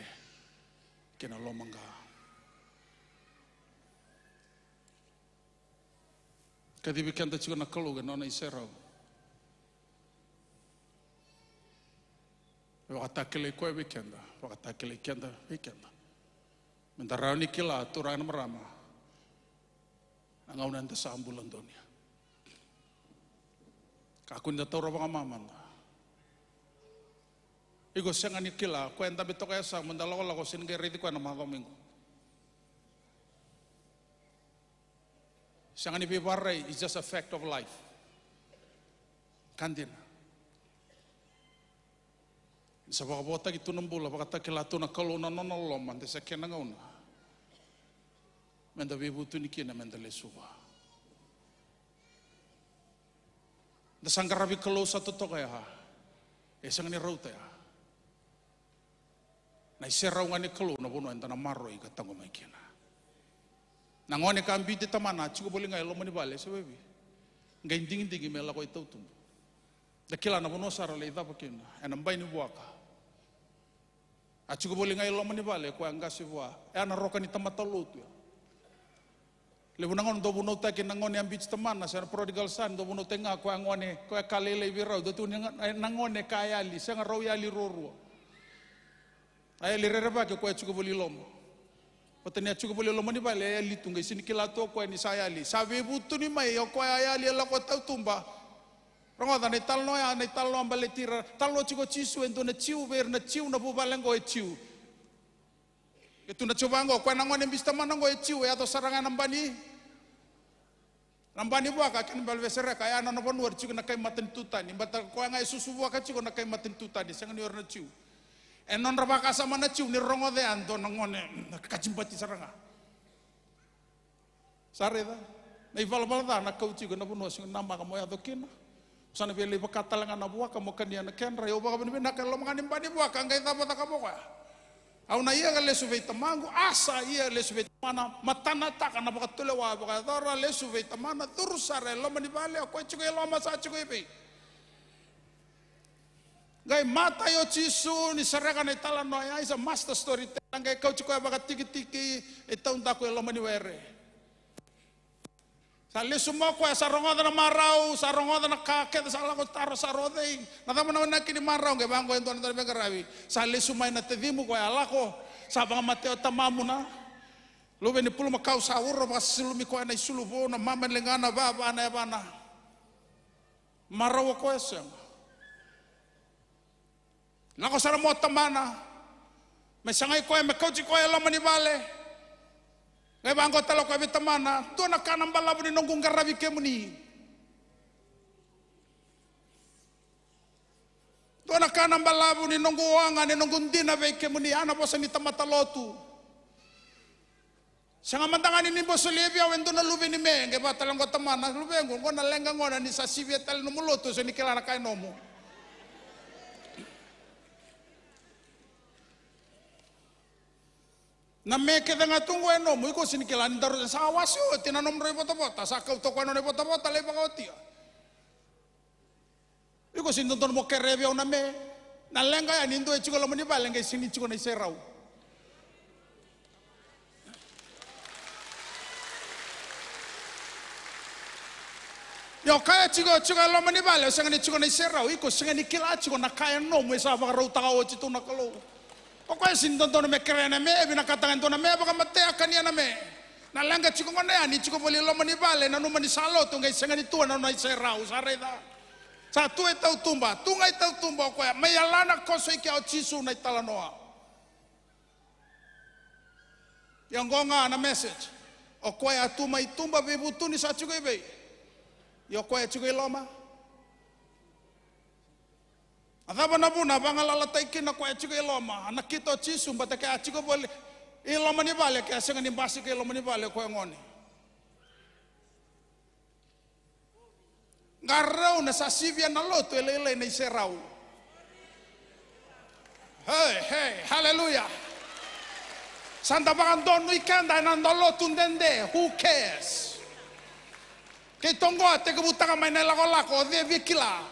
kei na lomaqa. Kacivi keda tiko na Kalou ena nona iserau. E vakatakilai koya vei keda, vakatakilai keda vei keda. Meda rawa ni kila, turaga na marama, na gauna eda sa bula donuya. Kakua ni da taura vakamamada. Iko sega ni kila, koya e dabe toka e yasamu, da lakolako, sega ni qai raici koya na macawa mai qo. Sega ni veivakararai, it's just a fact of life. Ka dina. Ni sa vakavotaki tu na bula, vakatakila tu na Kalou na nona loloma, de sa kena gauna meda veivutuni kina, meda lesu vua. Da sa qaravi Kalou sa totoka ya, e sega ni rauta ya. Na iserau ga ni Kalou na vanua eda na maroroi ka taqomaki kina. Na gone ka biuti tamana, a tiko voli ga e loma ni vale, se vei vei. Qai digidigi me lako i tautuba. Da kila na vanua sara lai cava kina, ena bai ni vuaka. A tiko voli ga i loma ni vale, koya qase vua. E a na roka ni tamata lotu ya. Levu na gauna dau vunautaki na gone a biuti tamana, se na prodigal son, dau vunautaki ga koya gone, koya ka lailai vei rau, dau tukuni na gone ka yali, sega rau yali ruarua. A yali rerevaki, koya tiko voli i loma. Vata ni a tiko voli i loma ni vale, a yali tu, qai sega ni kila tu o koya ni sa yali. Sa veivutuni mai o koya a yali e lako tautuba. Rogoca na italanoa ya, na italanoa baleti ira. Talanoa tiko o Jisu, e dua na Jiu, vei ira na Jiu, na vuvale qo e Jiu. E tu na Jiu vaqo, koya na gone biuti tamana qo e Jiu, e yaco sara ga na bai ni, na bai ni vuaka kei na bale veisereka, e a nona vanua era tiko na kai matanitu tani, baleta koya ga e susu vuaka tiko na kai matanitu tani, sega ni o ira na Jiu. E nodra vakasama na Jiu ni rogoca e dua na gone, na kakajibati sara ga. Sa raica na ivalavala ca na kau tiko ena vanua sega ni namaka mo yaco kina. Sa na via lai vaka tale ga na vuaka mo kania na kedra. Ia au vakavinavinaka e loma ga ni bai ni vuaka, qai cava caka vua koya. Au na ia ka lesu vei tamaqu, a sa ia lesu vei tamana, matanataka na vakatulewa, vakayacora, lesu vei tamana, curu sara e loma ni vale, o koya tiko e loma sa tiko e vei. Qai matai o Jisu ni sereka na italanoa ya, is a master storyteller, qai kauti koya vakatikitiki e taudaku e loma ni were. Sa lesu mai o koya, sa rogoca na marau, sa rogoca na ka kece, sa lako taro, sa rocei. Na cava na inaki ni marau, qai vaqo e dua na dau veiqaravi. Sa lesu mai na tacimu koya, a lako, sa vakamatea o tamamu na luve ni pulumakau, sa uro vakasulumi koya na isulu vou, na mama ni ligana, vava na yavana. Marau o koya sega. Lako sara mai o tamana me sagai koya, me kauti koya e loma ni vale. Qai vaqo tale o koya vei tamana, dua na ka na balavu ni noqu qaravi kemuni. Dua na ka na balavu ni noqu oga, ni noqu dina vei kemuni, a na vosa ni tamata lotu. Sega mada ga ni ni bau solia vei au e dua na luve ni me, qai vaka tale qo tamana, luvequ, qo na leqa gona ni sa sivia tale nomu lotu, sega ni kila na ka e nomu. Na me kece ga tu qo e nomu, iko sega ni kila ni daru sa wasi oti na nomudrau ivotavota, sa kauta o koya na nona ivotavota, lai vakaotia. Iko sega ni dodonu mo kerea vei au na me. Na leqa yani e dua e tiko e loma ni vale, qai sega ni tiko na iserau. Ia o koya e tiko, tiko e loma ni vale, o sega ni tiko na iserau, iko sega ni kila tiko na ka e nomu e sa vakarautaka oti tu na Kalou. O koya sega ni dodonu me kerea na me, e vinakata ga e dua na me vakamatea, kania na me. Na leqa tiko gona yani, tiko voli e loma ni vale, nanuma ni sa lotu, qai sega ni tu na nona iserau, sa raica. Sa tu e tautuba, tu ga i tautuba o koya, mai yalana koso i kea o Jisu na italanoa. Ia oqo ga na message. O koya a tu mai tuba, veivutuni, sa tiko i vei? Ia o koya e tiko i loma. A cava na vuna a vagalalataki kina o koya e tiko i loma? A nakita o Jisu, baleta ke a tiko voli i loma ni vale, ke a sega ni basika i loma ni vale o koya gone. Qarauna, sa sivia na lotu, e lailai na iserau. Hey, hey, hallelujah. Sa da vakadonui keda ena noda lotu dede, who cares? Keitou qo a tekivutaka mai na ilakolako, o cei e via kila?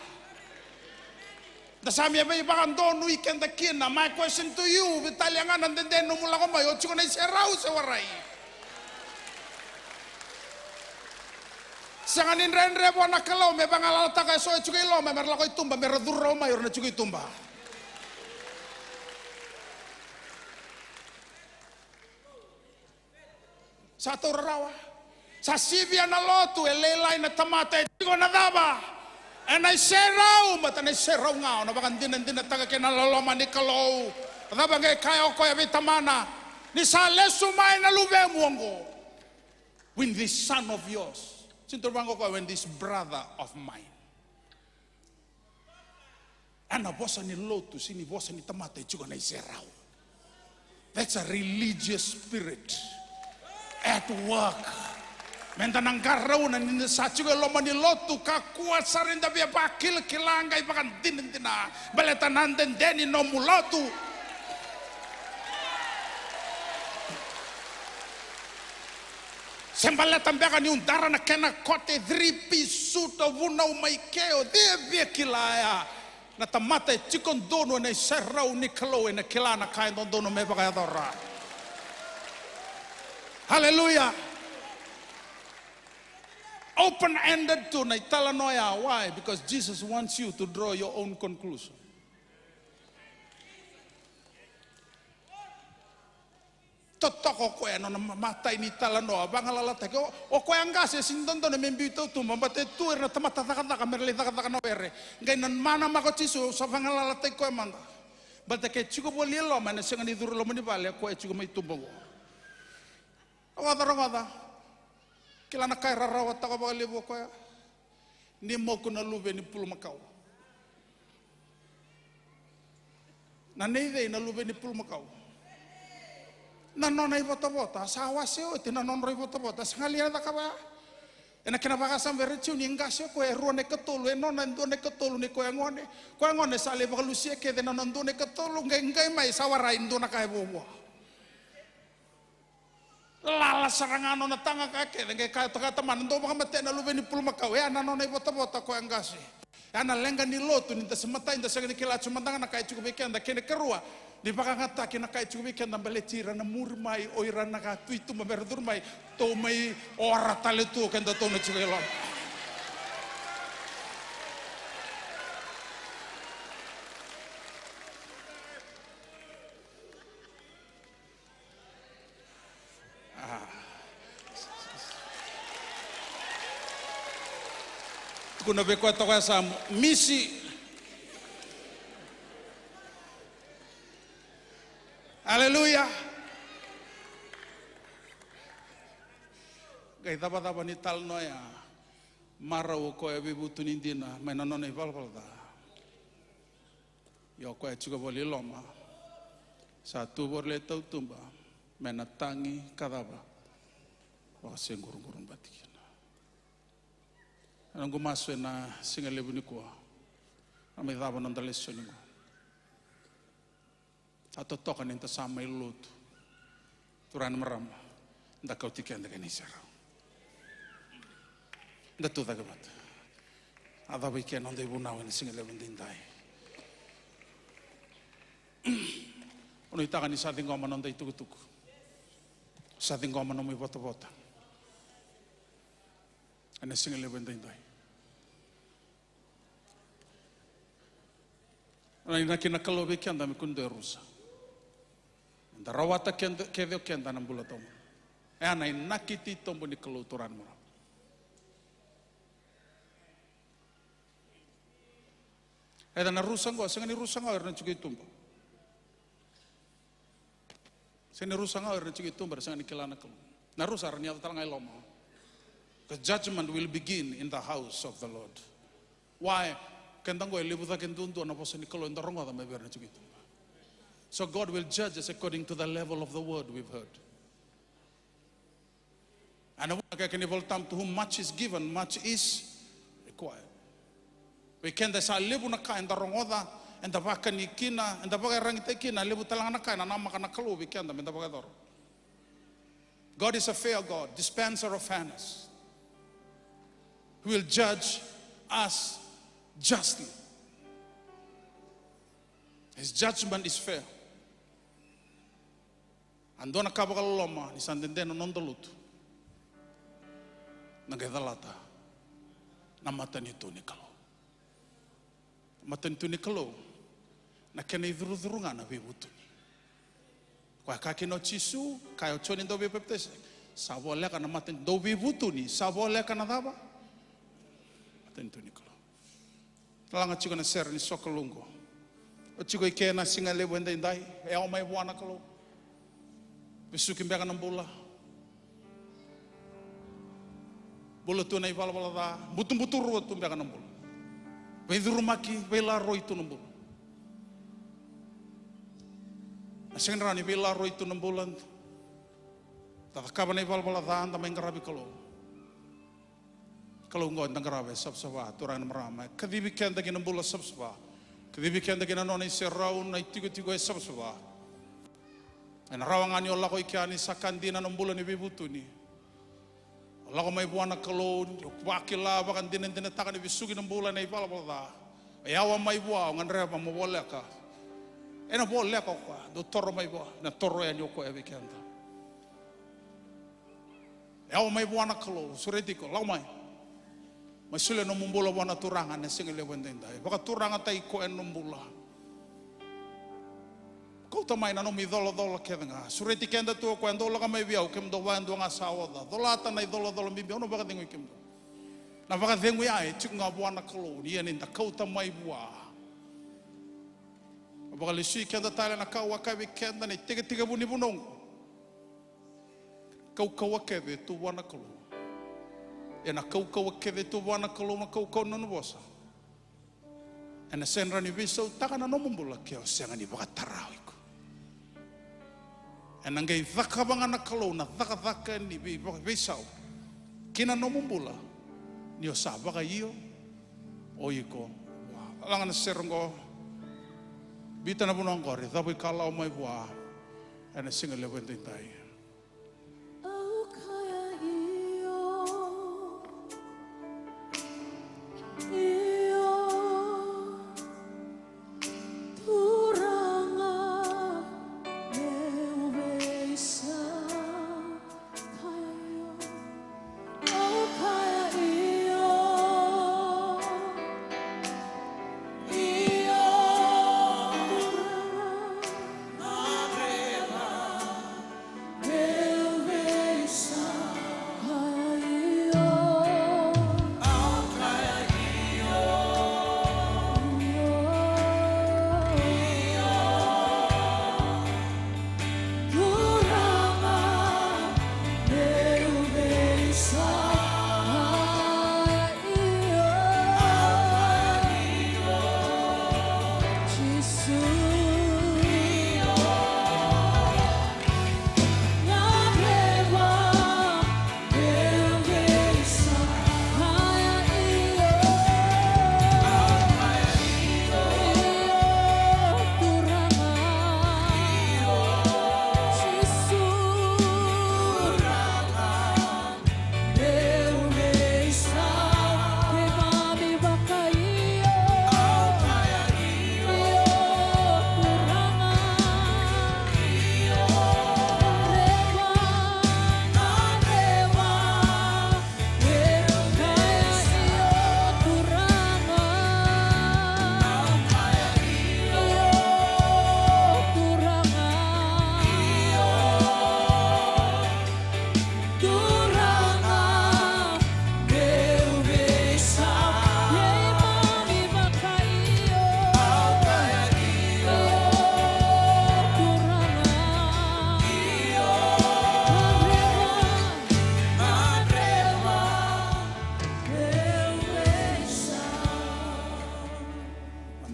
Da sa mai veivakadonui keda kina. My question to you, veitalia ga na dede nomu lako mai, o tiko na iserau se warai? Sega ni dredre vua na Kalou me vagalalataka eso e tiko i loma me ra lako i tuba, me ra curu rawa mai o ira na tiko i tuba. Sa taura rawa. Sa sivia na lotu, e lailai na tamata e tiko na cava? Ena iserau, baleta na iserau ga o na vakadinadinataka kei na loloma ni Kalou. Cava qai kaya o koya vei tamana? Ni sa lesu mai na luvemu oqo, when this son of yours, sini toro vaqo koya, when this brother of mine. Ena vosa ni lotu, sini vosa ni tamata e tiko na iserau. That's a religious spirit at work. Meda na qarauna ni da sa tiko e loma ni lotu, kakua sara ni da via vakilakila, qai vakadinadina, baleta na dede ni nomu lotu. Se baleta beka niu dara na kena kote, three piece suit, au vunau mai ke, o cei e via kila ya? Na tamata e tiko donu ena iserau ni Kalou ena kila na ka e dodonu me vakayacora. Hallelujah. Open-ended tu na italanoa ya. Why? Because Jesus wants you to draw your own conclusion. Totoka o koya ena nona ma-, matai ni talanoa, vagalalataki. O, o koya qase e sini dodonu me biu i tautuba, baleta e tu o ira na tamata cakacaka me ra lai cakacaka na were. Qai nanamaki o Jisu, au sa vagalalataki koya mada. Baleta ke tiko voli e loma, ena sega ni curu i loma ni vale o koya e tiko mai tuba oqo. Rogoca, rogoca. Kila na ka e rarawataka vakalevu o koya. Ni moku na luve ni pulumakau. Na nei cei na luve ni pulumakau? Na nona ivotavota. Sa wase oti na nodra ivotavota. Sa qai lai cakava ya. Ena kena vakasama vei ira na Jiu, ni qase o koya, e rua na ikatolu, e nona e dua na ikatolu ni koya gone. Koya gone sa lai vakalusia kece na nona dua na ikatolu, qai, qai mai sa warai dua na ka e vuavua. Lala sara ga nona taga ka kece, qai kaya toka tamana, dou vakamatea na luve ni pulumakau. E a na nona ivotavota koya qase. E a na leqa ni lotu, ni da se matai, da sega ni kila tu mada ga na ka e tiko vei keda, kei na karua, ni vakayagataki na ka e tiko vei keda, baleti ira na muri mai, o ira na ka tu i tuba me ra curu mai, tou mai ora tale tu, kedatou na tiko i loma. Ah. Tukuna vei koya toka e yasamu, misi. Aleluya. Qai cavacava ni talanoa ya. Marau o koya e veivutunidina mai na nona ivalavala ca. Ia o koya e tiko voli i loma sa tu voli e tautuba me na tagi ka cava, vakaseguruguru bati kina. Na noqu masu ena siga levu nikua, na mai cava noda lesoni qo. A totoka ni da sa mai lotu. Turaga na marama, da kauti keda kei na iserau. Da tu cake vata. A cava i ke na noda ivunau ena siga levu edaidai? Au nuitaka ni sa ciqoma na noda itukutuku. Sa ciqoma na nomu ivotavota ena siga levu edaidai. Na inaki na Kalou vei keda me kua ni dua e rusa. Da rawata keda, kece o keda na bula taumada. E a na inaki titobu ni Kalou, turaga na marama. Eda na rusa qo, sega ni rusa ga o ira na tiko i tuba. Sega ni rusa ga o ira na tiko i tuba, era sega ni kila na Kalou. Na rusa era ni yaco tale ga i loma. Because judgment will begin in the house of the Lord. Why? Keda qo e levu cake duadua na vosa ni Kalou eda rogoca mai vei ira na tiko i tuba. So God will judge us according to the level of the word we've heard. Ena vuna e kaya na iVolatabu, to whom much is given, much is required. Vei keda e sa levu na ka eda rogoca, eda vakani kina, eda vakaiyaragitaki kina, levu tale ga na ka ena namaka na Kalou vei keda meda vakayacora. God is a fair God, dispenser of fairness. He will judge us justly. His judgment is fair. A dua na ka vakaloloma ni sa dede na noda lotu, na qai calata na matanitu ni Kalou. Matanitu ni Kalou, na kena icurucuru ga na veivutuni. Koya e kaya kina o Jisu, kaya o Joni Dauveipapitaisaki, sa voleka na matanitu, dau veivutuni, sa voleka na cava? Matanitu ni Kalou. Laga tiko na sere ni sokalou qo. O tiko i ke na siga levu edaidai, e yawa mai vua na Kalou. Vesuki beka na bula. Bula tu na ivalavala ca, butubutu rua tu beka na bula. Veicurumaki, veilaroi tu na bula. Na sega ni rawa ni veilaroi tu na bula. Da cakava na ivalavala ca, da mai qaravi Kalou. Kalou qo eda qarava e savasava, turaga na marama. E kacivi keda ki na bula savasava. Kacivi keda ki na nona iserau, na itikotiko e savasava. Ena rawa ga ni o lako i kea ni sa ka dina na bula ni veivutuni. O lako mai vua na Kalou, o vakila vakadinadinataka ni vesuki na bula ena ivalavala ca. E yawa mai vua, o gadreva mo voleka. Ena voleka o koya, dou toro mai vua, na toro yani o koya vei keda. E yawa mai vua na Kalou, sureti iko, lako mai. Mai solia nomu bula vua na Turaga ena siga levu edaidai. Vakaturagataki koya ena nomu bula. Kauta mai na nomu icolacola kece ga. Sureti keda tu o koya, dou lako mai vei au, kemudou vakayadua ga sa oca. Colata na icolacola bibi, au na vakacegui kemudou. Na vakacegui ya e tiko ga vua na Kalou, ni ia ni da kauta mai vua. Vakalesui keda tale na ka au a kaya vei keda na itekitekivu ni vanua oqo. Kaukauwa kece tu vua na Kalou. Ena kaukauwa kece tu vua na Kalou na kaukauwa ni nona vosa. Ena sega ni veisautaka na nomu bula ke o sega ni vakatara o iko. Ena qai cakava ga na Kalou na cakacaka ni vei-, veisau ki na nomu bula ni o sa vakaio o iko. Laga na sere oqo. Biuta na vanua oqori, cavuikalawa mai vua. Ena siga levu edaidai. Au kaya io, io, Turaga meu veisau. Kaya io, au kaya io, io, Turaga.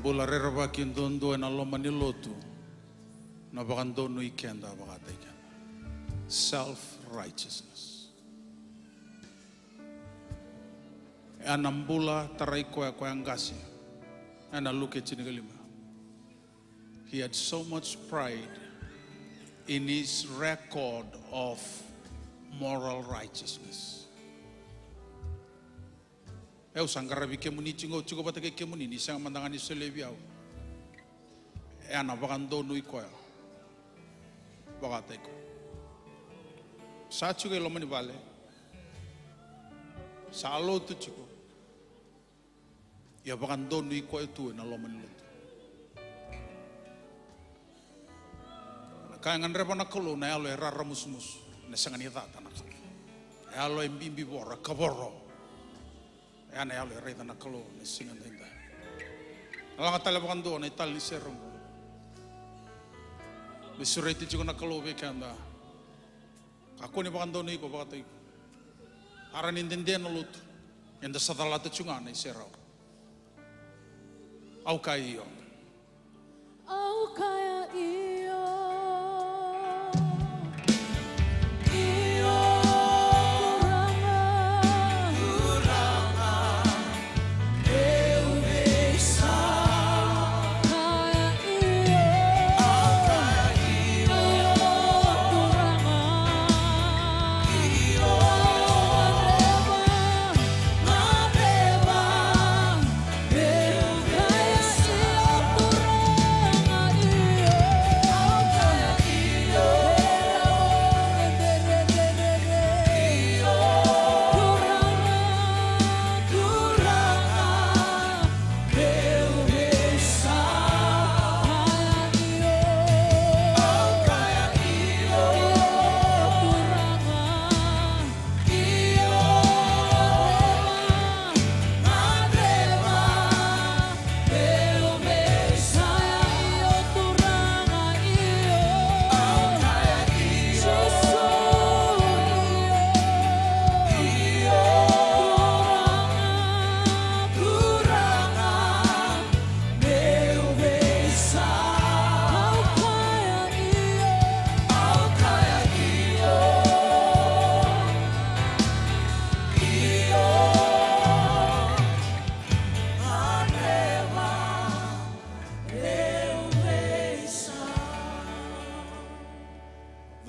Bula rerevaki duadua ena loma ni lotu na vakadonui keda vakataki keda. Self-righteousness. Ena bula tarai koya, koya qase. Ena Luke tinikalima. He had so much pride in his record of moral righteousness. Au sa qaravi kemuni tiko, tiko vata kei kemuni, ni sega mada ga ni solia vei au. Ena vakadonui koya vakataki koya. Sa tiko i loma ni vale. Sa lotu tiko. Ia vakadonui koya tu ena loma ni lotu. Na ka e gadreva na Kalou na yalo e raramusumusu, na sega ni cata na Kalou. Na yalo e bibi voro, e kavoro. E a na yalo e raica na Kalou na siga daidai. Na laga tale vakadua na itali ni sere oqo. Me sureti tiko na Kalou vei keda. Kakua ni vakadonui iko vakataki iko. Ara ni dede na lotu, eda sa calata tu ga na iserau. Au kaya io. Au kaya io. Io, Turaga. Turaga.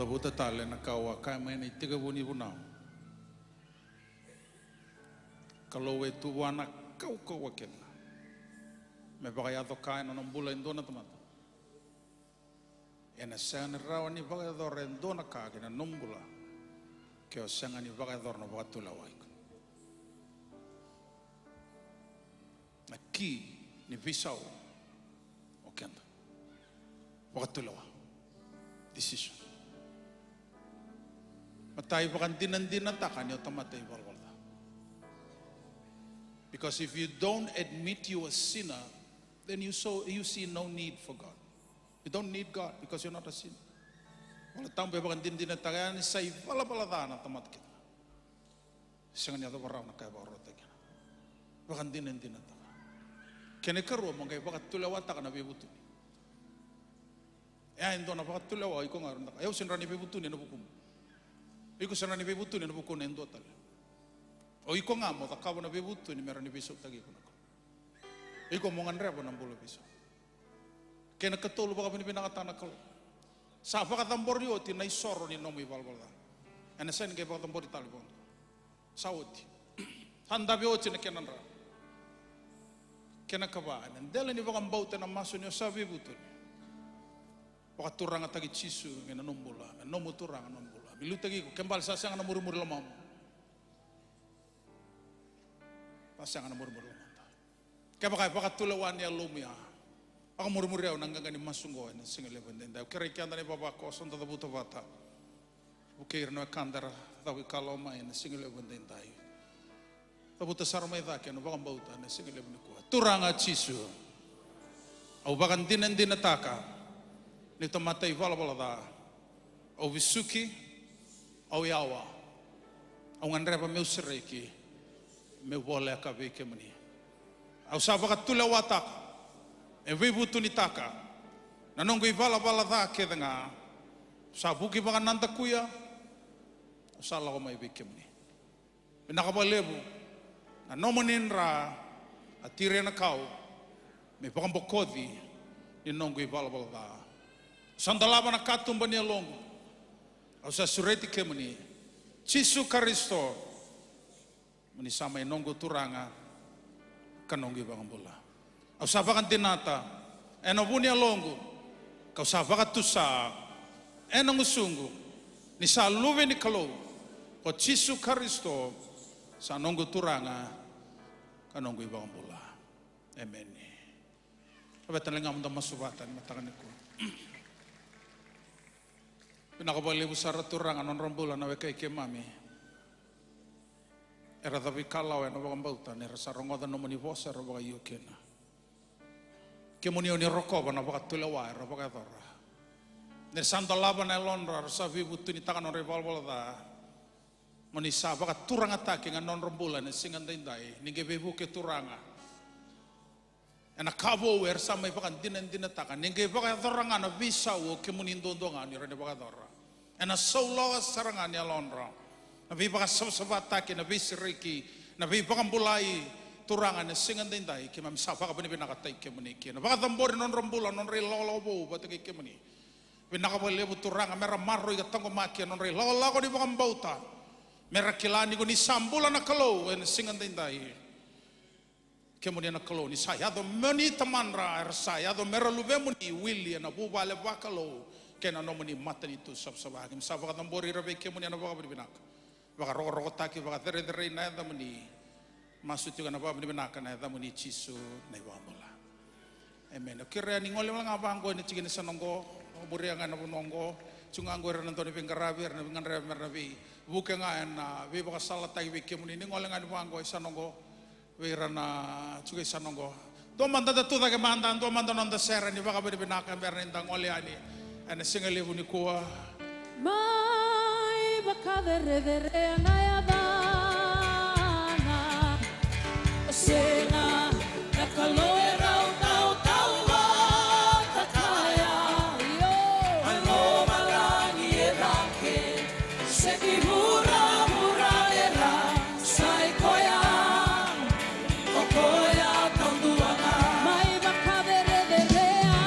Cavuta tale na ka au a kaya mai na itekivu ni vunau. Kalou e tu vua na kaukauwa kece me vakayaco ka ena nona bula e dua na tamata. Ena sega ni rawa ni vakayacora e dua na ka ki na nomu bula ke o sega ni vakayacora na vakatulewa iko. Na ki ni veisau o keda. Vakatulewa. Decision. Matai vakadinadinataka ni o tamata ivalavala ca. Because if you don't admit you a sinner, then you so, you see no need for God. You don't need God because you're not a sinner. Vola Tabu e vakadinadinataka yani sa ivalavala ca na tamata kece. Sega ni yacova rawa na ka e vakarautaki kina. Vakadinadinataka. Kena ikarua mo qai vakatulewataka na veivutuni. E a e dua na vakatulewa o iko ga rawa. E au sega ni veivutuni ena vukumu. O iko sega ni veivutuni ena vukuna e dua tale. O iko ga mo cakava na veivutuni me rawa ni veisautaki iko na Kalou. O iko mo gadreva na bula veisau. Kena ikatolu vakavinavinakataka na Kalou. Sa vakacabori oti na isoro ni nomu ivalavala ca. Ena sega ni qai vakacabori tale vakadua. Sa oti. Sa dave oti na kena dra. Kena ikava, ena dela ni vakabauta ena masu ni o sa veivutuni. Vakaturagataki Jisu ena nomu bula, me nomu Turaga na nomu bula. Me liutaki iko, ke bale sa sega na murimuri lomamu. Sa sega na murimuri lomada. Kevaka e vakatulewa na yalomu ya, vakamurimuri au ena qaqa ni masu oqo ena siga levu edaidai. Au kerei keda na ivavakoso da cavuta vata. Vukei ira na wekada era cavuikalawa mai ena siga levu edaidai. Cavuta sara mai cake ena vakabauta ena siga levu nikua. Turaga Jisu, au vakadinadinataka niu tamata ivalavala ca. Au vesuki, au yawa, au gadreva meu sereki, meu voleka vei kemuni. Au sa vakatulewataka E veivutunitaka na noqu ivalavala ca kece ga. Sa vuki vakanadakuya, au sa lako mai vei kemuni. Vinaka vakalevu na nomuni dra a tiria na kau me vakabokoci ni noqu ivalavala ca. Sa dolava na katuba ni yaloqu. Au sa sureti kemuni, Jisu Karisito, mo ni sa mai noqu Turaga ka noqu iVakabula. Au sa vakadinata ena vu ni yaloqu, kau sa vakatusa ena gusuqu ni sa Luve ni Kalou ko Jisu Karisito, sa noqu Turaga ka noqu iVakabula. Emeni. Laveta na ligamu, da masu vata ena mataka nikua. Vinaka vakalevu sara Turaga na nodra bula na wekai keimami era cavuikalawa ena vakabauta, ni ra sa rogoca na nomuni vosa era vakaio kina. Kemuni o ni rokova na vakatulewa era vakayacora, ni ra sa dolava na yalodra, ra sa veivutunitaka na nodra ivalavala ca. Mo ni sa vakaturagataki ga na nodra bula ena siga daidai, ni qai veivuke Turaga ena ka vou era sa mai vakadinadinataka, ni qai vakayacora ga na veisau o kemuni duadua ga ni rawa ni vakayacora. Ena sauloka sara ga ni yalodra na veivakasavasavataki, na veisereki, na veivakabulai. Turaga, ena siga daidai keimami sa vakavinavinakataki kemuni kina. Vakacabori na nodra bula, na nodra ilakolako vou vata kei kemuni. Vinaka vakalevu Turaga, me ra maroroi ka taqomaki ena nodra ilakolako ni vakabauta, me ra kila ni ko ni sa bula na Kalou ena siga daidai. Kemuni na Kalou, ni sa yaco mo ni Tamadra, era sa yaco me ra luvemuni, wili ena vuvale vakalou kei na nomuni matanitu savasava. Keimami sa vakacabori ira vei kemuni ena vakavinavinaka. Vakarokorokotaki, vakacerecerei na yacamuni. Masu tiko ena vakavinavinaka ena yacamuni Jisu na iVakabula. Emeni. Au kerea ni gole wale ga vaqo ena tikina sa na oqo. Muria ga ena vanua oqo. Tiko ga oqo ira na dau ni veiqaravi, era na veiqaravi, era na veivuke ga ena veivakasalataki vei kemuni. Ni gole ga ni vaqo e sa na oqo. Vei ira na tiko e sa na oqo. Dua mada da tu cake mada, dua mada noda sere ni vakavinavinaka me ra ni da gole yani ena siga levu nikua. Mai vakacerecerea na yacana. Sega na Kalou e rau tautauvata kaya. Io. Mai lomalagi e cake. Seki vuravura era sa i koya, o koya taudua ga. Mai vakacerecerea,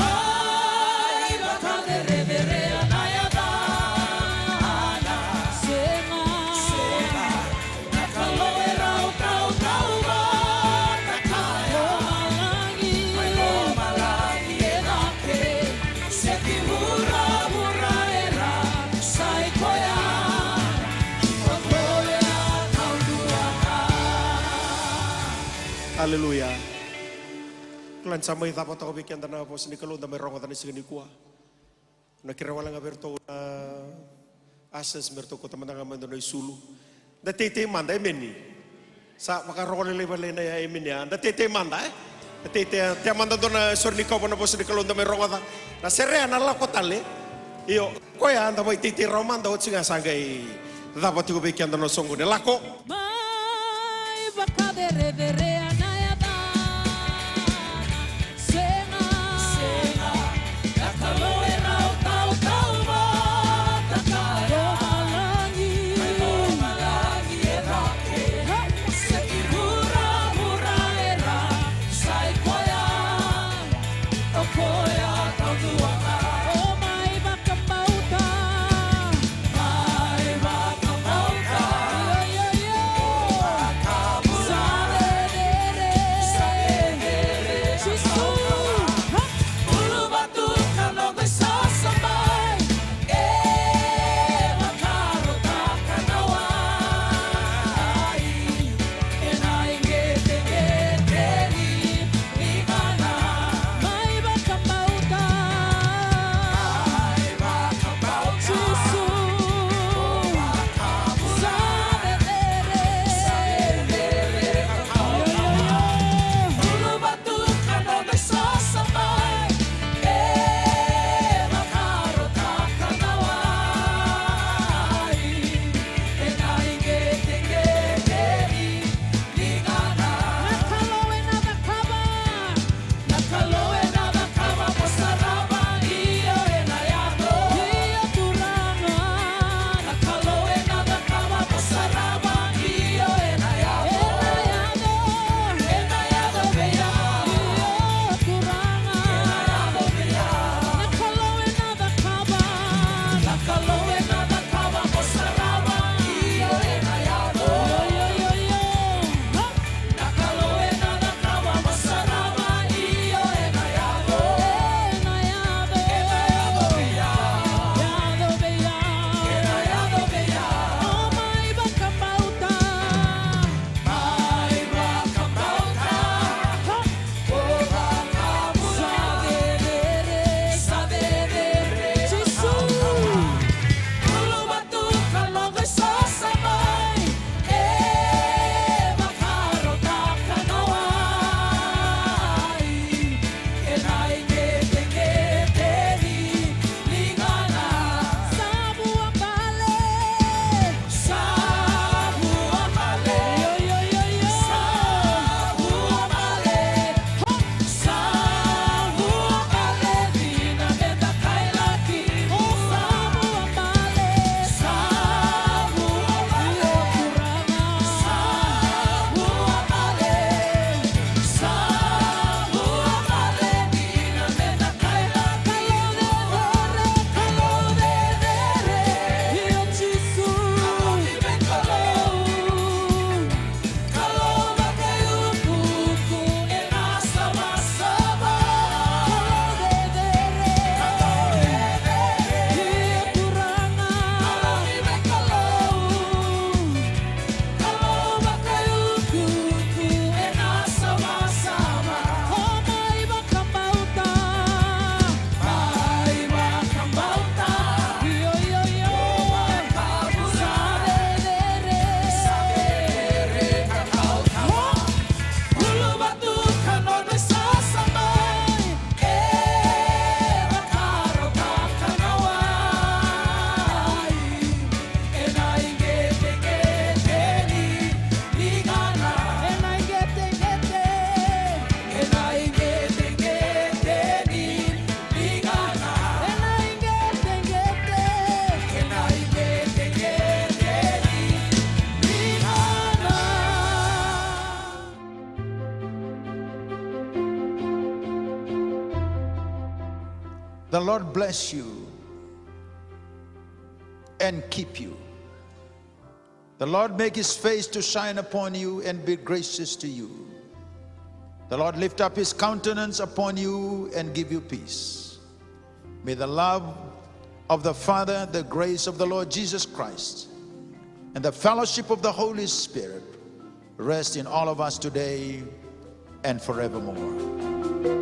mai vakacerecerea na yacana. Sega, sega. Na Kalou e rau tautauvata kaya. Lomalagi. Mai lomalagi e cake. Seki vuravura era sa i koya. O koya taudua ga. Aleluya. Kila ni sa mai cava toka vei keda na vosa ni Kalou, da mai rogoca na siga nikua. Na kerea wale ga vei iratou na ushers me ratou kauta mada ga mai dua na isulu. Da teitei mada, emeni. Sa vakarogo lailai wale na emeni ya. Da teitei mada, e? Da teitei, tea mada dua na sore ni kau va na vosa ni Kalou da mai rogoca. Na sere ya na lako tale. Io, koya da vakateitei rawa mada oti ga sa qai cava tiko vei keda na soqoni. Lako. Mai vakacerecerea na yacana. Sega. Sega. Na Kalou e rau tautauvata kaya. Lomalagi. Mai lomalagi e cake. Seki vuravura era sa i koya. O koya taudua ga. O mai vakabauta. Mai vakabauta. Io, io, io. The Lord bless you and keep you. The Lord make his face to shine upon you and be gracious to you. The Lord lift up his countenance upon you and give you peace. May the love of the Father, the grace of the Lord Jesus Christ, and the fellowship of the Holy Spirit rest in all of us today and forevermore.